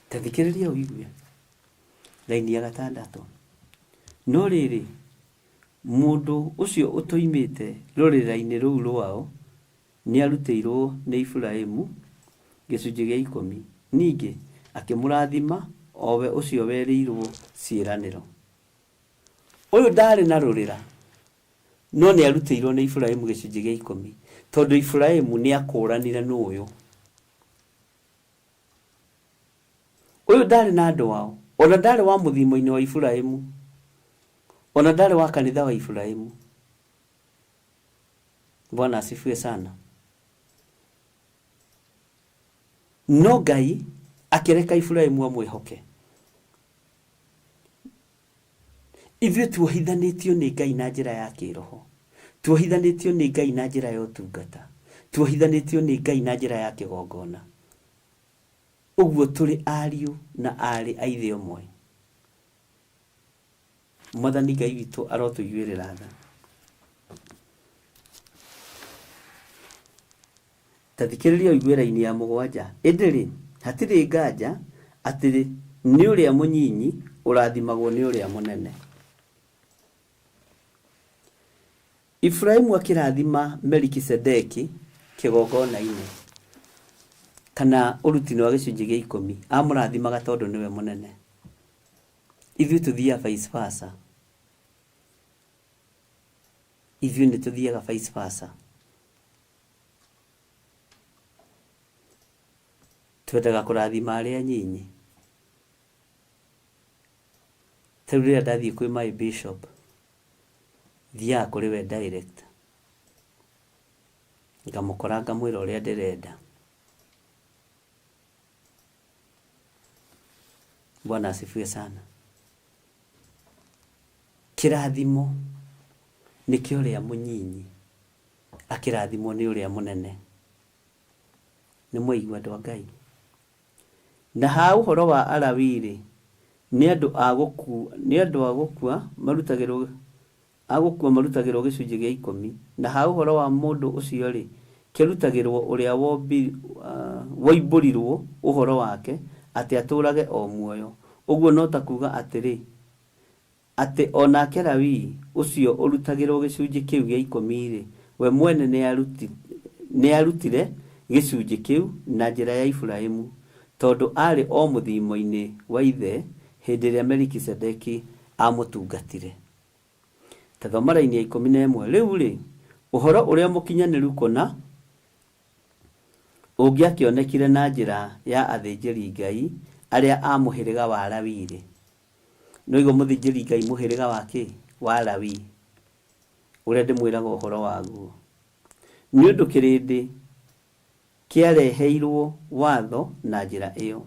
Ta thikĩrĩria ũigue raini ya gatandatũ. No rĩrĩ, mũndũ ũcio ũtoimĩte rũrĩra-inĩ rũu rwao nĩarutĩirwo nĩ Iburahimu gĩcunjĩ gĩa ikũmi, ningĩ akĩmũrathima o we ũcio werĩirwo ciĩranĩro. Ũyũ ndarĩ na rũrĩra, no nĩ arutĩirwo nĩ Iburahimu gĩcunjĩ gĩa ikũmi, tondũ Iburahimu nĩ akũranire nũ ũyũ. Ũyũ ndarĩ na andũ ao, ona ndarĩ wa mũthimo-inĩ wa Iburahimu, ona ndarĩ wa kanitha wa Iburahimu. Bwana asifiwe sana. No Ngai akĩreka Iburahimu amwĩhoke. Ithuĩ tuohithanĩtio nĩ Ngai na njĩra ya kĩroho, tuohithanĩtio nĩ Ngai na njĩra ya ũtungata, tuohithanĩtio nĩ Ngai na njĩra ya kĩgongona. Ũguo tũrĩ ariũ na aarĩ a ithe ũmwe. Mwathani Ngai witũ arotũiguĩrĩra tha. Ta thikĩrĩria ũigue raini ya mũgwanja. Ĩndĩ-rĩ, hatirĩ nganja atĩ nĩ ũrĩa mũnyinyi ũrathimagwo nĩ ũrĩa mũnene. Iburahimu akĩrathima Melikisedeki kĩgongona-inĩ, kana ũrutini wa gĩcunjĩ gĩa ikũmi, amũrathimaga tondũ nĩwe mũnene. Ithuĩ tũthiaga vice versa. Ithuĩ nĩ tũthiaga vice versa. Twendaga kũrathima arĩa anyinyi. Ta rĩu rĩrĩa ndathiĩ kwĩ my bishop, thiaga kũrĩ we direct. Ngamũkora ngamwĩra ũrĩa ndĩrenda. Bwana asifiwe sana. Kĩrathimo nĩ kĩa ũrĩa mũnyinyi akĩrathimwo nĩ ũrĩa mũnene. Nĩ mwaigua andũ a Ngai? Na ha ũhoro wa Alawii-rĩ, nĩ andũ a gũkua, nĩ andũ a gũkua marutagĩrwo, a gũkua marutagĩrwo gĩcunjĩ gĩa ikũmi, na ha ũhoro wa mũndũ ũcio-rĩ, kĩrutagĩrwo ũrĩa woimbũrirwo ũhoro wake atĩ atũũrage o muoyo. Ũguo no ta kuuga atĩrĩ, Atĩ o nake Lawii, ũcio ũrutagĩrũo gĩcunjĩ kĩu gĩa ikũmi-rĩ, we mwene nĩaarutire gĩcunjĩ kĩu na njĩra ya Iburahimu, tondũ aarĩ o mũthimo-inĩ wa ithe hĩndĩ ĩrĩa Melikisedeki aamũtungatire. Ta thoma raini ya 11. Rĩu-rĩ, ũhoro ũrĩa mũkinyanĩru kũna ũngĩakĩonekire na njĩra ya athĩnjĩri-Ngai arĩa a mũhĩrĩga wa Lawii-rĩ, Nĩwaigua mũthĩnjĩri Ngai mũhĩrĩga wa kĩ? Wa Lawi, ũrĩa ndĩmwĩraga ũhoro waguo. Nĩ ũndũ kĩrĩndĩ kĩareheirũo watho na njĩra ĩo.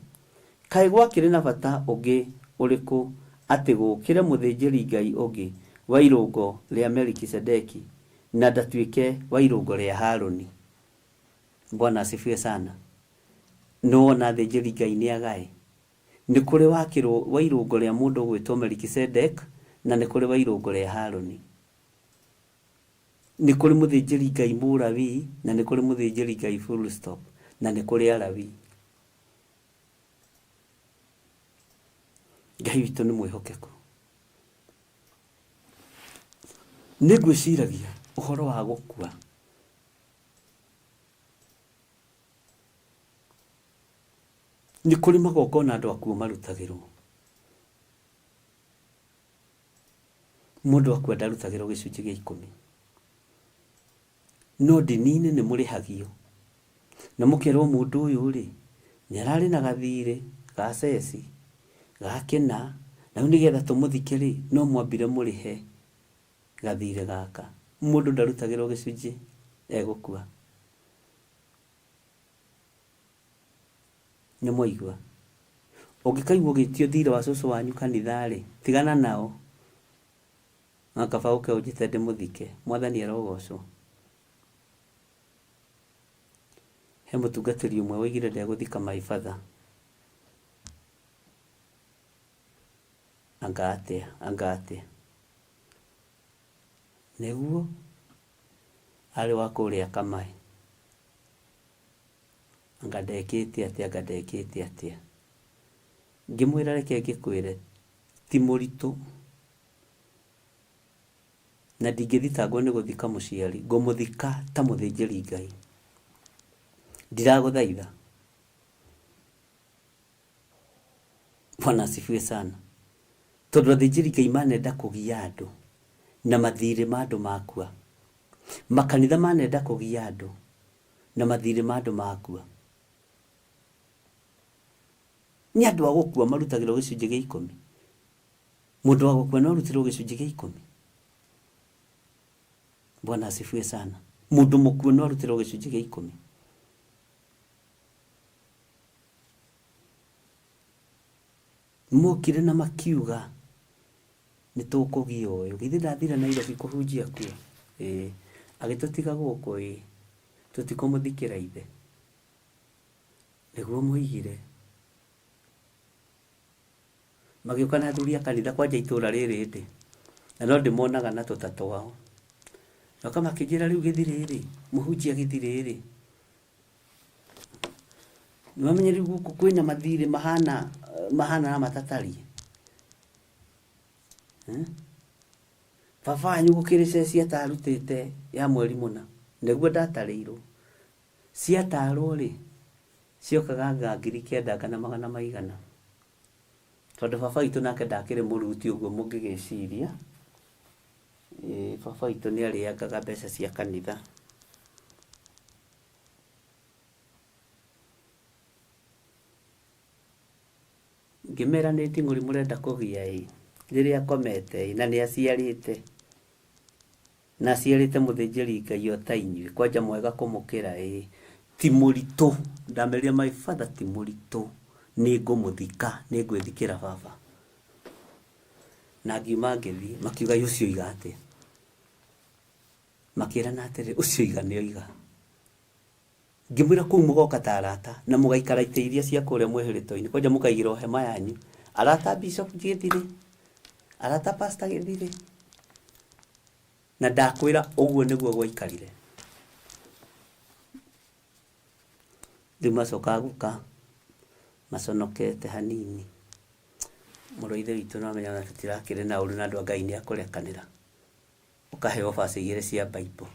Kaĩ gwakĩrĩ na bata ũngĩ ũrĩkũ atĩ gũũkĩre mũthĩnjĩri Ngai ũngĩ wa irũngo rĩa Melikisedeki, na ndatuĩke wa irũngo rĩa Haruni? Bwana asifiwe sana. Nĩwona athĩnjĩri Ngai nĩ agae? Nĩ kũrĩ wa wa irũngo rĩa mũndũ ũgwĩtwo Melikisedek, na nĩ kũrĩ wa irũngo rĩa Haruni. Nĩ kũrĩ mũthĩnjĩri Ngai Mũlawii, na nĩ kũrĩ mũthĩnjĩri Ngai full stop, na nĩ kũrĩ Alawii. Ngai witũ nĩ mwĩhokeku. Nĩ ngwĩciragia ũhoro wa gũkua. Nĩ kũrĩ magongona andũ akuũ marutagĩrwo. Mũndũ akua ndarutagĩrwo gĩcunjĩ gĩa ikũmi. No ndini-inĩ nĩ mũrĩhagio. Na mũkerwo mũndũ ũyũ rĩ, nĩ ararĩ na gathirĩ ga ceci, ga kĩna, na rĩu nĩgetha tũmũthike rĩ, no mwambire mũrĩhe gathirĩ gaka. Mũndũ ndarutagĩrwo gĩcunjĩ egũkua. Nĩ mwaigua? Ũngĩkaigua ũgĩtio thirĩ wa cũcũ wanyu kanitha-rĩ, tigana nao. No kaba ũke ũnjĩte ndĩmũthike. Mwathani arogocwo. He mũtungatĩri ũmwe woigire ndegũthika my father. Anga atĩa, anga atĩa. Nĩguo, arĩ wa kũrĩa Kamaĩ. Anga ndekĩte atĩa, anga ndekĩte atĩa. Ngĩmwĩra reke ngĩkwĩre, ti mũritũ. Na ndingĩthitangwo nĩ gũthika mũciari, ngũmũthika ta mũthĩnjĩri Ngai. Ndiragũthaitha. Bwana asifiwe sana. Tondũ athĩnjĩri Ngai manenda kũgia andũ na mathirĩ ma andũ makua. Makanitha manenda kũgia andũ na mathirĩ ma andũ makua. Nĩ andũ a gũkua marutagĩrwo gĩcunjĩ gĩa ikũmi. Mũndũ wa gũkua no arutĩrwo gĩcunjĩ gĩa ikũmi? Bwana asifiwe sana. Mũndũ mũkuũ no arutĩrwo gĩcunjĩ gĩa ikũmi? Mokire na makiuga nĩ tũkũgia ũyũ. Githĩ ndathire Nairobi kũhunjia kuo? Ĩĩ. Agĩtũtiga gũkũ? Ĩĩ. Tũtikũmũthikĩra ithe. Nĩguo moigire. Magĩũka na athuri a kanitha kwanja itũra rĩrĩ ndĩ. Na no ndĩmonaga na tũta twao. Moka makĩnjĩra rĩu gĩthirĩ-rĩ, mũhunjia gĩthirĩ-rĩ, nĩwamenya rĩu gũkũ kwĩna mathirĩ mahana mahana na matatariĩ. Eh? Baba wanyu gũkĩrĩ ceci atarutĩte ya mweri mũna. Nĩguo ndatarĩirwo. Ciatarwo-rĩ, ciokaga anga 9,000 kana magana maigana. Tondũ baba witũ nake ndakĩrĩ mũruti ũguo mũngĩgĩciria. Ĩĩ baba witũ nĩ arĩangaga mbeca cia kanitha. Ngĩmera nĩ nding'ũri mũrenda kũgia ĩ, rĩrĩa akomete ĩ, na nĩ aciarĩte. Na aciarĩte mũthĩnjĩri Ngai o ta inyuĩ, kwanja mwega kũmũkĩra ĩ, ti mũritũ. Ndamerire my father ti mũritũ, nĩ ngũmũthika, nĩ ngwĩthikĩra baba. Na ngiuma ngĩthiĩ, makiuga ũcio oiga atĩa? Makĩrana atĩrĩ, ũcio oiga nĩ oiga. Ngĩmwĩra kũu mũgoka ta arata na mũgaikara itĩ iria cia kũrĩa mwĩhĩrĩto-inĩ, kwanja mũkaigĩrwo hema yanyu. Arata bishop Gĩthirĩ, arata pastor Gĩthirĩ. Na ndakwĩra ũguo nĩguo gwaikarire. Rĩu macokaga gũka maconokete hanini. Mũrũ wa ithe witũ no amenya ona tũtirakĩrĩ na ũru na andũ a Ngai nĩ akũrekanĩra. Ũkaheo verse igĩrĩ cia Bible.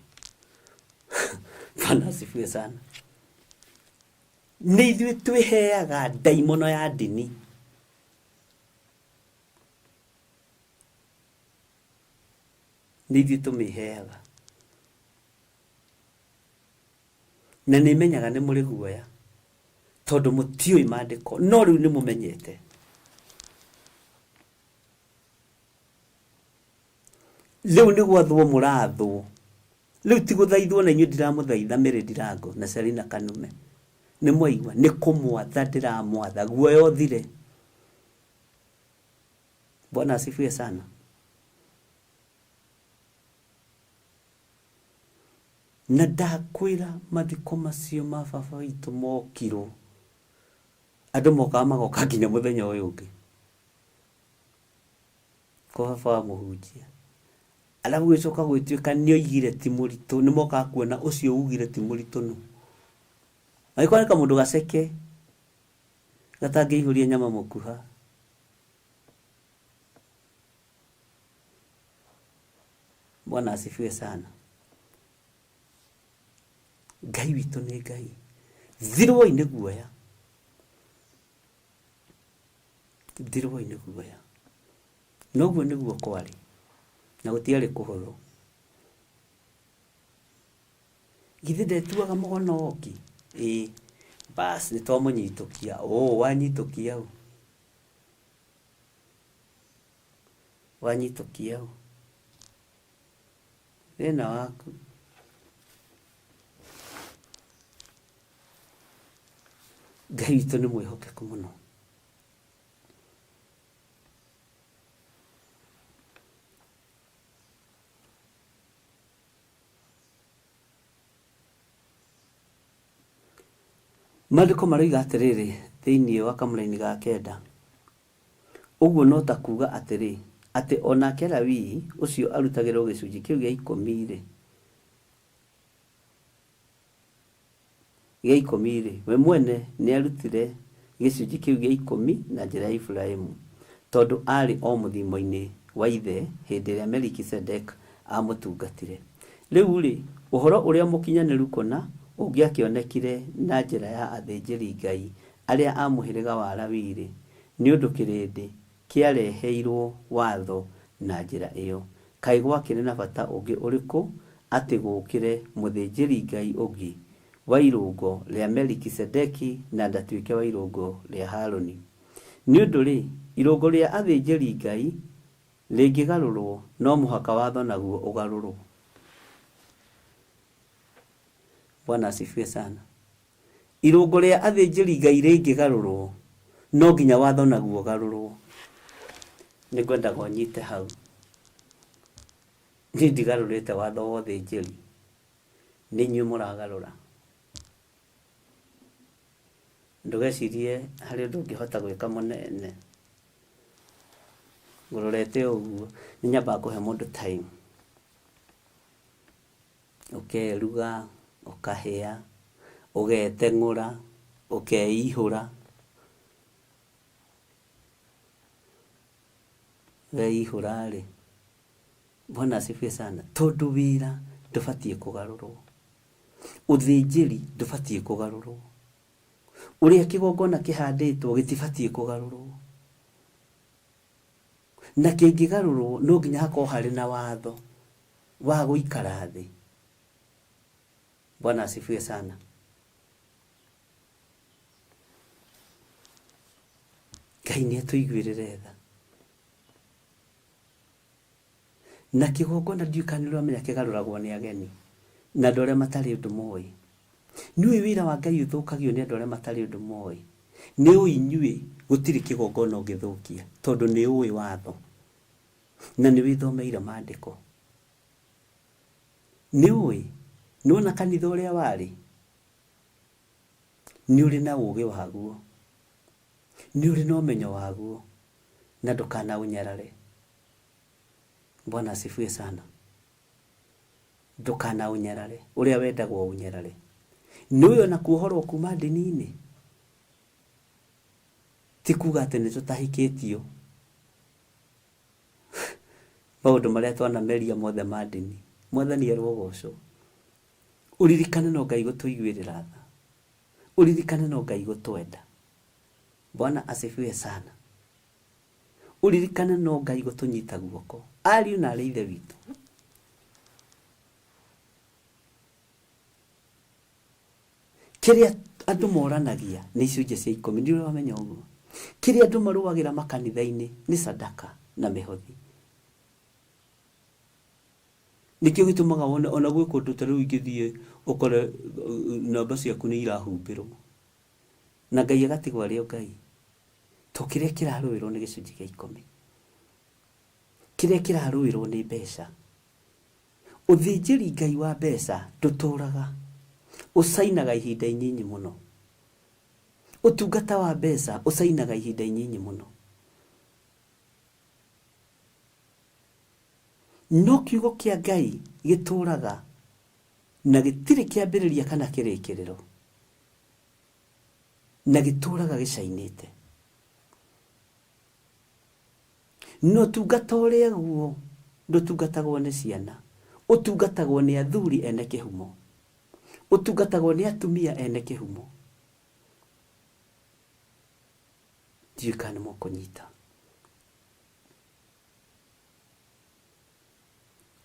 Bwana asifiwe sana. Nĩ ithuĩ twĩheaga ndaimono ya ndini. Nĩ ithuĩ tũmĩheaga. Na nĩ menyaga nĩ mũrĩ guoya tondũ mũtiũĩ maandĩko, no rĩu nĩ mũmenyete. Rĩu nĩ gwathwo mũrathwo. Rĩu ti gũthaithwo na inyuĩ ndiramũthaitha Mary Ndirango na Selina Kanume. Nĩ mwaigua? Nĩ kũmwatha ndĩramwatha. Guoya ũthire. Bwana asifiwe sana. Na ndakwĩra mathiko macio ma baba witũ mokirwo, andũ mokaga magoka nginya mũthenya ũyũ ũngĩ. Kwa baba wa mũhunjia. Alafu gũgĩcoka gũgĩtuĩka nĩ oigire ti mũritũ, nĩ mokaga kuona ũcio ugire ti mũritũ nũ. Agĩkorwo nĩ kamũndũ gaceke, gatangĩihũria nyama mũkuha. Bwana asifiwe sana. Ngai witũ nĩ Ngai. Thirwoi nĩ guoya. Thirwoi nĩ guoya. Na ũguo nĩguo kwarĩ. Na gũtiarĩ kũhũthũ. Githĩ ndetuaga mũhonoki? Ĩĩ. Bas nĩ twamũnyitũkia. Ũũ wanyitũkia ũ? Wanyitũkia ũ? Thĩna waku. Ngai witũ nĩ mwĩhokeku mũno. Maandĩko maroiga atĩrĩrĩ thĩinĩ wa kamũraini ga kenda, Ũguo no ta kuuga atĩrĩ, atĩ o nake Lawii ũcio arutagĩrũo gĩcunjĩ kĩu gĩa ikũmi-rĩ, gĩa ikũmi-rĩ, we mwene nĩaarutire gĩcunjĩ kĩu gĩa ikũmi na njĩra ya Iburahimu, tondũ aarĩ o mũthimo-inĩ wa ithe hĩndĩ ĩrĩa Melikisedeki aamũtungatire. Rĩu-rĩ, ũhoro ũrĩa mũkinyanĩru kũna ũngĩakĩonekire na njĩra ya athĩnjĩri-Ngai arĩa a mũhĩrĩga wa Lawii-rĩ, Nĩ ũndũ kĩrĩndĩ kĩareheirũo watho na njĩra ĩo, kaĩ gwakĩrĩ na bata ũngĩ ũrĩkũ atĩ gũũkĩre mũthĩnjĩri-Ngai ũngĩ wa irũngo rĩa Melikisedeki na ndatuĩke wa irũngo rĩa Haruni? Nĩ ũndũ-rĩ, irũngo rĩa athĩnjĩri-Ngai rĩngĩgarũrũo, no mũhaka watho naguo ũgarũrũo. Bwana asifiwe sana. Irũngo rĩa athĩnjĩri-Ngai rĩngĩgarũrũo, no nginya watho naguo ũgarũrũo. Nĩ ngwendaga ũnyite hau. Niĩ ndigarũrĩte watho wa ũthĩnjĩri, nĩ inyuĩ mũragarũra. Ndũgecirie harĩ ũndũ ũngĩhota gwĩka mũnene. Ngũrorete ũguo, nĩ nyambaga kũhe mũndũ time. Ũkeruga, ũkahĩa, ũgeteng'ũra, ũkeihũra. Weihũra rĩ, Bwana asifiwe sana, tondũ wĩra ndũbatiĩ kũgarũrwo. Ũthĩnjĩri ndũbatiĩ kũgarũrwo. Ũrĩa kĩgongona kĩhandĩtwo gĩtibatiĩ kũgarũrwo. Na kĩngĩgarũrwo no nginya hakorwo harĩ na watho wa gũikara thĩ. Bwana asifiwe sana. Ngai nĩ atũiguĩrĩre tha. Na kĩgongona ndiũĩ kana nĩ ũramenya kĩgarũragwo nĩ ageni na andũ arĩa matarĩ ũndũ moĩ. Nĩ ũĩ wĩra wa Ngai ũthũkagio nĩ andũ arĩa matarĩ ũndũ moĩ. Nĩ ũĩ inyuĩ gũtirĩ kĩgongona ũngĩthũkia tondũ nĩ ũĩ watho na nĩ wĩthomeire maandĩko. Nĩ ũĩ, nĩ wona kanitha ũrĩa warĩ, nĩ ũrĩ na ũgĩ waguo, nĩ ũrĩ na ũmenyo waguo na ndũkanaũnyarare. Bwana asifiwe sana. Ndũkanaũnyarare ũrĩa wendagwo ũnyarare. Nĩ ũĩ ona kuohorwo kuma ndini-inĩ ti kuga atĩ nĩ tũtahikĩtio maũndũ marĩa twanameria mothe ma ndini. Mwathani arogocwo. Ũririkane no Ngai gũtũiguĩrĩra tha. Ũririkane no Ngai gũtwenda. Bwana asifiwe sana. Ũririkane no Ngai gũtũnyita guoko. Ariũ na arĩ ithe witũ. Kĩrĩa andũ moranagia nĩ icunjĩ cia ikũmi. Ndiũĩ wamenya ũguo. Kĩrĩa andũ marũagĩra makanitha-inĩ nĩ sadaka na mĩhothi. Nĩkĩo gĩtũmaga wone ona gwĩ kũndũ ta rĩu ingĩthiĩ ũkore namba ciaku nĩ irahumbĩrwo. Na Ngai agatigwo arĩ o Ngai. To kĩrĩa kĩrarũĩrwo nĩ gĩcunjĩ gĩa ikũmi. Kĩrĩa kĩrarũĩrwo nĩ mbeca. Ũthĩnjĩri Ngai wa mbeca ndũtũraga. Ũcainaga ihinda inyinyi mũno. Ũtungata wa mbeca ũcainaga ihinda inyinyi mũno. No kiugo kĩa Ngai gĩtũraga na gĩtirĩ kĩambĩrĩria kana kĩrĩkĩrĩro. Na gĩtũraga gĩcainĩte. Na ũtungata ũrĩa guo ndũtungatagwo nĩ ciana, ũtungatagwo nĩ athuri ene kĩhumo. Ũtungatagwo nĩ atumia ene kĩhumo. Ndiũĩ kana nĩ mũkũnyita.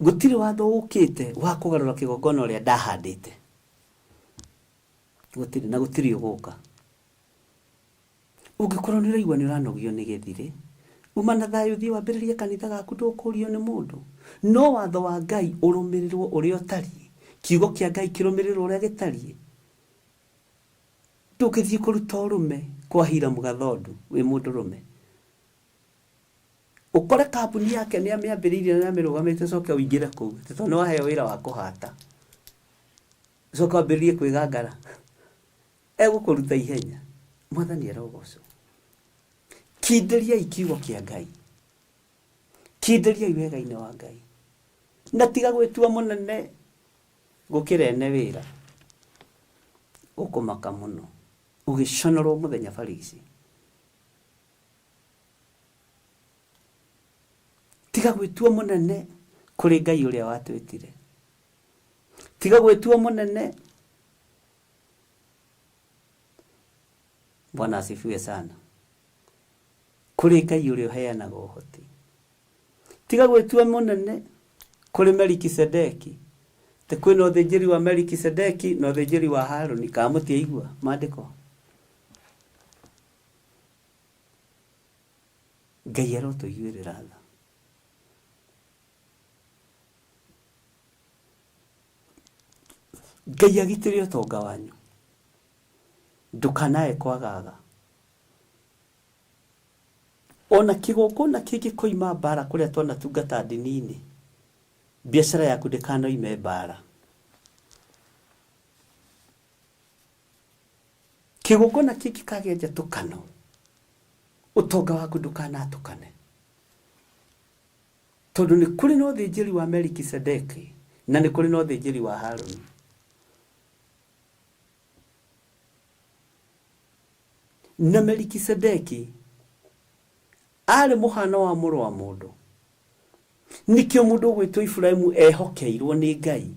Gũtirĩ watho ũkĩte wa kũgarũra kĩgongona ũrĩa ndahandĩte. Gũtirĩ na gũtirĩ ũgũka. Ũngĩkorwo nĩ ũraigua nĩ ũranogio nĩ gĩthirĩ, uma na thayũ ũthiĩ wambĩrĩrie kanitha gaku ndũkũrio nĩ mũndũ. No watho wa Ngai ũrũmĩrĩrwo ũrĩa ũtariĩ, kiugo kĩa Ngai kĩrũmĩrĩrwo ũrĩa gĩtariĩ. Ndũngĩthiĩ kũruta ũrũme kwa Hiram Gathondu wĩ mũndũrũme. Ũkore kambuni yake nĩ amĩambĩrĩirie na nĩ amĩrũgamĩtie ũcoke ũingĩre kũu atĩ tondũ nĩ waheo wĩra wa kũhata. Ũcoke wambĩrĩrie kwĩgangara. Egũkũruta ihenya. Mwathani arogocwo. Kindĩriai kiugo kĩa Ngai. Kindĩriai wega-inĩ wa Ngai. Na tiga gwĩtua mũnene gũkĩra ene wĩra. Ũkũmaka mũno. Ũgĩconorwo mũthenya barigici. Tiga gwĩtua mũnene kũrĩ Ngai ũrĩa watwĩtire. Tiga gwĩtua mũnene. Bwana asifiwe sana. Kũrĩ Ngai ũrĩa ũheanaga ũhoti. Tiga gwĩtua mũnene kũrĩ Melikisedeki. Atĩ kwĩna ũthĩnjĩri wa Melikisedeki na ũthĩnjĩri wa Haruni. Kana mũtiaigua maandĩko? Ngai arotũiguĩrĩra tha. Ngai agitĩre ũtonga wanyu. Ndũkanae kwagaga. Ona kĩgongona kĩngĩkoima mbara kũrĩa twanatungata ndini-inĩ, biacara yaku ndĩkanoime mbara. Kĩgongona kĩngĩkagĩa njatũkano, ũtonga waku ndũkanatũkane. Tondũ nĩ kũrĩ na ũthĩnjĩri wa Melikisedeki na nĩ kũrĩ na ũthĩnjĩri wa Haruni. Na Melikisedeki aarĩ mũhano wa mũrũ wa mũndũ. Nĩkĩo mũndũ ũgwĩtwo Iburahimu ehokeirwo nĩ Ngai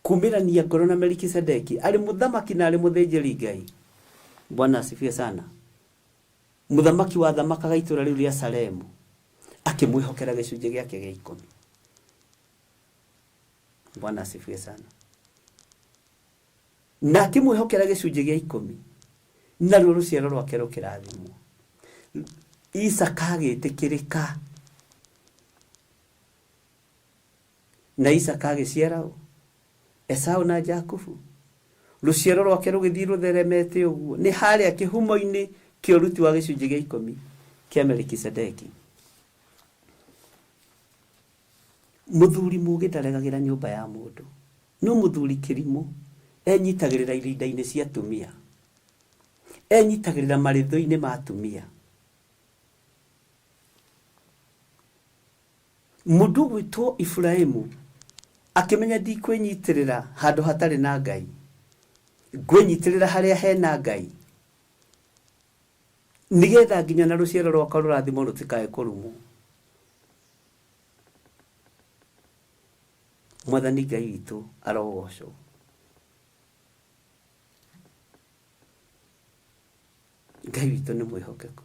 kumĩrania ngoro na Melikisedeki arĩ mũthamaki na arĩ mũthĩnjĩri Ngai. Bwana asifiwe sana. Mũthamaki wathamakaga itũra rĩu rĩa Salemu akĩmwĩhokera gĩcunjĩ gĩake gĩa ikũmi. Bwana asifiwe sana. Na akĩmwĩhokera gĩcunjĩ gĩa ikũmi, naruo rũciaro rwake rũkĩrathimwo. Isaka agĩtĩkĩrĩka, na Isaka agĩciara ũ? Esau na Jakubu. Rũciaro rwake rũgĩthiĩ rũtheremete ũguo. Nĩ harĩa kĩhumo-inĩ kĩa ũruti wa gĩcunjĩ gĩa ikũmi kĩa Melikisedeki. Mũthuri mũũgĩ ndaregagĩra nyũmba ya mũndũ, no mũthuri kĩrimũ enyitagĩrĩra irinda-inĩ cia atumia, enyitagĩrĩra marĩthũ-inĩ ma atumia. Mũndũ ũgwĩtwo Iburahimu akĩmenya ndikwĩnyitĩrĩra handũ hatarĩ na Ngai, ngwĩnyitĩrĩra harĩa hena Ngai, nĩgetha nginya na rũciaro rwakwa rũrathimwo rũtikae kũrumwo. Mwathani Ngai witũ arogocwo. Ngai witũ nĩ mwĩhokeku.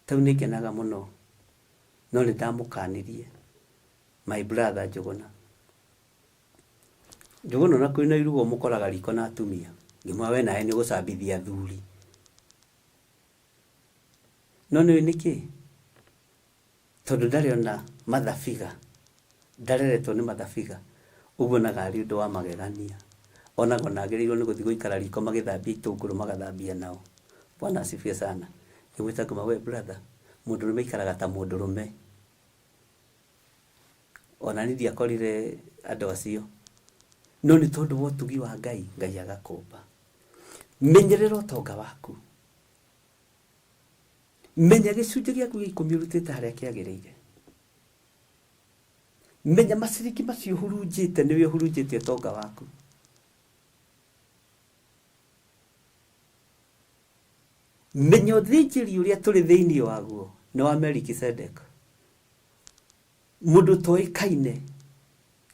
Tau nĩ ngenaga mũno no nĩ ndamũkanirie my brother Njũgũna. Njũgũna ona kwĩna iruga ũmũkoraga riko na atumia. Ngĩmwĩra we nawe nĩ ũgũcambithia athuri. No nĩũĩ nĩkĩ? Tondũ ndarĩ ona mathabiga, ndareretwo nĩ mathabiga, ũguo onaga arĩ ũndũ wa magegania. Onaga ona agĩrĩirwo nĩ gũthiĩ gũikara riko magĩthambia itũngũrũ magathambia nao. Bwana asifiwe sana. Ngĩmwĩta ngĩmwĩra we brother, mũndũrũme aikaraga ta mũndũrũme. Ona niĩ ndiakorire andũ acio. No nĩ tondũ wa ũtugi wa Ngai, Ngai agakũmba. Menyerera ũtonga waku. Menya gĩcunjĩ gĩaku gĩa ikũmi ũrutĩte harĩa kĩagĩrĩire. Menya maciringi macio ũhurunjĩte nĩwe ũhurunjĩte ũtonga waku. Menya ũthĩnjĩri ũrĩa tũrĩ thĩinĩ waguo nĩ wa Melikisedek, mũndũ ũtoĩkaine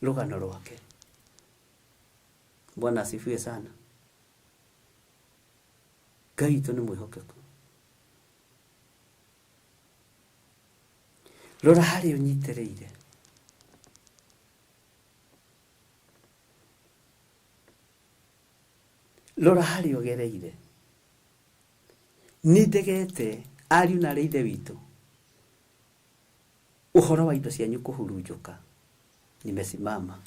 rũgano rwake. Bwana asifiwe sana. Ngai witũ nĩ mwĩhokeku. Rora harĩa ũnyitĩrĩire. Rora harĩa ũgereire. Nĩ ndegete ariũ na arĩ ithe witũ ũhoro wa indo cianyu kũhurunjũka. Nimesimama.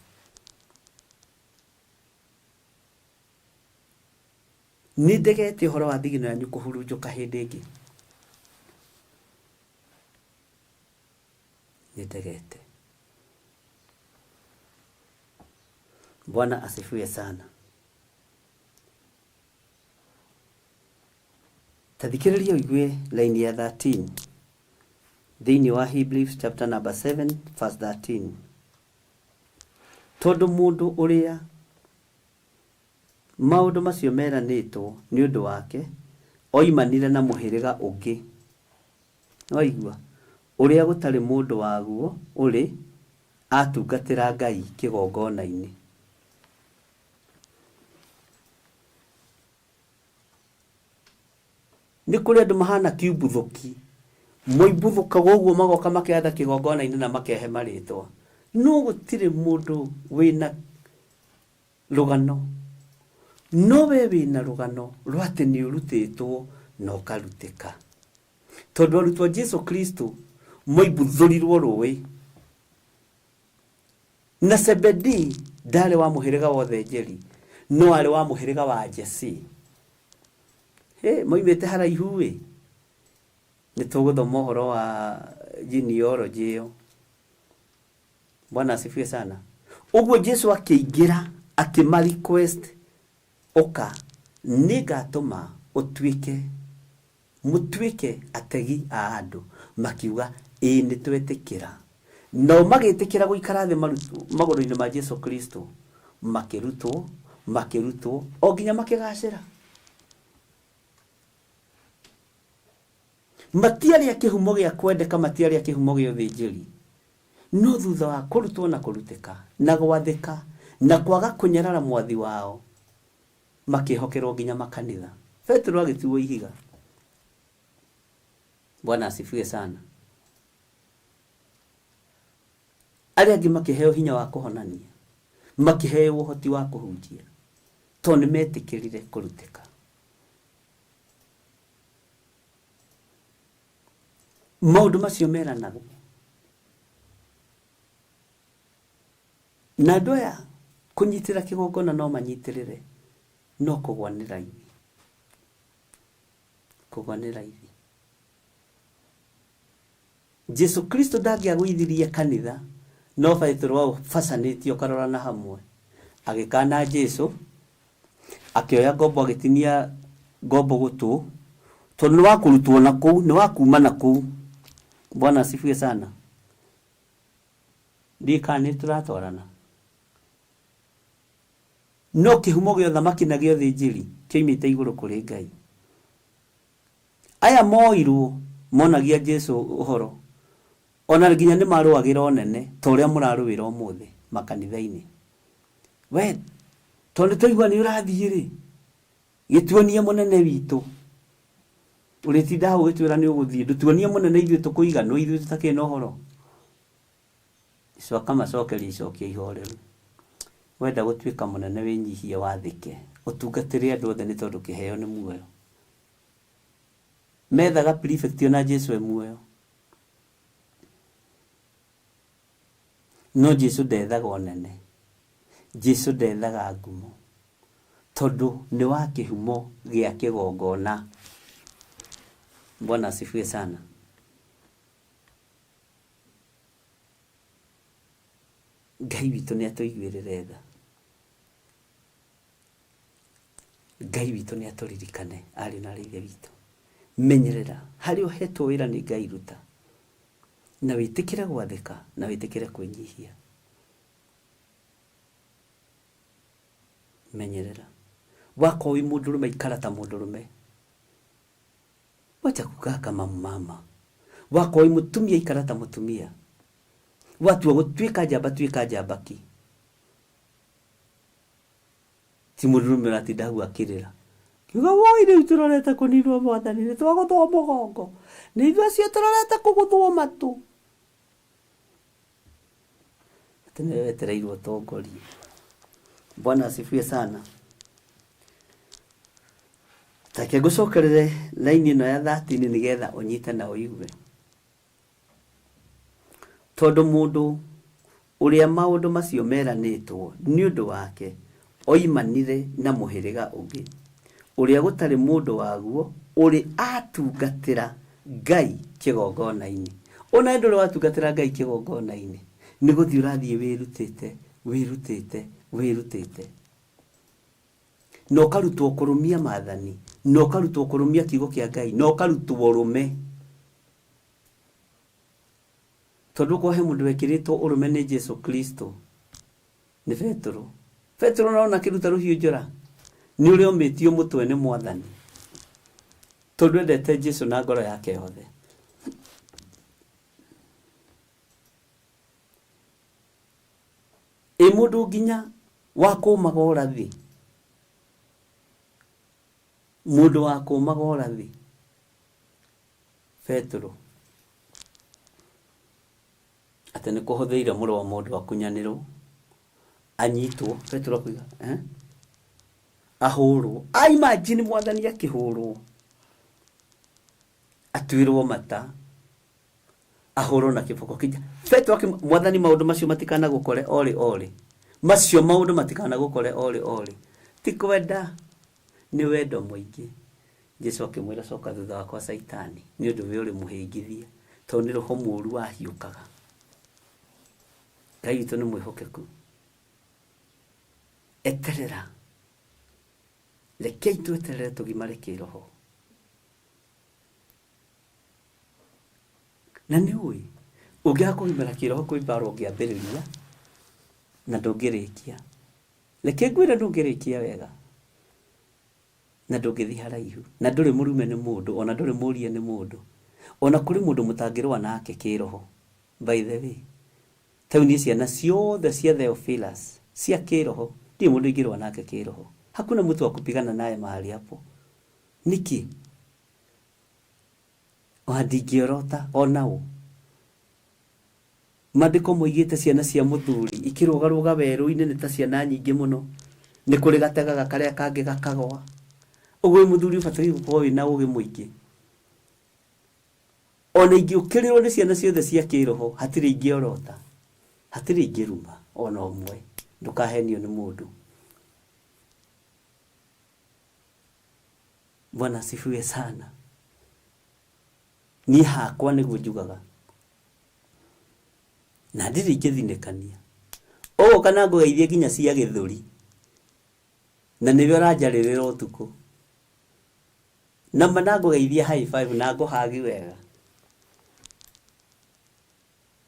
Nĩ ndegete ũhoro wa thigino yanyu kũhurunjũka hĩndĩ ĩngĩ. Nĩ ndegete. Bwana asifiwe sana. Ta thikĩrĩria ũigue line ya 13 thĩinĩ wa Hebrews chapter number 7 verse 13. Tondũ mũndũ ũrĩa Maũndũ macio meranĩtwo nĩ ũndũ wake oimanire na mũhĩrĩga ũngĩ, nĩwaigua, ũrĩa gũtarĩ mũndũ waguo ũrĩ aatungatĩra Ngai kĩgongona-inĩ. Nĩ kũrĩ andũ mahana kiumbuthũki, moimbuthũkaga ũguo magoka makeatha kĩgongona-inĩ na makehe marĩtwa. No gũtirĩ mũndũ wĩna rũgano. No we wĩna rũgano rwa atĩ nĩ ũrutĩtwo na ũkarutĩka. Tondũ arutwo a Jesu Kristo moimbuthũrirwo rũĩ. Na Zebedee ndarĩ wa mũhĩrĩga wa ũthĩnjĩri, no arĩ wa mũhĩrĩga wa Jesii. Hĩ, moimĩte haraihu-ĩ. Nĩ tũgũthoma ũhoro wa genealogy ĩyo. Bwana asifiwe sana. Ũguo Jesu akĩingĩra akĩma request, ũka nĩngatũma ũtuĩke mũtuĩke ategi a andũ. Makiuga ĩĩ nĩtwetĩkĩra. Nao magĩtĩkĩra gũikara thĩ magũrũ-inĩ ma Jesu Kristo, makĩrutwo, makĩrutwo o nginya makĩgacĩra. Matiarĩ a kĩhumo gĩa kwendeka, matiarĩ a kĩhumo gĩa ũthĩnjĩri. No thutha wa kũrutwo na kũrutĩka, na gwathĩka, na kwaga kũnyarara mwathi wao, makĩhokerwo nginya makanitha. Petero agĩtuo ihiga. Bwana asifiwe sana. Arĩa angĩ makĩheo hinya wa kũhonania, makĩheo ũhoti wa kũhunjia, tondũ nĩ metĩkĩrire kũrutĩka. Maũndũ macio meranagwo. Na andũ aya kũnyitĩra kĩgongona no manyitĩrĩre, no kũgwa nĩ raithi. Kũgwa nĩ raithi. Jesu Kristo ndangĩagũithirie kanitha, no Petero aũbacanĩtie ũkarora na hamwe. Agĩkana Jesu, akĩoya ngombo agĩtinia ngombo gũtũ, tondũ nĩ wa kũrutwo na kũu, nĩ wa kuma na kũu. Bwana asifiwe sana. Ndiũĩ kana nĩ tũratwarana. No kĩhumo gĩa ũthamaki na gĩa ũthĩnjĩri kĩoimĩte igũrũ kũrĩ Ngai. Aya moirwo monagia Jesu ũhoro, ona nginya nĩ marũagĩra ũnene ta ũrĩa mũrarũĩra ũmũthĩ makanitha-inĩ. We tondũ twaigua nĩ ũrathiĩ rĩ, gĩtuonie mũnene witũ. Ũrĩtinda hau ũgĩtwĩra nĩ ũgũthiĩ, ndũtuonie mũnene ithuĩ tũkũiganwo, ithuĩ tũtakĩrĩ na ũhoro. Jesu akamacokeria icokio ihoreru. Wenda gũtuĩka mũnene wĩnyihie wathĩke, ũtungatĩre andũ othe nĩ tondũ kĩheo nĩ muoyo. Methaga prefect ona Jesu e muoyo. No Jesu ndethaga ũnene. Jesu ndethaga ngumo. Tondũ nĩ wa kĩhumo gĩa kĩgongona. Bwana asifiwe sana. Ngai witũ nĩ atũiguĩrĩre tha. Ngai witũ nĩ atũririkane ariũ na aarĩ a Ithe witũ. Menyerera harĩa ũhetwo wĩra nĩ Ngai ruta, na wĩtĩkĩre gwathĩka, na wĩtĩkĩre kwĩnyihia. Menyerera. Wakorwo wĩ mũndũrũme ikara ta mũndũrũme. Wacha kukaa kama mama. Wakorwo wĩ mũtumia ikara ta mũtumia. Watua gũtuĩka njamba tuĩka njamba ki. Ti mũndũrũme ũratinda hau akĩrĩra. Kiuga woi rĩu tũrorete kũninwo mwathani nĩ twagũthwo mũgongo. Nĩ ithuĩ acio tũrorete kũgũthwo matũ. Atĩ nĩwe wetereirwo ũtongorie. Bwana asifiwe sana. Reke ngũcokerere raini ĩno ya 13 nĩgetha ũnyite na ũigue. Tondũ mũndũ ũrĩa maũndũ macio meranĩtwo nĩ ũndũ wake oimanire na mũhĩrĩga ũngĩ, ũrĩa gũtarĩ mũndũ waguo ũrĩ atungatĩra Ngai kĩgongona-inĩ. Ona we ndũrĩ watungatĩra Ngai kĩgongona-inĩ, nĩ gũthiĩ ũrathiĩ wĩrutĩte, wĩrutĩte, wĩrutĩte. Na ũkarutwo kũrũmia maathani, na ũkarutwo kũrũmia kiugo kĩa Ngai, na ũkarutwo ũrũme. Tondũ okorwo he mũndũ wekĩrĩtwo ũrũme nĩ Jesu Kristo, nĩ Petero. Petero nona akĩruta rũhiũ njora, nĩ ũrĩa omĩtio mũtwe nĩ Mwathani. Tondũ endete Jesu na ngoro yake yothe. Ĩ mũndũ nginya wa kũmaga ũrathi, mũndũ wa kũmaga ũrathi. Petero atĩ nĩ kũhũthĩire mũrũ wa mũndũ akunyanĩrwo anyitwo Petero akuiga eh? ahũrwo a imagine mwathani akĩhũrwo atuĩrwo mata ahũrwo na kĩboko kĩnja Petero akĩ mwathani maũndũ macio matikanagũkore orĩ orĩ macio maũndũ matikanagũkore orĩ orĩ ti kwenda nĩ wendo mũingĩ Jesu akĩmwĩra coka thutha wakwa Caitani nĩ ũndũ we ũrĩ mũhĩngithia tondũ nĩ roho mũũru wahiũkaga. Ngai witũ nĩ mwĩhokeku. Eterera, rekei tweterere tũgimare kĩroho. Na nĩ ũĩ ũngĩaga kũgimara kĩroho kwĩ mbara ũngĩambĩrĩria na ndũngĩrĩkia. Reke ngwĩre ndũngĩrĩkia wega. Na ndũngĩthiĩ haraihu. Na ndũrĩ mũrume nĩ mũndũ, ona ndũrĩ mũrie nĩ mũndũ. Ona kũrĩ mũndũ mũtangĩrũa nake kĩroho. By the way, ta rĩu niĩ ciana ciothe cia Theophilus cia kĩroho, ndirĩ mũndũ ingĩrũa nake kĩroho. Hakuna mtu wa kupigana naye mahali hapo. Nĩkĩ? Ona ndingĩorota ona ũ. Mandĩko moigĩte ciana cia mũthuri ikĩrũgarũga werũ-inĩ nĩ ta ciana nyingĩ mũno. Nĩ kũrĩ gategaga karĩa kangĩ gakagwa. Ũguo wĩ mũthuri ũbataire gũkorwo wĩna ũgĩ mũingĩ. Ona ingĩũkĩrĩrwo nĩ ciana ciothe cia kĩroho hatirĩ ingĩorota, hatirĩ ingĩruma ona ũmwe. Ndũkahenio nĩ mũndũ. Bwana asifiwe sana. Niĩ hakwa nĩguo njugaga. Na ndirĩ ingĩthinĩkania. Ũgũka na ngũgeithie nginya cia gĩthũri. Na nĩwe ũranjarĩrĩra ũtukũ. Na ma na ngũgeithie high five na ngũhagi wega.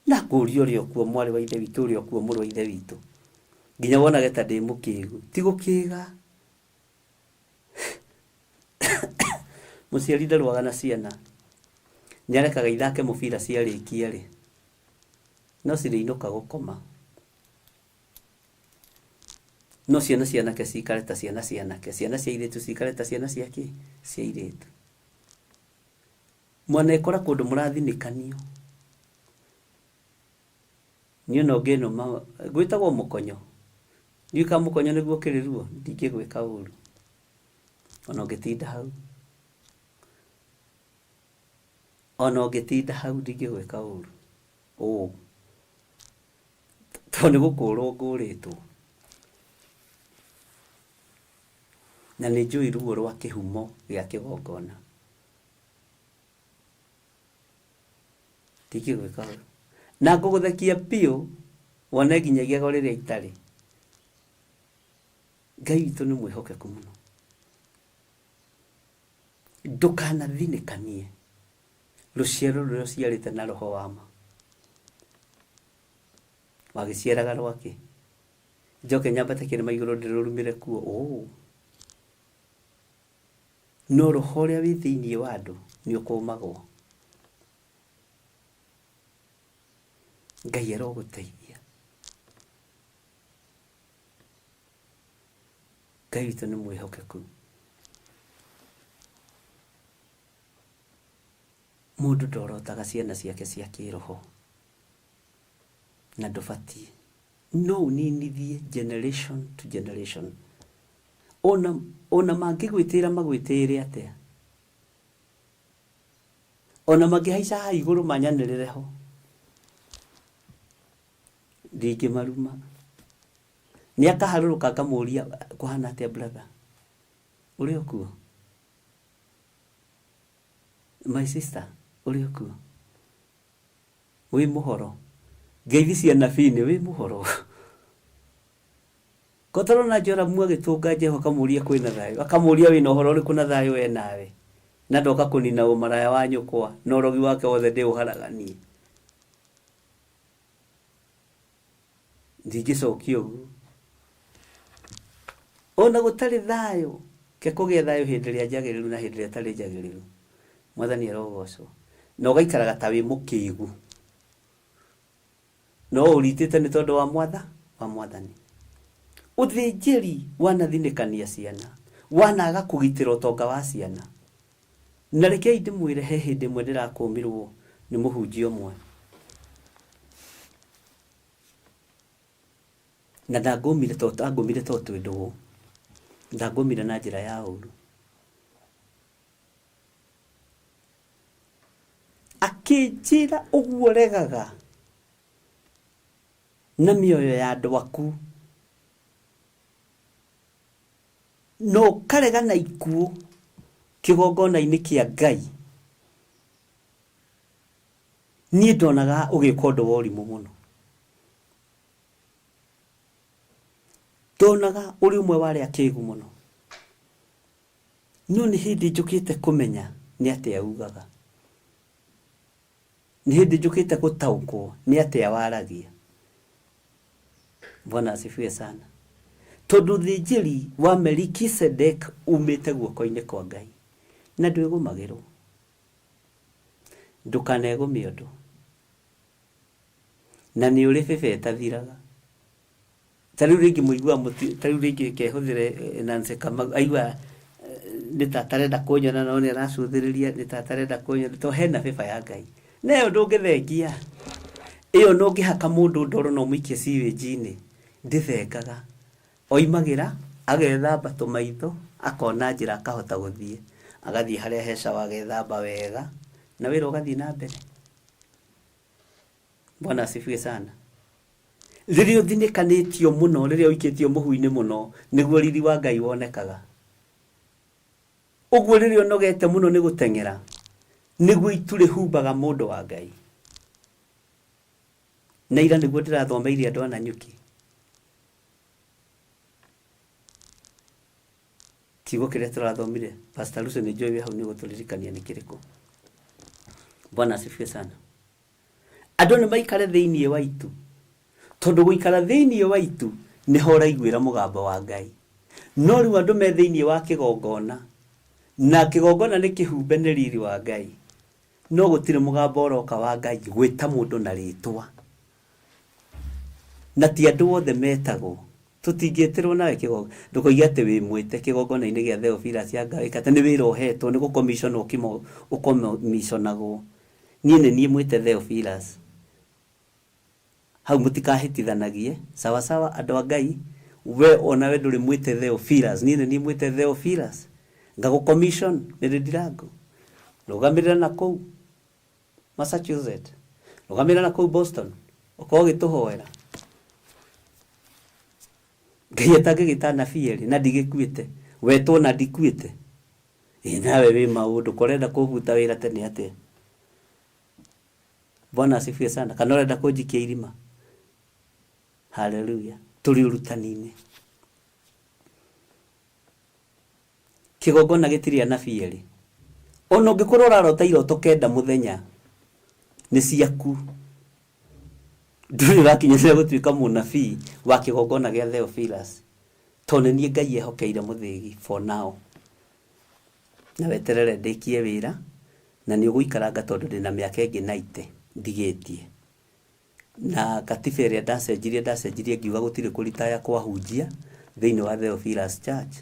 Na ngũrie ũrĩ o kuo mwarĩ wa ithe witũ, ũrĩ o kuo mũrũ wa ithe witũ. Nginya wonage ta ndĩ mũkĩgu. Ti gũkĩga. Mũciari ndarũaga na ciana. Nĩarekaga ithake mũbira ciarĩkia rĩ, no cirĩinũka gũkoma. No ciana cia anake cikare ta ciana cia anake, ciana cia airĩtu cikare ta ciana cia kĩ? Cia airĩtu. Mwanekora kũndũ mũrathinĩkanio. Niĩ ona ũngĩnũma, gwĩtagwo mũkonyo. Ndiũĩ kana mũkonyo nĩguo ũkĩrĩ ruo, ndingĩgwĩka ũru. Ona ũngĩtinda hau. Ona ũngĩtinda hau ndingĩgwĩka ũru. Ũũ. Tondũ nĩ gũkũrwo ngũrĩtwo. Na nĩ njũĩ ruo rwa kĩhumo gĩa kĩgongona. Ndingĩgwĩka ũru. Na ngũgũthekia biũ wone nginya igego rĩrĩa itarĩ. Ngai witũ nĩ mwĩhokeku mũno. Ndũkanathinĩkanie rũciaro rũrĩa ũciarĩte na roho wa ma. Wagĩciaraga rwakĩ? Njoke nyambate kĩrĩma igũrũ ndĩrũrumĩre kuo? Ũũ. No roho ũrĩa wĩ thĩinĩ wa andũ nĩ ũkũmagwo. Ngai arogũteithia. Ngai witũ nĩ mwĩhokeku. Mũndũ ndorotaga ciana ciake cia kĩroho na ndũbatiĩ. No ũninithie generation to generation. Ona, ona mangĩgwĩtĩra magwĩtĩre atĩa? Ona mangĩhaica haha igũrũ manyanĩrĩre ho, ndingĩmaruma. Nĩ akaharũrũka ngamũria kũhana atĩa brother? Ũrĩ o kuo? My sister, ũrĩ o kuo? Wĩ mũhoro? Ngeithi cia nabii nĩ wĩ mũhoro? Kotorona Joramu agĩtũnga Jehu akamũria kwĩna thayũ, akamũria wĩna ũhoro ũrĩkũ na thayũ we nawe, na ndoka kũnina ũmaraya wa nyũkwa na ũrogi wake wothe ndĩũharaganie. Ndingĩcokia ũguo. Ona gũtarĩ thayũ, ke kũgĩe thayũ hĩndĩ ĩrĩa njagĩrĩru na hĩndĩ ĩrĩa ĩtarĩ njagĩrĩru. Mwathani arogocwo. Na ũgaikaraga ta wĩ mũkĩgu. No ũritĩte nĩ tondũ wa mwatha wa mwathani. Ũthĩnjĩri wanathinĩkania ciana, wanaga kũgitĩra ũtonga wa ciana. Na rekei ndĩmwĩre he hĩndĩ ĩmwe ndĩrakũmirwo nĩ mũhunjia ũmwe. Na ndangũmire to angũmire to twĩ ndũgũ. Ndangũmire na njĩra ya ũru. Akĩnjĩra ũguo regaga na mĩoyo ya andũ aku na ũkarega na ikuũ kĩgongona-inĩ kĩa Ngai. Niĩ ndonaga ũgĩka ũndũ wa ũrimũ mũno. Ndonaga ũrĩ ũmwe wa arĩa akĩgu mũno. No nĩ hĩndĩ njũkĩte kũmenya nĩ atĩa ugaga. Nĩ hĩndĩ njũkĩte gũtaũkwo nĩ atĩa waragia. Bwana asifiwe sana. Tondũ ũthĩnjĩri wa Melikisedek umĩte guoko-inĩ kwa Ngai na ndwĩgũmagĩrwo. Ndũkanegũme ũndũ. Na nĩ ũrĩ bĩba ĩtathiraga. Ta rĩu rĩngĩ mũiguaga ta rĩu rĩngĩ kehũthĩre Nancy Kamau aigua nĩ ta atarenda kũnyona no nĩ aracũthĩrĩria nĩ ta atarenda kũnyona to hena bĩba ya Ngai. Na ĩyo ndũngĩthengia. Ĩyo ona ũngĩhaka mũndũ ndoro na ũmũikie sewage-inĩ ndĩthengaga. Oimagĩra agethamba tũmaitho akona njĩra akahota gũthiĩ. Agathiĩ harĩa he shower agethamba wega na wĩra ũgathiĩ na mbere. Bwana asifiwe sana. Rĩrĩa ũthinĩkanĩtio mũno, rĩrĩa ũikĩtio mũhu-inĩ mũno, nĩguo riri wa Ngai wonekaga. Ũguo rĩrĩa ũnogete mũno nĩ gũteng'era, nĩguo itu rĩhumbaga mũndũ wa Ngai. Na ira nĩguo ndĩrathomeire andũ a Nanyuki. Kiugo kĩrĩa tũrathomire, Pastor Lucy nĩ njũĩ wĩ hau nĩ ũgũtũririkania nĩ kĩrĩkũ. Bwana asifiwe sana. Andũ nĩ maikare thĩinĩ wa itu, tondũ gũikara thĩinĩ wa itu nĩho ũraiguĩra mũgambo wa Ngai. No rĩu andũ me thĩinĩ wa kĩgongona, na kĩgongona nĩ kĩhumbe nĩ riri wa Ngai, no gũtirĩ mũgambo ũroka wa Ngai gwĩta mũndũ na rĩtwa. Na ti andũ othe metagwo. Tũtingĩtĩrwo nawe kĩgongona. Ndũkoige atĩ wĩ mwĩte kĩgongona-inĩ gĩa Theophilus anga wĩka atĩ nĩ wĩra ũhetwo nĩ gũkomiconwo ũkomiconagwo. Niĩ nĩ niĩ mwĩte Theophilus. Hau mũtikahĩtithanagie. Sawa sawa andũ a Ngai, we onawe ndũrĩ mwĩte Theophilus. Niĩ nĩ niĩ mwĩte Theophilus. Ngagũ commission Mary Ndirango. Rũgamĩrĩra na kũu Massachusetts. Rũgamĩrĩra na kũu Boston. Ũkorwo ũgĩtũhoera. Ngai atangĩgĩta anabii erĩ na ndigĩkuĩte. Wetwo na ndikuĩte. Ĩ nawe wĩ maũndũ ko ũrenda kũbuta wĩra tene atĩa? Bwana asifiwe sana. Kana ũrenda kũnjikia irima? Haleluya. Tũrĩ ũrutani-inĩ. Kĩgongona gĩtirĩ anabii erĩ. Ona ũngĩkorwo ũrarota iroto kenda mũthenya, nĩ ciaku. Ndũrĩ ũrakinyanĩra gũtuĩka mũnabii wa kĩgongona gĩa Theophilus. Tondũ nĩ niĩ Ngai ehokeire mũthĩgi for now. Na weterere ndĩkie wĩra, na nĩ ũgũikaranga tondũ ndĩna mĩaka ĩngĩ 90 ndigĩtie. Na katiba ĩrĩa ndacenjirie, ndacenjirie ngiuga gũtirĩ kũritaya kwa hunjia thĩinĩ wa Theophilus Church.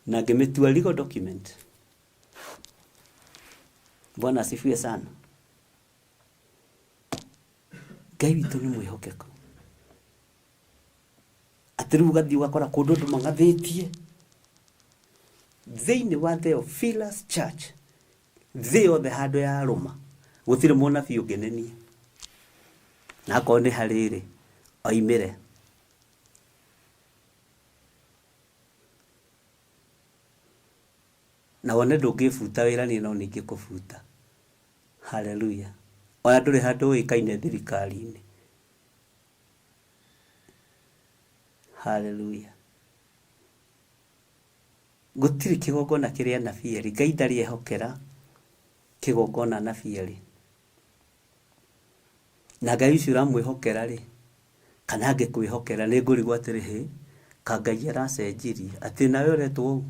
Na ngĩmĩtua legal document. Bwana asifiwe sana. Ngai witũ nĩ mwĩhokeku. Atĩ rĩu ũgathiĩ ũgakora kũndũ andũ mang'athĩtie thĩinĩ wa Theophilus Church, thĩ yothe handũ ya rũma gũtirĩ mũnabii ũngĩ nĩ niĩ. Na akorwo nĩ harĩ rĩ, oimĩre. Na wone ndũngĩbuta wĩra niĩ no ningĩkũbuta. Haleluya. Ona ndũrĩ handũ ũĩkaine thirikari-inĩ. Haleluya. Gũtirĩ kĩgongona kĩrĩ anabii erĩ. Ngai ndarĩ ehokera kĩgongona anabii erĩ. Na Ngai ũcio ũramwĩhokera rĩ, kana angĩkwĩhokera nĩ ngũrigwo atĩrĩ, hĩ, ka Ngai aracenjirie. Atĩ nawe ũretwo ũũ?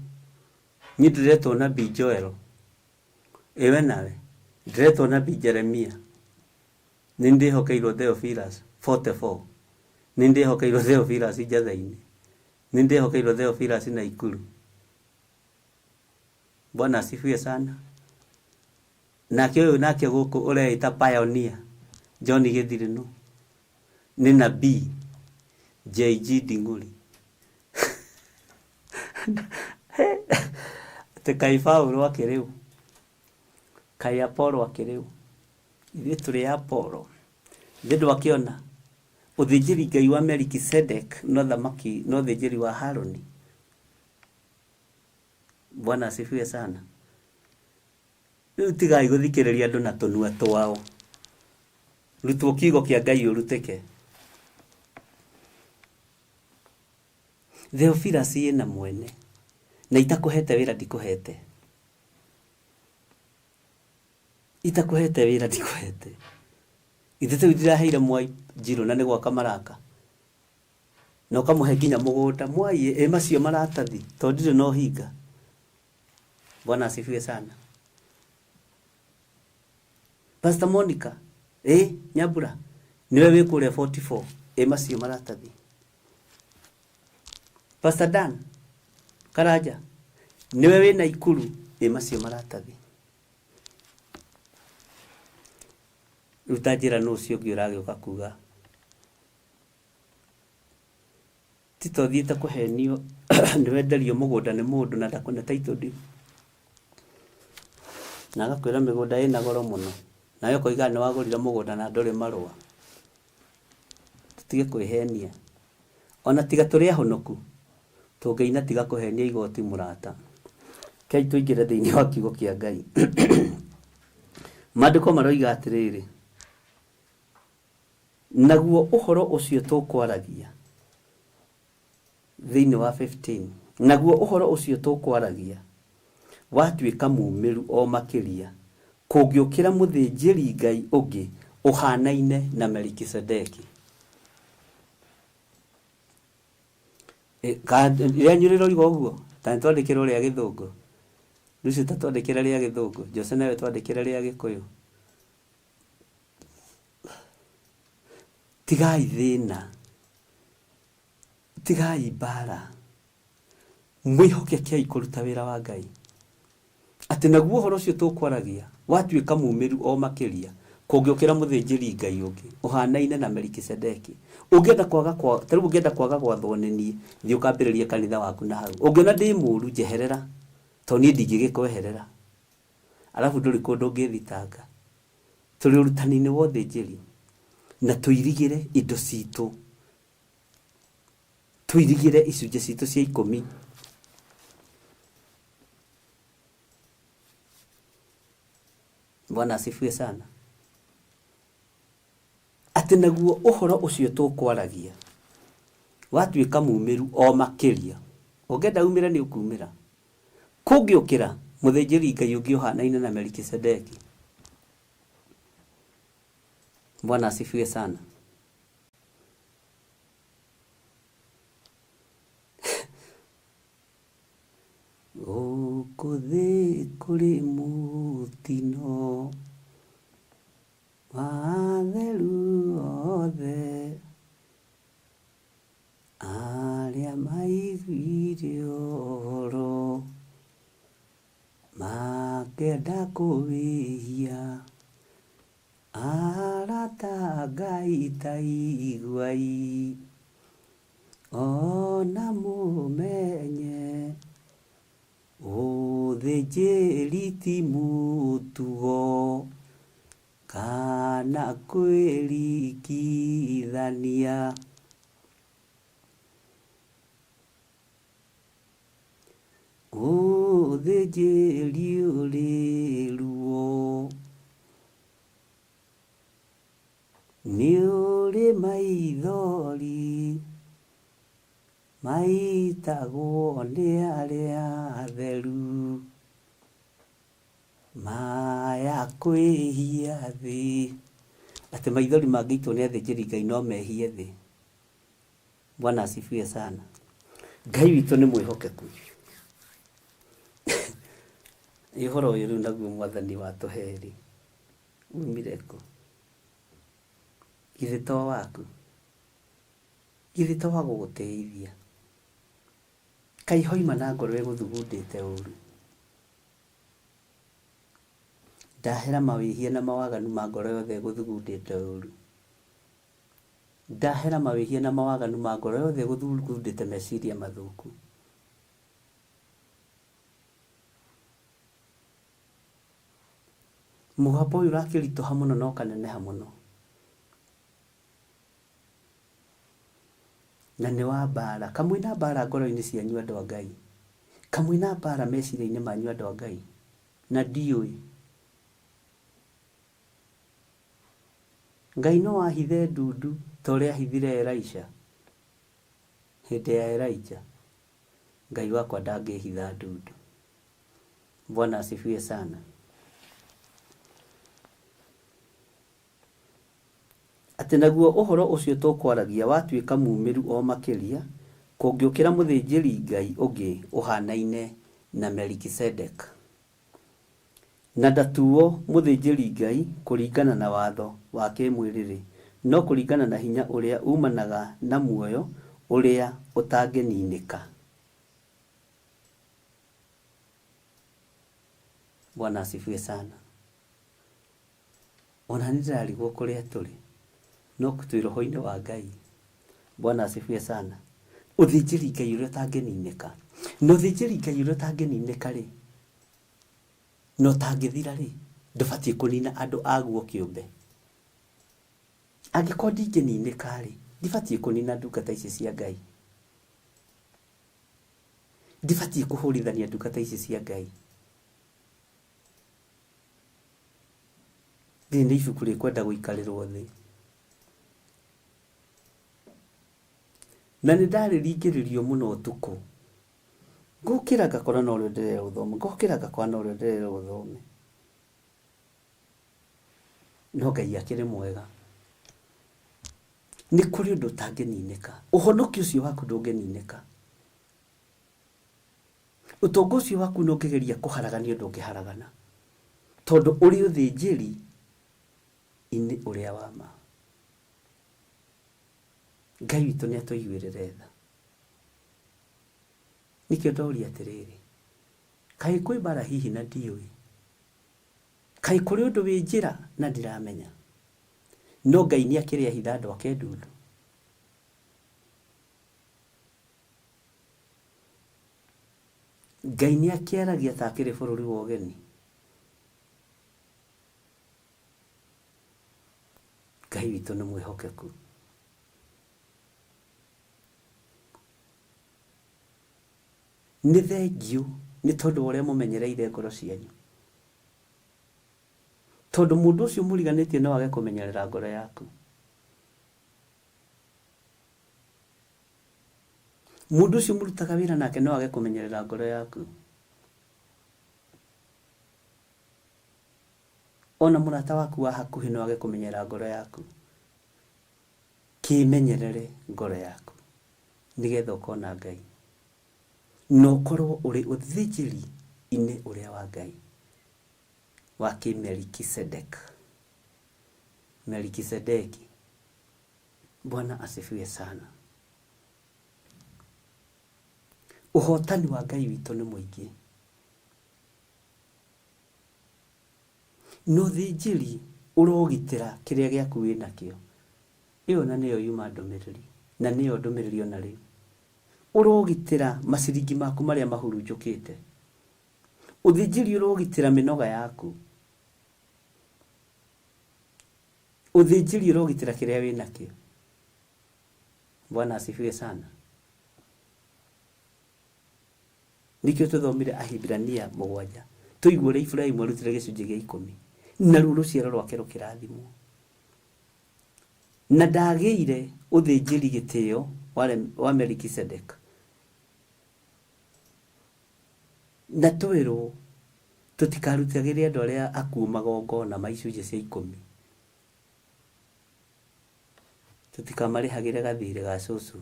Niĩ ndĩretwo nabii Joel. Ĩwe nawe? Ndĩretwo nabii Jeremia. Nĩ ndĩhokeirwo Theophilus 44. Nĩ ndĩhokeirwo Theophilus Njatha-inĩ. Nĩ ndĩhokeirwo Theophilus Naikuru. Bwana asifiwe sana. Nake ũyũ nake gũkũ ũreĩta pioneer John Gĩthirĩnũ nĩ nabii JG Nding'ũri. Atĩ kaĩ Paũlũ akĩrĩ ũ? Kaĩ Apollo akĩrĩ ũ? Ithuĩ tũrĩ Apollo. Ithe ndwakĩona ũthĩnjĩri Ngai wa Melikisedek no thamaki no ũthĩnjĩri wa Haruni. Bwana asifiwe sana. Rĩu tigai gũthikĩrĩria andũ na tũnua twao. Rutwo kiugo kĩa Ngai ũrutĩke. Theophilus ĩna mwene na itakũhete wĩra ndikũhete. Itakũhete wĩra ndikũhete. Ithe tũu ndiraheire Mwai Njirũ na nĩ gwaka maraka. Na ũkamũhe nginya mũgũnda. Mwai ĩ macio maratathi tondũ ndirĩ na ũhinga. Bwana asifiwe sana. Pastor Monica, ĩ Nyambura, nĩwe wĩ kũrĩa 44, ĩ macio maratathi. Pastor Dan Karanja, nĩwe wĩ Naikuru, ĩ macio maratathi. Rĩu ta njĩra nũ ũcio ũngĩ ũragĩũka kuga ti ta ũthiĩte kũhenio nĩ wenderio mũgũnda nĩ mũndũ na ndakũne title deed na agakwĩra mĩgũnda ĩna goro mũno nawe ũkoiga nĩ wagũrire mũgũnda na ndũrĩ marũa. Tũtige kwĩhenia ona tiga tũrĩ ahonoku tũngĩina tiga kũhenia igoti mũrata. Kei tũingĩre thĩinĩ wa kiugo kĩa Ngai. Maandĩko maroiga atĩrĩrĩ, naguo ũhoro ũcio tũkwaragia thĩinĩ wa 15, naguo ũhoro ũcio tũkwaragia watuĩka mumĩru o makĩria kũngĩũkĩra mũthĩnjĩri Ngai ũngĩ ũhanaine na Melikisedeki. Rĩanyu rĩroiga ũguo? Ta nĩ twandĩkĩrwo rĩa gĩthũngũ. Lucy ta twandĩkĩre rĩa gĩthũngũ. Jose nawe twandĩkĩre rĩa gĩkũyũ. Tigai thĩna. Tigai mbara. Mwĩhokekei kũruta wĩra wa Ngai. Atĩ naguo ũhoro ũcio tũkwaragia watuĩka mumĩru o makĩria kũngĩũkĩra mũthĩnjĩri Ngai ũngĩ ũhanaine na Melikisedeki. Ũngĩenda kwaga kwa, ta rĩu ũngĩenda kwaga gwathwo nĩ niĩ, thiĩ ũkambĩrĩrie kanitha waku na hau. Ũngĩona ndĩ mũru njeherera, tondũ niĩ ndingĩgĩkweherera. Arabu ndũrĩ kũndũ ũngĩthitanga. Tũrĩ ũrutani-inĩ wa ũthĩnjĩri na tũirigĩre indo citũ, tũirigĩre icunjĩ citũ cia ikũmi. Bwana asifiwe sana. Atĩ naguo ũhoro ũcio tũkwaragia watuĩka mumĩru o makĩria, ũngĩenda umĩre nĩ ũkumĩra. Kũngĩũkĩra mũthĩnjĩri Ngai ũngĩ ũhanaine na Melikisedeki. Bwana asifiwe sana. Gũkũ thĩ kũrĩ mũtino wa atheru othe arĩa maiguire ũhoro makĩenda kũwĩhia. Arata a Ngai ta iguai ona mũmenye ũthĩnjĩri ti mũtugo kana kwĩringithania. Ũthĩnjĩri ũrĩ ruo nĩ ũrĩ maithori maitagwo nĩ arĩa atheru maya kwĩhia thĩ. Atĩ maithori mangĩitwo nĩ athĩnjĩri Ngai no mehie thĩ. Bwana asifiwe sana. Ngai witũ nĩ mwĩhokeku. Ĩ ũhoro ũyũ rĩu naguo mwathani watũhe-rĩ, umire kũ? Githĩ to waku? Githĩ to wa gũgũtĩithia? Kaĩ hoima na ngoro ĩgũthugundĩte ũru? Ndahera mawĩhia na mawaganu ma ngoro yothe ĩgũthugundĩte ũru. Ndahera mawĩhia na mawaganu ma ngoro yothe ĩgũthugundĩte meciria mathũku. Mũgambo ũyũ ũrakĩritũha mũno na ũkaneneha mũno. Na nĩ wa mbara. Kamwĩ na mbara ngoro-inĩ cianyu andũ a Ngai. Kamwĩ na mbara meciria-inĩ manyu andũ a Ngai. Na ndiũĩ. Ngai no ahithe ndundu ta ũrĩa ahithire Elisha hĩndĩ ya Elijah. Ngai wakwa ndangĩhitha ndundu. Bwana asifiwe sana. Atĩ naguo ũhoro ũcio tũkwaragia watuĩka muumĩru o makĩria, kũngĩũkĩra mũthĩnjĩri-Ngai ũngĩ ũhaanaine na Melikisedeki, na ndatuwo mũthĩnjĩri-Ngai kũringana na watho wa kĩĩmwĩrĩ-rĩ, no kũringana na hinya ũrĩa uumanaga na muoyo ũrĩa ũtangĩninĩka. Bwana asifiwe sana. Ona niĩ ndĩrarigwo kũrĩa tũrĩ, no twĩ roho-inĩ wa Ngai. Bwana asifiwe sana. Ũthĩnjĩri Ngai ũrĩa ũtangĩninĩka. Na ũthĩnjĩri Ngai ũrĩa ũtangĩninĩka rĩ, na ũtangĩthira rĩ, ndũbatiĩ kũnina andũ aguo kĩũmbe. Angĩkorwo ndingĩninĩka rĩ, ndibatiĩ kũnina ndungata ici cia Ngai. Ndibatiĩ kũhũrithania ndungata ici cia Ngai. Rĩrĩ nĩ ibuku rĩkwenda gũikarĩrwo thĩ. Na nĩ ndarĩringĩrĩrio mũno ũtukũ. Ngũkĩra ngakora no rĩo ndĩrerwo thome, ngokĩra ngakora no rĩo ndĩrerwo thome. No Ngai akĩrĩ mwega. Nĩ kũrĩ ũndũ ũtangĩninĩka. Ũhonokio ũcio waku ndũngĩninĩka. Ũtonga ũcio waku na ũngĩgeria kũharaganio ndũngĩharagana. Tondũ ũrĩ ũthĩnjĩri inĩ ũrĩa wa ma. Ngai witũ nĩ atũiguĩrĩre tha. Nĩkĩo ndoria atĩrĩrĩ, kaĩ kwĩ mbara hihi na ndiũĩ? Kaĩ kũrĩ ũndũ wĩ njĩra na ndiramenya? No Ngai nĩ akĩrĩ ahitha andũ ake ndundu. Ngai nĩ akĩaragia ta akĩrĩ bũrũri wa ũgeni. Ngai witũ nĩ mwĩhokeku. Nĩ thengiũ nĩ tondũ wa ũrĩa mũmenyereire ngoro cianyu. Tondũ mũndũ ũcio mũriganĩtie no age kũmenyerera ngoro yaku. Mũndũ ũcio mũrutaga wĩra nake no age kũmenyerera ngoro yaku. Ona mũrata waku wa hakuhĩ no age kũmenyerera ngoro yaku. Kĩmenyerere ngoro yaku nĩgetha ũkona Ngai. Na ũkorwo ũrĩ ũthĩnjĩri-inĩ ũrĩa wa Ngai wa kĩ-Melikisedek. Melikisedeki. Bwana asifiwe sana. Ũhotani wa Ngai witũ nĩ mũingĩ. Na ũthĩnjĩri ũrogitĩra kĩrĩa gĩaku wĩnakĩo. Ĩyo na nĩyo yuma ndũmĩrĩri. Na nĩyo ndũmĩrĩri ona rĩu. Ũrogitĩra maciringi maku marĩa mahurunjũkĩte. Ũthĩnjĩri ũrogitĩra mĩnoga yaku. Ũthĩnjĩri ũrogitĩra kĩrĩa wĩnakĩo. Bwana asifiwe sana. Nĩkĩo tũthomire Ahibirania mũgwanja. Tũigue ũrĩa Iburahimu arutire gĩcunjĩ gĩa ikũmi. Naruo rũciaro rwake rũkĩrathimwo. Na ndagĩire ũthĩnjĩri gĩtĩo wa Melikisedek. Na twĩrwo tũtikarutagĩre andũ arĩa akuũ magongona ma icunjĩ cia ikũmi. Tũtikamarĩhagĩre gathirĩ ga cũcũ.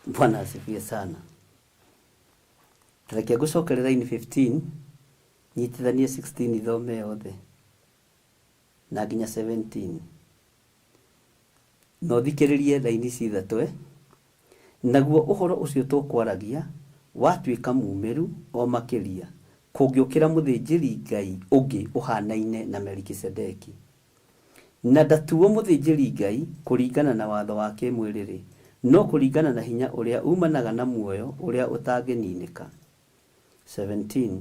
Bwana asifiwe sana. Reke ngũcokere line 15 nyitithanie 16 ithome yothe na nginya 17. Na ũthikĩrĩrie raini ici ithatũ eh? Naguo ũhoro ũcio tũkwaragia watuĩka muumĩru o makĩria kũngĩũkĩra mũthĩnjĩri-Ngai ũngĩ ũhaanaine na Melikisedeki. Na ndatuwo mũthĩnjĩri-Ngai kũringana na watho wa kĩĩmwĩrĩ-rĩ, no kũringana na hinya ũrĩa uumanaga na muoyo ũrĩa ũtangĩninĩka. 17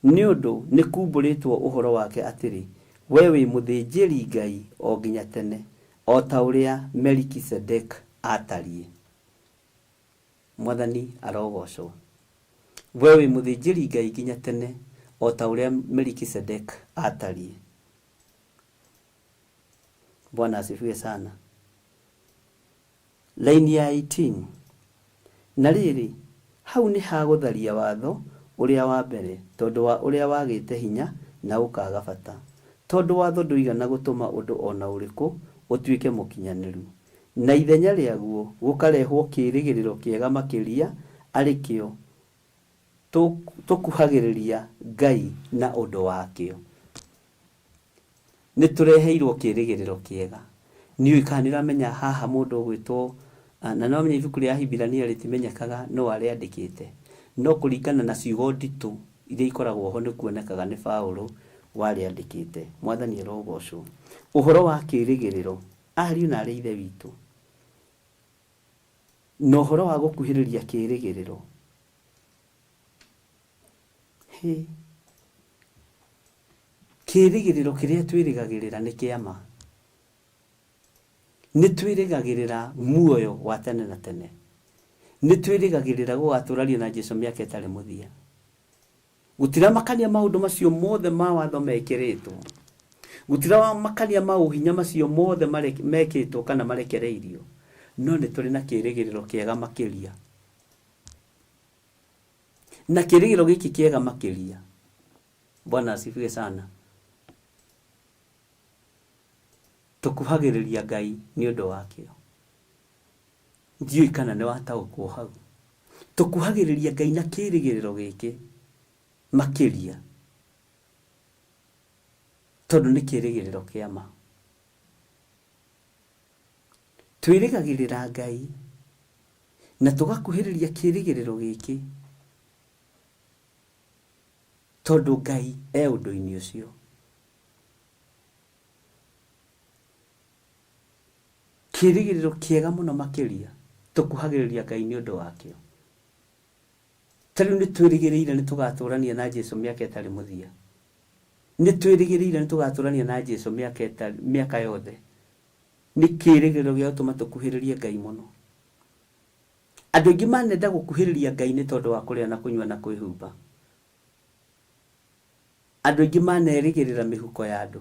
nĩ ũndũ nĩkuumbũrĩtwo ũhoro wake atĩrĩ, Wee wĩ mũthĩnjĩri-Ngai o nginya tene, o ta ũrĩa Melikisedeki aatariĩ. Mwathani arogocwo. Wee wĩ mũthĩnjĩri Ngai nginya tene, o ta ũrĩa Melikisedek aatariĩ. Bwana asifiwe sana. Laini ya 18. Na rĩrĩ, hau nĩ ha gũtharia watho ũrĩa wa mbere, tondũ wa ũrĩa wagĩte hinya na ũkaaga bata. Tondũ watho ndũigana gũtũma ũndũ o na ũrĩkũ ũtuĩke mũkinyanĩru. Na ithenya rĩaguo gũkarehwo kĩĩrĩgĩrĩro kĩega makĩria, arĩ kĩo tũkuhagĩrĩria Ngai na ũndũ wakĩo. Nĩ tũreheirwo kĩĩrĩgĩrĩro kĩega. Ndiũĩ kana nĩ ũramenya haha mũndũ ũgwĩtwo, na nĩ wamenya ibuku rĩa Ahibirania rĩtimenyekaga nũ warĩandĩkĩte, no kũringana na ciugo nditũ iria ikoragwo ho nĩ kuonekaga nĩ Paulo warĩandĩkĩte. Mwathani arogocwo. Ũhoro wa kĩĩrĩgĩrĩro, ariũ na aarĩ a Ithe witũ, na ũhoro wa gũkuhĩrĩria kĩĩrĩgĩrĩro. Hĩ! Kĩĩrĩgĩrĩro kĩrĩa twĩrĩgagĩrĩra nĩ kĩa ma. Nĩ twĩrĩgagĩrĩra muoyo wa tene na tene. Nĩ twĩrĩgagĩrĩra gũgatũrania na Jesu mĩaka ĩtarĩ mũthia. Gũtiramakania maũndũ macio mothe ma watho mekĩrĩtwo. Gũtiramakania maũhinya macio mothe mekĩtwo kana marekereirio. No nĩ tũrĩ na kĩĩrĩgĩrĩro kĩega makĩria. Na kĩĩrĩgĩrĩro gĩkĩ kĩega makĩria, Bwana asifiwe sana, tũkuhagĩrĩria Ngai nĩ ũndũ wakĩo. Ndiũĩ kana nĩ wataũkwo hau. Tũkuhagĩrĩria Ngai na kĩĩrĩgĩrĩro gĩkĩ makĩria tondũ nĩ kĩĩrĩgĩrĩro kĩa ma. Twĩrĩgagĩrĩra Ngai na tũgakuhĩrĩria kĩĩrĩgĩrĩro gĩkĩ tondũ Ngai e ũndũ-inĩ ũcio. Kĩĩrĩgĩrĩro kĩega mũno makĩria tũkuhagĩrĩria Ngai nĩ ũndũ wakĩo. Ta rĩu nĩ twĩrĩgĩrĩire nĩ tũgatũrania na Jesu mĩaka ĩtarĩ mũthia. Nĩ twĩrĩgĩrĩire nĩ tũgatũrania na Jesu mĩaka ĩtarĩ, mĩaka yothe. Nĩ kĩĩrĩgĩrĩro gĩa gũtũma tũkuhĩrĩrie Ngai mũno. Andũ aingĩ manenda gũkuhĩrĩria Ngai nĩ tondũ wa kũrĩa na kũnyua na kwĩhumba. Andũ aingĩ manerĩgĩrĩra mĩhuko ya andũ.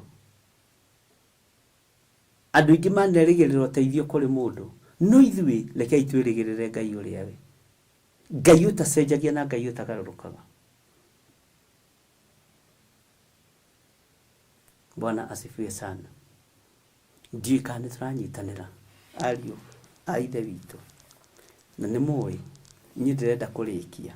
Andũ aingĩ manerĩgĩrĩra ũteithio kũrĩ mũndũ. No ithuĩ rekei twĩrĩgĩrĩre Ngai ũrĩa we. Ngai ũtacenjagia na Ngai ũtagarũrũkaga. Bwana asifiwe sana. Ndiũĩ kana nĩ tũranyitanĩra ariũ a Ithe witũ. Na nĩ mũĩ niĩ ndĩrenda kũrĩkia.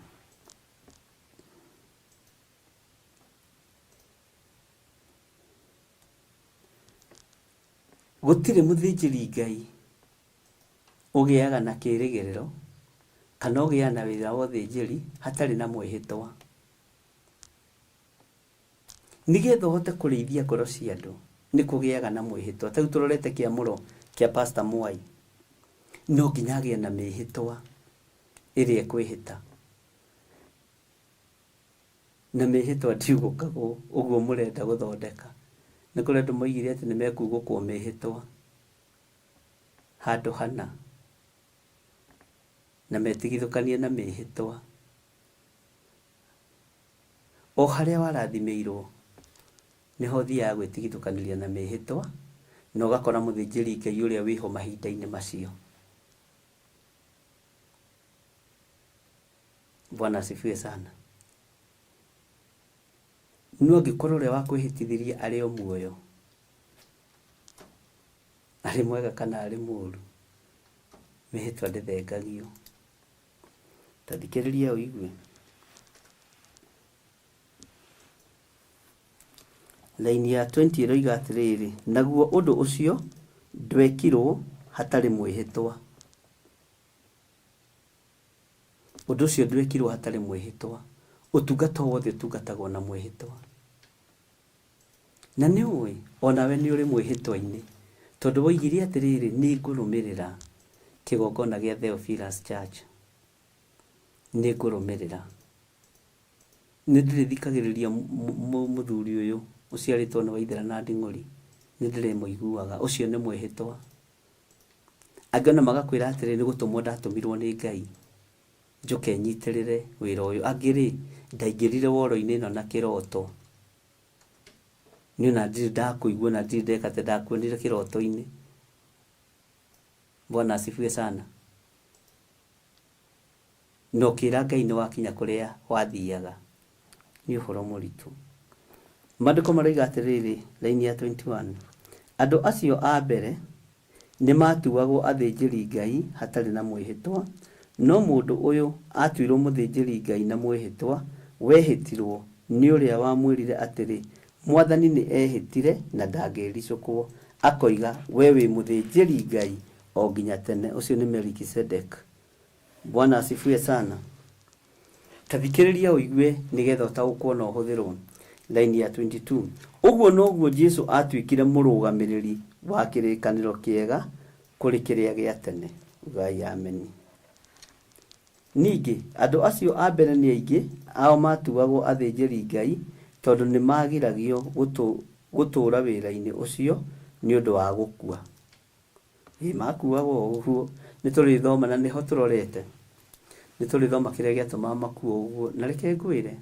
Gũtirĩ mũthĩnjĩri Ngai ũgĩaga na kĩĩrĩgĩrĩro kana ũgĩaga na wĩra wa ũthĩnjĩri hatarĩ na mwĩhĩtwa. Nĩgetha ũhote kũrĩithia ngoro cia andũ nĩ kũgĩaga na mwĩhĩtwa. Ta rĩu tũrorete kĩamũro kĩa Pastor Mwai, no nginya agĩe na mĩhĩtwa ĩrĩa ekwĩhĩta. Na mĩhĩtwa ndiugũkagwo ũguo mũrenda gũthondeka. Nĩ kũrĩ andũ moigire atĩ nĩ mekugũkwo mĩhĩtwa handũ hana na metigithũkanie na mĩhĩtwa. O harĩa warathimĩirwo nĩho ũthiaga gwĩtigithũkanĩria na mĩhĩtwa na ũgakora mũthĩnjĩri Ngai ũrĩa wĩho mahinda-inĩ macio. Bwana asifiwe sana. No angĩkorwo ũrĩa wakwĩhĩtithirie arĩ o muoyo, arĩ mwega kana arĩ mũũru, mĩhĩtwa ndĩthengagio. Ta thikĩrĩria ũigue. Laini ya 20 ĩroiga atĩrĩrĩ, naguo ũndũ ũcio ndwekirwo hatarĩ mwĩhĩtwa. Ũndũ ũcio ndwekirwo hatarĩ mwĩhĩtwa. Ũtungata o wothe ũtungatagwo na mwĩhĩtwa. Na nĩ ũĩ onawe nĩ ũrĩ mwĩhĩtwa-inĩ, tondũ woigire atĩrĩrĩ, nĩ ngũrũmĩrĩra kĩgongona gĩa Theophilus Church. Nĩ ngũrũmĩrĩra. Nĩ ndĩrĩthikagĩrĩria mũthuri ũyũ ũciarĩtwo nĩ Waithera na Nding'ũri, nĩ ndĩrĩmũiguaga. Ũcio nĩ mwĩhĩtwa. Angĩ ona magakwĩra atĩrĩ, nĩ gũtũmwo ndatũmirwo nĩ Ngai njoke nyitĩrĩre wĩra ũyũ. Angĩ rĩ, ndaingĩrire woro-inĩ ĩno na kĩroto. Niĩ ona ndirĩ ndakũigua na ndirĩ ndeka atĩ ndakuonire kĩroto-inĩ. Bwana asifiwe sana. Na ũkĩra Ngai nĩ wakinya kũrĩa wathiaga. Nĩ ũhoro mũritũ. Maandĩko maroiga atĩrĩrĩ, raini ya 21, andũ acio a mbere nĩ maatuagwo athĩnjĩri-Ngai hatarĩ na mwĩhĩtwa, no mũndũ ũyũ aatuirwo mũthĩnjĩri-Ngai na mwĩhĩtwa wehĩtirwo nĩ ũrĩa wamwĩrire atĩrĩ, Mwathani nĩ ehĩtire na ndangĩĩricũkwo, akoiga, 'Wee wĩ mũthĩnjĩri-Ngai o nginya tene. Ũcio nĩ Melikisedek. Bwana asifiwe sana. Ta thikĩrĩria ũigue nĩgetha ũtaũkwo na ũhũthĩrwo. Line ya 22. Ũguo noguo Jesu atuĩkire mũrũgamĩrĩri wa kĩrĩkanĩro kĩega kũrĩ kĩrĩa gĩa tene. Ugai ameni. Ningĩ, andũ acio a mbere nĩ aingĩ ao maatuagwo athĩnjĩri-Ngai tondũ nĩ maagiragio gũtũũra wĩra-inĩ ũcio nĩ ũndũ wa gũkua. Ĩĩ makuaga o ũguo. Nĩ tũrĩthoma na nĩho tũrorete. Nĩ tũrĩthoma kĩrĩa gĩatũmaga makuo ũguo. Na reke ngwĩre,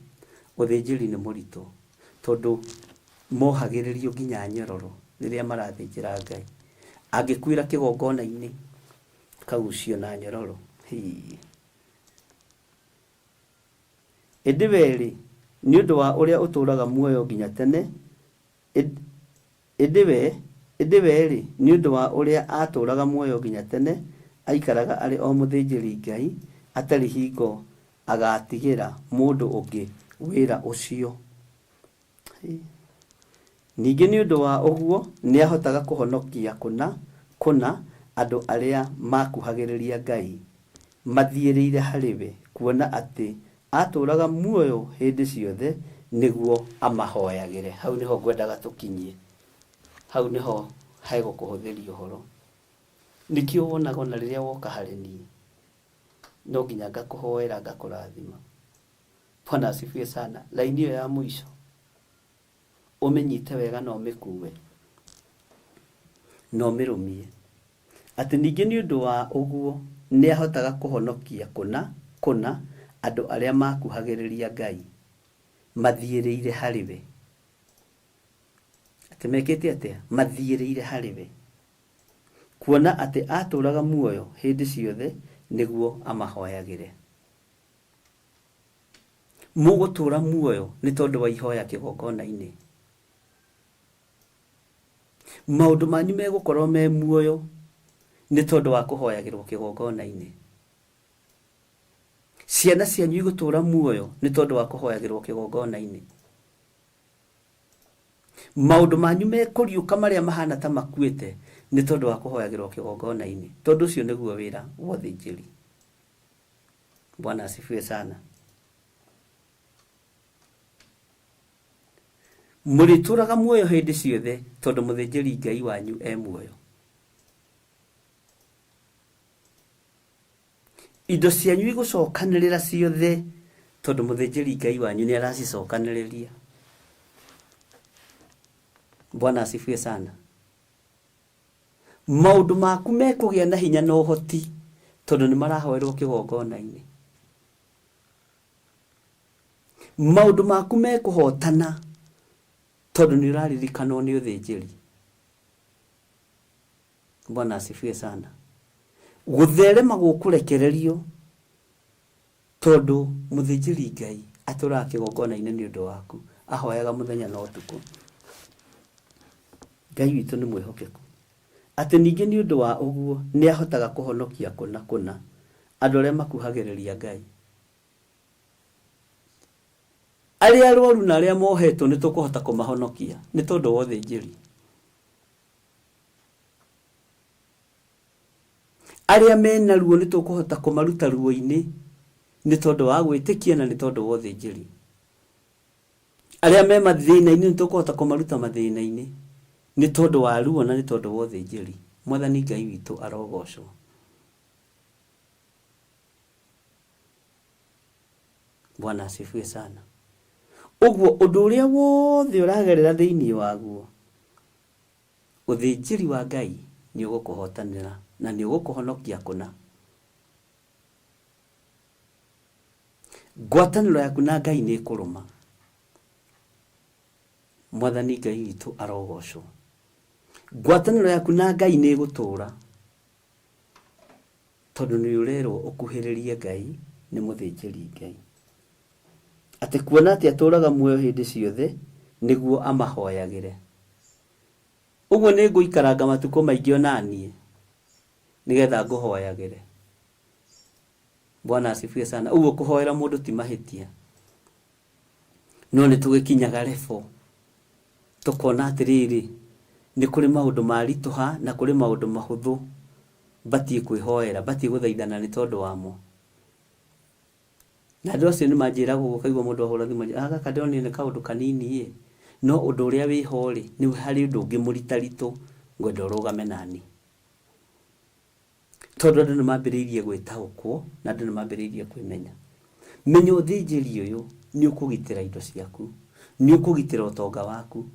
ũthĩnjĩri nĩ mũritũ tondũ mohagĩrĩrio nginya nyororo rĩrĩa marathĩnjĩra Ngai. Angĩkuĩra kĩgongona-inĩ, akagucio na nyororo. Hii. Ĩndĩ we-rĩ, nĩ ũndũ wa ũrĩa ũtũũraga muoyo nginya tene, Ĩndĩ we, ĩndĩ we-rĩ, nĩ ũndũ wa ũrĩa aatũũraga muoyo nginya tene, aikaraga arĩ o mũthĩnjĩri-Ngai, atarĩ hingo agatigĩra mũndũ ũngĩ wĩra ũcio. Ningĩ nĩ ũndũ wa ũguo nĩahotaga kũhonokia kũna kũna andũ arĩa makuhagĩrĩria Ngai mathiĩrĩire harĩ we, kuona atĩ Aatũũraga muoyo hĩndĩ ciothe nĩguo amahoyagĩre. Hau nĩho ngwendaga tũkinyie. Hau nĩho hegũkũhũthĩria ũhoro. Nĩkĩo wonaga ona rĩrĩa woka harĩ niĩ, no nginya ngakũhoera ngakũrathima. Bwana asifiwe sana. Laini ĩyo ya mũico, ũmĩnyite wega na ũmĩkue na ũmĩrũmie. Atĩ ningĩ nĩ ũndũ wa ũguo nĩahotaga kũhonokia kũna kũna andũ arĩa makuhagĩrĩria Ngai, mathiĩrĩire harĩ we. Atĩ mekĩte atĩa? Mathiĩrĩire harĩ we. Kuona atĩ aatũũraga muoyo hĩndĩ ciothe nĩguo amahoyagĩre. Mũgũtũũra muoyo nĩ tondũ wa ihoya kĩgongona-inĩ. Maũndũ manyu megũkorwo me muoyo nĩ tondũ wa kũhoyagĩrwo kĩgongona-inĩ. Ciana cianyu igũtũũra muoyo nĩ tondũ wa kũhoyagĩrwo kĩgongona-inĩ. Maũndũ manyu mekũriũka marĩa mahana ta makuĩte nĩ tondũ wa kũhoyagĩrwo kĩgongona-inĩ. Tondũ ũcio nĩguo wĩra wa ũthĩnjĩri. Bwana asifiwe sana. Mũrĩtũũraga muoyo hĩndĩ ciothe tondũ mũthĩnjĩri Ngai wanyu e muoyo. Indo cianyu igũcokanĩrĩra ciothe tondũ mũthĩnjĩri Ngai wanyu nĩ aracicokanĩrĩria. Bwana asifiwe sana. Maũndũ maku mekũgĩa na hinya na ũhoti tondũ nĩ marahoerwo kĩgongona-inĩ. Maũndũ maku mekũhotana tondũ nĩ ũraririkanwo nĩ ũthĩnjĩri. Bwana asifiwe sana. Gũtherema gũkũrekererio tondũ mũthĩnjĩri Ngai atũraga kĩgongona-inĩ nĩ ũndũ waku, ahoyaga mũthenya na ũtukũ. Ngai witũ nĩ mwĩhokeku. Atĩ ningĩ nĩ ũndũ wa ũguo nĩ ahotaga kũhonokia kũna kũna andũ arĩa makuhagĩrĩria Ngai. Arĩa arwaru na arĩa mohetwo nĩ tũkũhota kũmahonokia nĩ tondũ wa ũthĩnjĩri. Arĩa mena ruo nĩ tũkũhota kũmaruta ruo-inĩ Nĩ tondũ wa gwĩtĩkia na nĩ tondũ wa ũthĩnjĩri. Arĩa me mathĩna-inĩ nĩ tũkũhota kũmaruta mathĩna-inĩ nĩ tondũ wa ruo na nĩ tondũ wa ũthĩnjĩri. Mwathani Ngai witũ arogocwo. Bwana asifiwe sana. Ũguo ũndũ ũrĩa wothe ũragerera thĩinĩ waguo, ũthĩnjĩri wa Ngai nĩ ũgũkũhotanĩra na nĩ ũgũkũhonokia kũna. Ngwatanĩro yaku na Ngai nĩ ĩkũrũma. Mwathani Ngai witũ arogocwo. Ngwatanĩro yaku na Ngai nĩ ĩgũtũra, tondũ nĩ ũrerwo ũkuhĩrĩrie Ngai nĩ mũthĩnjĩri Ngai. Atĩ kuona atĩ atũraga muoyo hĩndĩ ciothe nĩguo amahoyagĩre. Ũguo nĩ ngũikaranga matukũ maingĩ ona niĩ nĩgetha ngũhoyagĩre. Bwana asifiwe sana. Ũguo kũhoera mũndũ ti mahĩtia, no nĩ tũgĩkinyaga level tũkona atĩrĩrĩ, nĩ kũrĩ maũndũ maritũha na kũrĩ maũndũ mahũthũ batiĩ kwĩhoera, batiĩ gũthaithana nĩ tondũ wamo. Na andũ acio nĩ manjĩraga ũguo, ũkaigua mũndũ ahũra thimũ, ah, gaka ndĩronire nĩ kaũndũ kanini ĩ, no ũndũ ũrĩa wĩho rĩ, nĩ harĩ ũndũ ũngĩ mũritaritũ ngwenda ũrũgame nani. Tondũ andũ nĩ mambĩrĩirie gwĩtaũkwo na andũ nĩ mambĩrĩirie kwĩmenya. Menya ũthĩnjĩri ũyũ nĩ ũkũgitĩra indo ciaku, nĩ ũkũgitĩra ũtonga waku,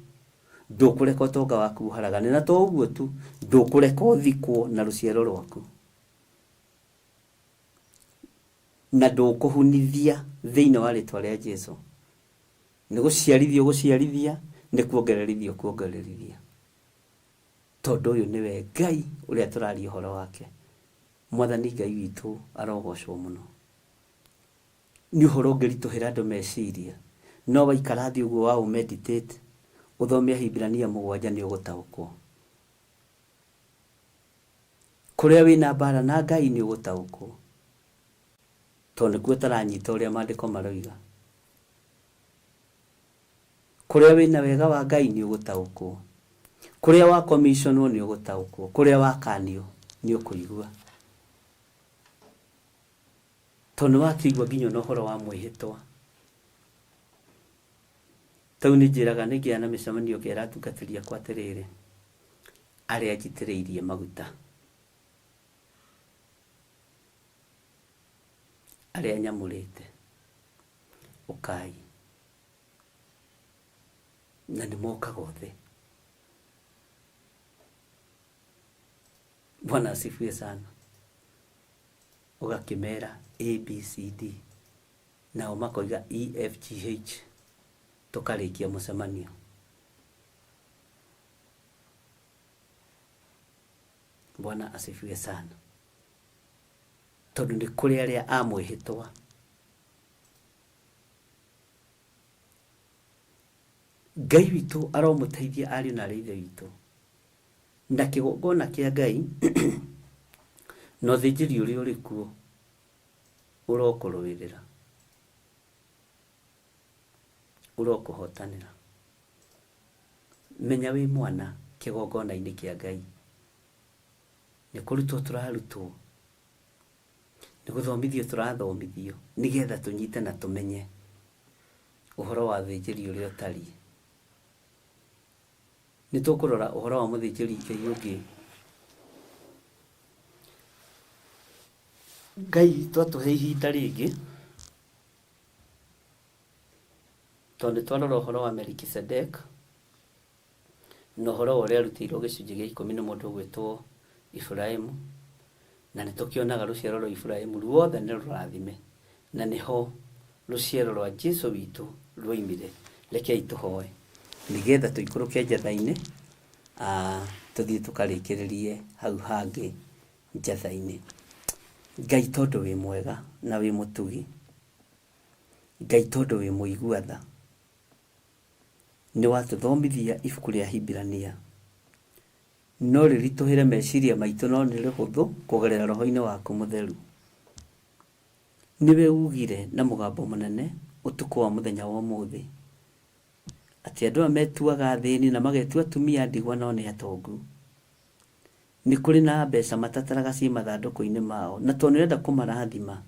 ndũkũreka ũtonga waku ũharagane, na to ũguo tu, ndũkũreka ũthikwo na rũciaro rwaku, na ndũkũhunithia thĩinĩ wa rĩtwa rĩa Jesu. Nĩ gũciarithia ũgũciarithia, nĩ kuongererithia ũkuongererithia, tondũ ũyũ nĩwe Ngai ũrĩa tũraria ũhoro wake. Mwathani Ngai witũ arogocwo mũno. Nĩ ũhoro ũngĩritũhĩra andũ meciria, no waikara thĩ ũguo wa ũmeditate, ũthome Ahibirania 7 nĩ ũgũtaũkwo. Kũrĩa wĩna mbara na Ngai nĩ ũgũtaũkwo, tondũ nĩkuo ũtaranyita ũrĩa maandĩko maroiga. Kũrĩa wĩna wega wa Ngai nĩ ũgũtaũkwo. Kũrĩa wa commissionwo nĩ ũgũtaũkwo. Kũrĩa wakanio nĩ ũkũigua. Tondũ nĩ wakĩigua nginya ona ũhoro wa mwĩhĩtwa. Tau nĩ njĩraga nĩ ngĩaga na mĩcemanio ngera atungatĩri akwa atĩrĩrĩ, arĩa njitĩrĩirie maguta, arĩa nyamũrĩte, ũkai. Na nĩ mokaga othe. Bwana asifiwe sana. Ũgakĩmera A B C D, nao makoiga E F G H, tũkarĩkia mũcemanio. Bwana asifiwe sana. Tondũ nĩ kũrĩ arĩa a mwĩhĩtwa. Ngai witũ aromũteithia ariũ na arĩ ithe witũ. Na kĩgongona kĩa Ngai na ũthĩnjĩri ũrĩa ũrĩ kuo ũrokũrũĩrĩra, ũrokũhotanĩra. Menya wĩ mwana kĩgongona-inĩ kĩa Ngai. Nĩ kũrutwo tũrarutwo, nĩ gũthomithio tũrathomithio, nĩgetha tũnyite na tũmenye ũhoro wa ũthĩnjĩri ũrĩa ũtariĩ. Nĩ tũkũrora ũhoro wa mũthĩnjĩri Ngai ũngĩ. Ngai witũ atũhe ihinda rĩngĩ, tondũ nĩ twarora ũhoro wa Melkisedek na ũhoro wa ũrĩa arutĩirwo gĩcunjĩ gĩa 10 nĩ mũndũ ũgwĩtwo Iburahĩmu, na nĩ tũkĩonaga rũciaro rwa Iburahĩmu ruothe nĩ rũrathime, na nĩho rũciaro rwa Jesu witũ rwoimire. Rekei tũhoe nĩgetha tũikũrũke njatha-inĩ, tũthiĩ tũkarĩkĩrĩrie hau hangĩ njatha-inĩ. Ngai tondũ wĩ mwega na wĩ mũtugi, Ngai tondũ wĩ mũigua tha, nĩ watũthomithia ibuku rĩa Hibirania. No rĩritũhĩre meciria maitũ, no nĩ rĩhũthũ kũgerera roho-inĩ waku mũtheru. Nĩwe ugire na mũgambo mũnene ũtukũ wa mũthenya wa ũmũthĩ atĩ andũ aya metuaga athĩni na magetua atumia a ndigwa no nĩ atongu. Nĩ kũrĩ na mbeca matataraga ciĩ mathandũkũ-inĩ mao, na tondũ nĩ ũrenda kũmarathima,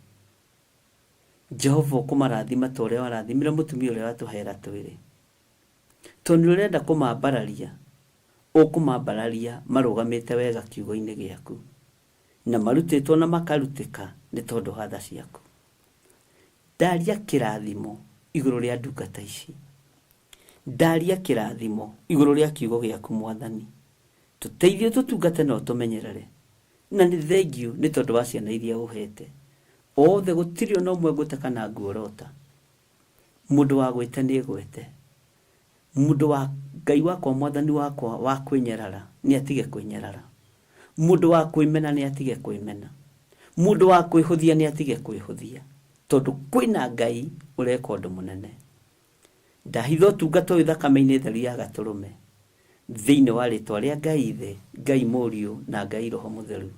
Jehova ũkũmarathima ta ũrĩa warathimire mũtumia ũrĩa watũhera twĩrĩ. Tondũ nĩ ũrenda kũmambararia, ũkũmambararia marũgamĩte wega kiugo-inĩ gĩaku. Na marutĩtwo na makarutĩka nĩ tondũ wa tha ciaku. Ndaria kĩrathimo igũrũ rĩa ndungata ici. Ndaria kĩrathimo igũrũ rĩa kiugo gĩaku Mwathani. Tũteithie tũtungate na ũtũmenyerere. Na nĩ thengiũ nĩ tondũ wa ciana iria ũhete. Othe gũtirĩ ona ũmwe ngũte kana nguorota. Mũndũ wa gwĩte nĩ gwete. Mũndũ wa Ngai wakwa Mwathani wakwa wa kwĩnyarara nĩ atige kwĩnyarara. Mũndũ wa kwĩmena nĩ atige kwĩmena. Mũndũ wa kwĩhũthia nĩ atige kwĩhũthia. Tondũ kwĩna Ngai ũreka ũndũ mũnene. Ndahitha ũtungata ũyũ thakame-inĩ theru ya Gatũrũme, thĩinĩ wa rĩtwa rĩa Ngai Ithe, Ngai Mũriũ, na Ngai Roho Mũtheru.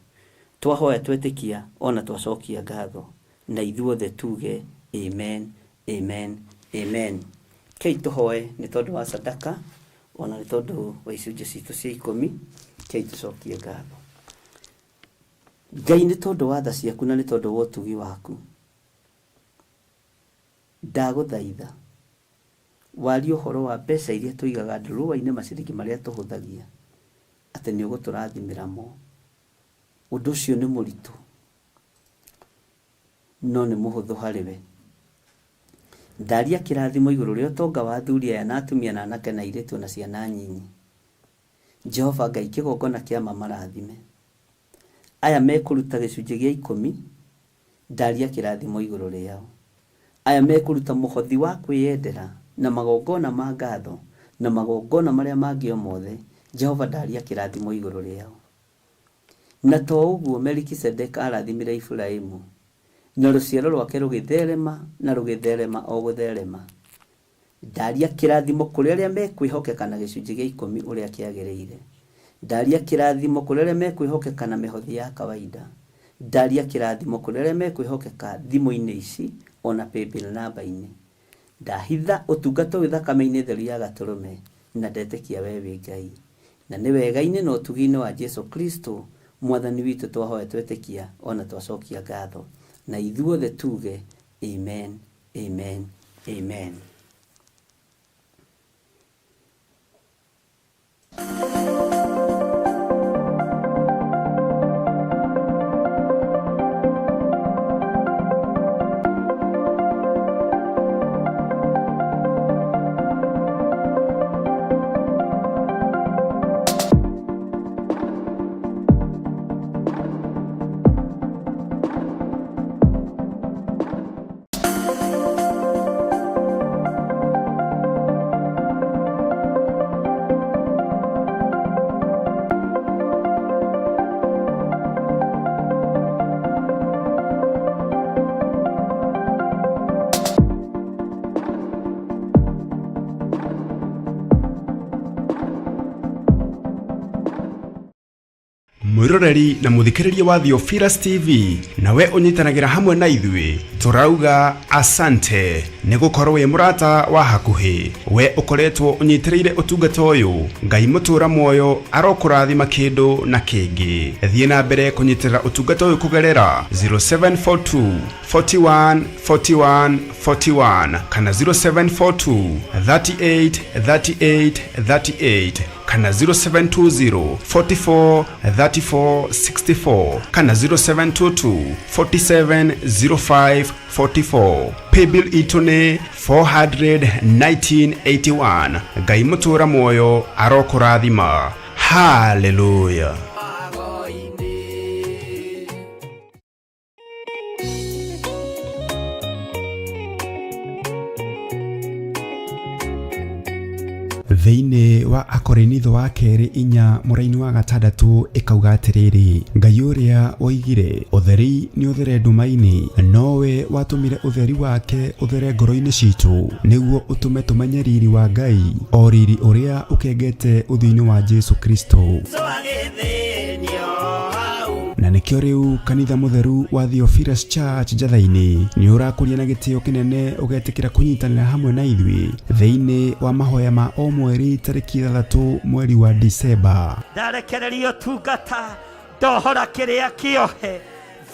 Twahoya twetĩkia o na twacokia ngatho, na ithuothe tuge Amen, Amen, Amen. Rekei tũhoe nĩ tondũ wa sadaka, o na nĩ tondũ wa icunjĩ citũ cia ikũmi, rekei tũcokie ngatho. Ngai nĩ tondũ wa tha ciaku na nĩ tondũ wa ũtugi waku, Ndagũthaitha warie ũhoro wa mbeca iria tũigaga ndurũa-inĩ maciringi marĩa tũhũthagia atĩ nĩ ũgũtũrathimĩra mo. Ũndũ ũcio nĩ mũritũ no nĩ mũhũthũ harĩ we. Ndaria kĩrathimo igũrũ rĩa ũtonga wa athuri aya na atumia na anake na airĩtu na ciana nyinyi. Jehova Ngai kĩgongona kĩa ma marathime. Aya mekũruta gĩcunjĩ gĩa ikũmi Ndaria kĩrathimo igũrũ rĩao. Aya mekũruta mũhothi wa kwĩyendera, na magongona ma ngatho, na magongona marĩa mangĩ o mothe, Jehova ndaria kĩrathimo igũrũ rĩao. Na to ũguo Melikisedeki aarathimire Iburahimu, na rũciaro rwake rũgĩtherema na rũgĩtherema o gũtherema. Ndaria kĩrathimo kũrĩ arĩa mekwĩhokeka na gĩcunjĩ gĩa ikũmi ũrĩa kĩagĩrĩire. Ndaria kĩrathimo kũrĩ arĩa mekwĩhokeka na mĩhothi ya kawaida. Ndaria kĩrathimo kũrĩ arĩa mekwĩhokeka thimũ-inĩ ici o na paybill number-inĩ. Ndahitha ũtungata ũyũ thakame-inĩ theru ya Gatũrũme na ndetĩkia wee wĩ Ngai. Na nĩ wega-inĩ na ũtugi-inĩ wa Jesu Kristo Mwathani witũ twahoya twetĩkia o na twacokia ngatho. Na ithuothe tuge Amen. Amen. Amen. Mwĩroreri na mũthikĩrĩria wa Theophilus TV nawe ũnyitanagĩra hamwe na ithuĩ tũrauga asante nĩ gũkorwo wĩ mũrata wa hakuhĩ we ũkoretwo ũnyitĩrĩire ũtungata ũyũ Ngai mũtũra muoyo arokũrathima kĩndũ na kĩngĩ thiĩ na mbere kũnyitĩrĩra ũtungata ũyũ kũgerera 0742 41 41 41 kana 0742 38 38 38 kana 0720 44 34 64 kana 0722 47 05 44 paybill itũ nĩ 41981 Ngai mũtũra muoyo arokũrathima haleluya. Thĩinĩ wa Akorinitho wa kerĩ inya mũraini wa gatandatũ ĩkauga atĩrĩrĩ, Ngai ũrĩa woigire ũtheri nĩ ũthere nduma-inĩ, nowe watũmire ũtheri wake ũthere ngoro-inĩ citũ, nĩguo ũtũme tũmenye riri wa Ngai, o riri ũrĩa ũkengete ũthiũ-inĩ wa Jesu Kristo. Na nĩkĩo rĩu kanitha mũtheru wa Theophilus Church Njatha-inĩ nĩ ũrakũria na gĩtĩo kĩnene ũgetĩkĩra kũnyitanĩra hamwe na ithuĩ thĩinĩ wa mahoya ma o mweri tarĩki ithathatũ mweri wa Disemba. Ndarekereria ũtungata, ndohora kĩrĩa kĩohe.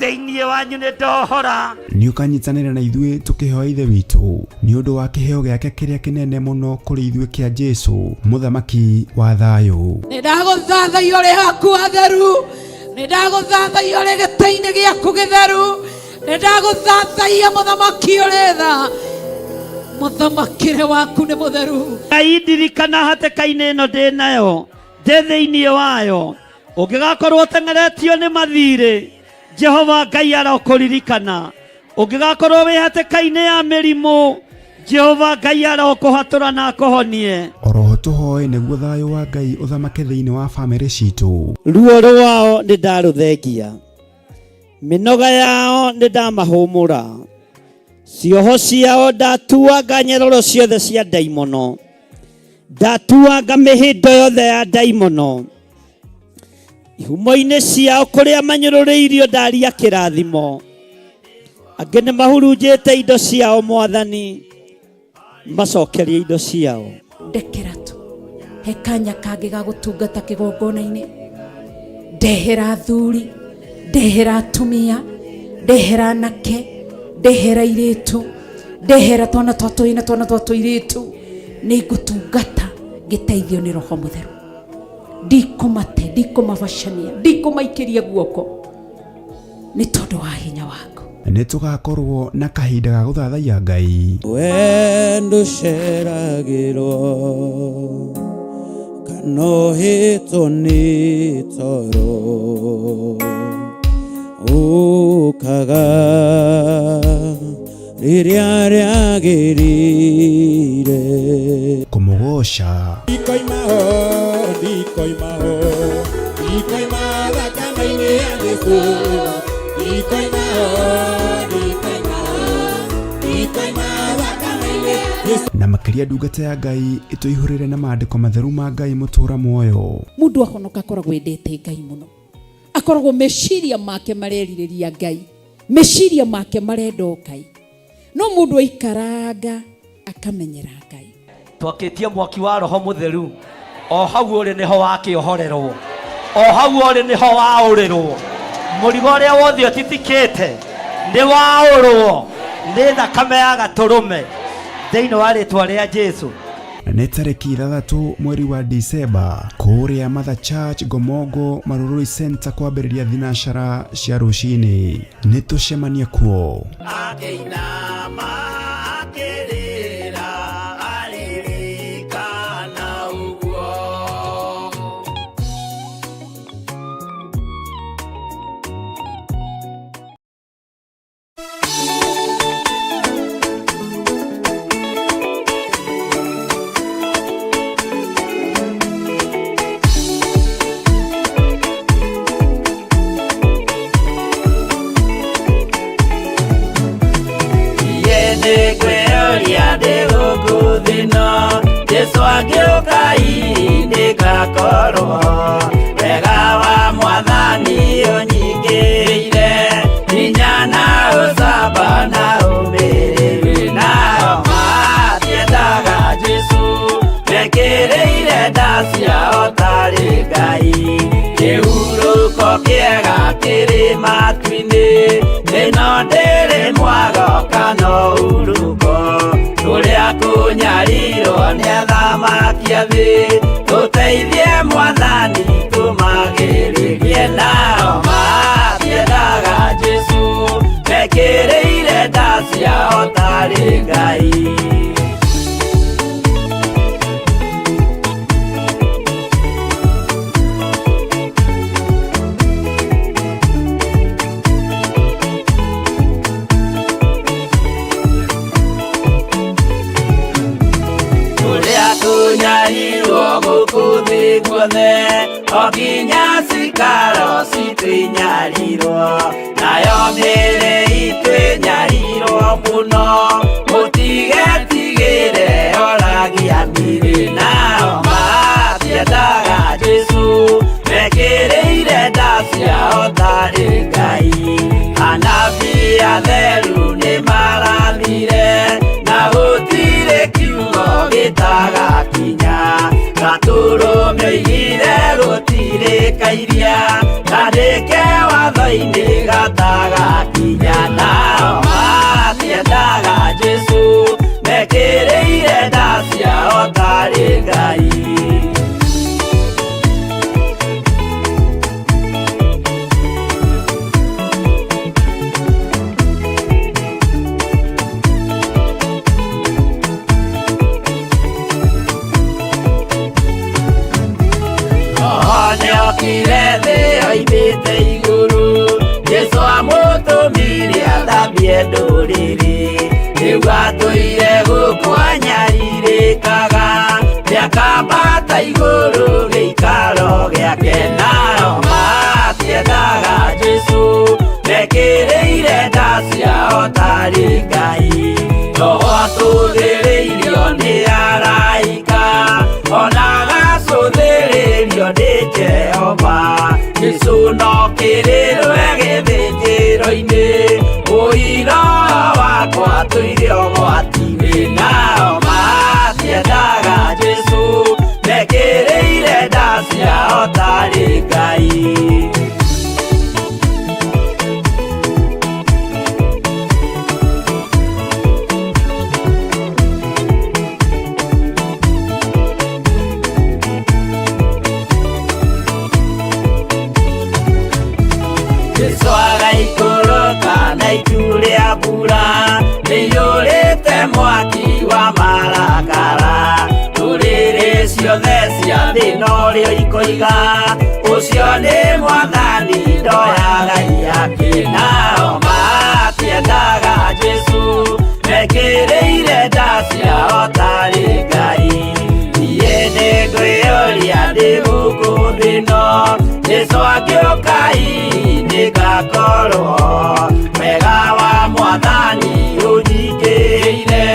Thĩinĩ wanyu nĩ ndohora. Nĩ ũkanyitanĩra na ithuĩ tũkĩhoya Ithe witũ nĩ ũndũ wa kĩheo gĩake kĩrĩa kĩnene mũno kũrĩ ithuĩ kĩa Jesu, mũthamaki wa thayũ. Nĩ ndagũthathaiya ũrĩ haku hatheru, nĩ ndagũthathaiya ũrĩ gĩtĩ-inĩ gĩaku gĩtheru, nĩ ndagũthathaiya mũthamaki ũrĩ tha, mũthamakĩre waku nĩ mũtheru. Ngai ndirikana hatĩka-inĩ ĩno ndĩ nayo, ndĩ thĩinĩ wayo. Ũngĩgakorwo ũteng'eretio nĩ mathirĩ, Jehova Ngai arokũririkana. Ũngĩgakorwo wĩ hatĩka-inĩ ya mĩrimũ, Jehova Ngai arokũhatũra na akũhonie. Oroho tũhoe nĩguo thayũ wa Ngai ũthamake thĩinĩ wa bamĩrĩ citũ. Ruo rwao nĩ ndarũthengia, mĩnoga yao nĩ ndamahũmũra, cioho ciao ndatuanga nyororo ciothe cia ndaimono, ndatuanga mĩhĩndo yothe ya ndaimono, ihumo-inĩ ciao kũrĩa manyũrũrĩirio ndaria kĩrathimo, angĩ nĩ mahurunjĩte indo ciao Mwathani, macokerie indo ciao. Ndekera tu, he kanya kangĩ ga gũtungata kĩgongona-inĩ, ndehera athuri, ndehera atumia, ndehera anake, ndehera airĩtu, ndehera twana twa tũhĩĩ na twana twa tũirĩtu, nĩ ngũtungata ngĩteithio nĩ Roho Mũtheru. Ndikũmate, ndikũmabacania, ndikũmaikĩria guoko nĩ tondũ wa hinya waku. Nĩ tũgakorwo na kahinda ga gũthathaiya Ngai. We ndũceragĩrwo kana ũhĩtwo nĩ toro, ũkaga rĩrĩa rĩagĩrĩire. Kũmũgoca. Ndikoima ho, ndikoima ho, ndikoima thakame-inĩ ya Jesũ. Ndikoima ho, ndikoima ho, ndikoima thakame-inĩ ya Jesũ. Na makĩria ndungata ya Ngai ĩtũihũrĩre na maandĩko matheru ma Ngai mũtũra muoyo. Mũndũ ahonoka akoragwo endete Ngai mũno, akoragwo meciria make marerirĩria Ngai, meciria make marenda o Ngai, no mũndũ aikaranga akamenyera Ngai. Twakĩtie mwaki wa Roho Mũtheru, o hau ũrĩ nĩho wakĩohorerwo, o hau ũrĩ nĩho waũrĩrwo, mũrigo ũrĩa wothe ũtitikĩte nĩ waũrwo nĩ thakame ya gatũrũme thĩinĩ wa rĩtwa rĩa Jesu. Nĩ tarĩki 6 mweri wa Disemba kũrĩa Mother Church Ngomongo Marurui Center kwambĩrĩria thinacara cia rũcinĩ. Nĩ tũcemanie kuo. Akĩinama akĩrĩra aririkana ũguo. Jesu angĩũka ndĩgakorwo wega wa Mwathani ũnyingĩrĩire, hinya na ũcamba na ũmĩrĩru, nao matiendaga Jesu mekĩrĩire nda ciao tarĩ Ngai. Kĩhurũko kĩega kĩrĩ matu-inĩ, ĩno ndĩrĩ mwago kana ũhurũko, kũrĩa kũnyarirwo nĩ athamaki a thĩ, tũteithie Mwathani tũmagĩrĩrie, nao matiendaga Jesu mekĩrĩire nda ciao tarĩ Ngai. Kũrĩa kũnyarirwo gũkũ thĩ guothe, o nginya cikaro citũ inyarirwo, nayo mĩĩrĩ itũ ĩnyarirwo mũno, mũtigetigĩre oragia mĩĩrĩ, nao matiendaga Jesu mekĩrĩire nda ciao tarĩ Ngai. Anabii atheru nĩmarathire, na gũtirĩ kiugo gĩtagakinya, gatũrũme oigire gũtirĩ kairia, kandĩke watho-inĩ gatagakinya. Okire thĩ oimĩte igũrũ, Jesũ amũtũmire athambie ndũrĩrĩ. Rĩu atũire gũkũ anyarirĩkaga, nĩakambata igũrũ gĩikaro gĩake. Nao matiendaga Jesũ, mekĩrĩire nda ciao tarĩ Ngai. Roho atũthĩrĩirio nĩ araika, ona agacũthĩrĩrio nĩ Jehova. Jesũ no kĩrĩrwe gĩthĩnjĩro-inĩ, ũira wakwa tũire ũgwati-inĩ. Nao matiendaga Jesũ, mekĩrĩire nda ciao tarĩ Ngai. Jesũ agaikũrũka na itu rĩa mbura rĩiyũrĩte mwaki wa marakara. Ndũrĩrĩ ciothe cia thĩ norĩo ikoiga, ũcio nĩ Mwathani ndoyaga iyake. Nao matiendaga Jesũ, mekĩrĩire nda ciao tarĩ Ngai. Niĩ nĩngwĩyũria ndĩ gũkũ thĩ ĩno, Jesũ angĩũka hihi nĩngakorwo. Wega wa Mwathani ũnyingĩrĩire,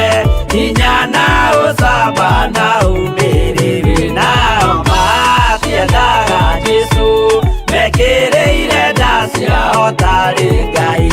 hinya na ũcamba na ũmĩrĩru. Nao matiendaga Jesũ, mekĩrĩire nda ciao tarĩ Ngai.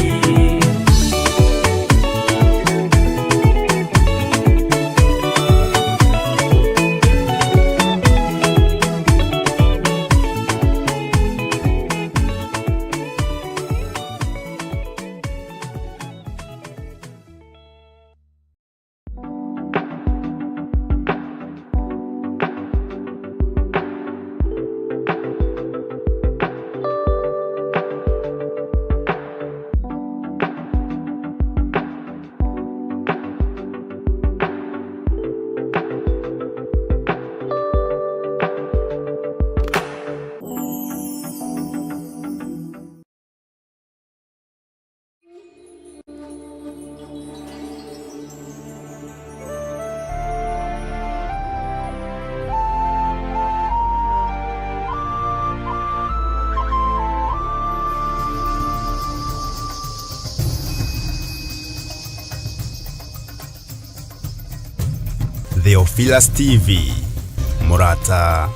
Theophilus TV, mũrata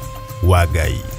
wa Ngai.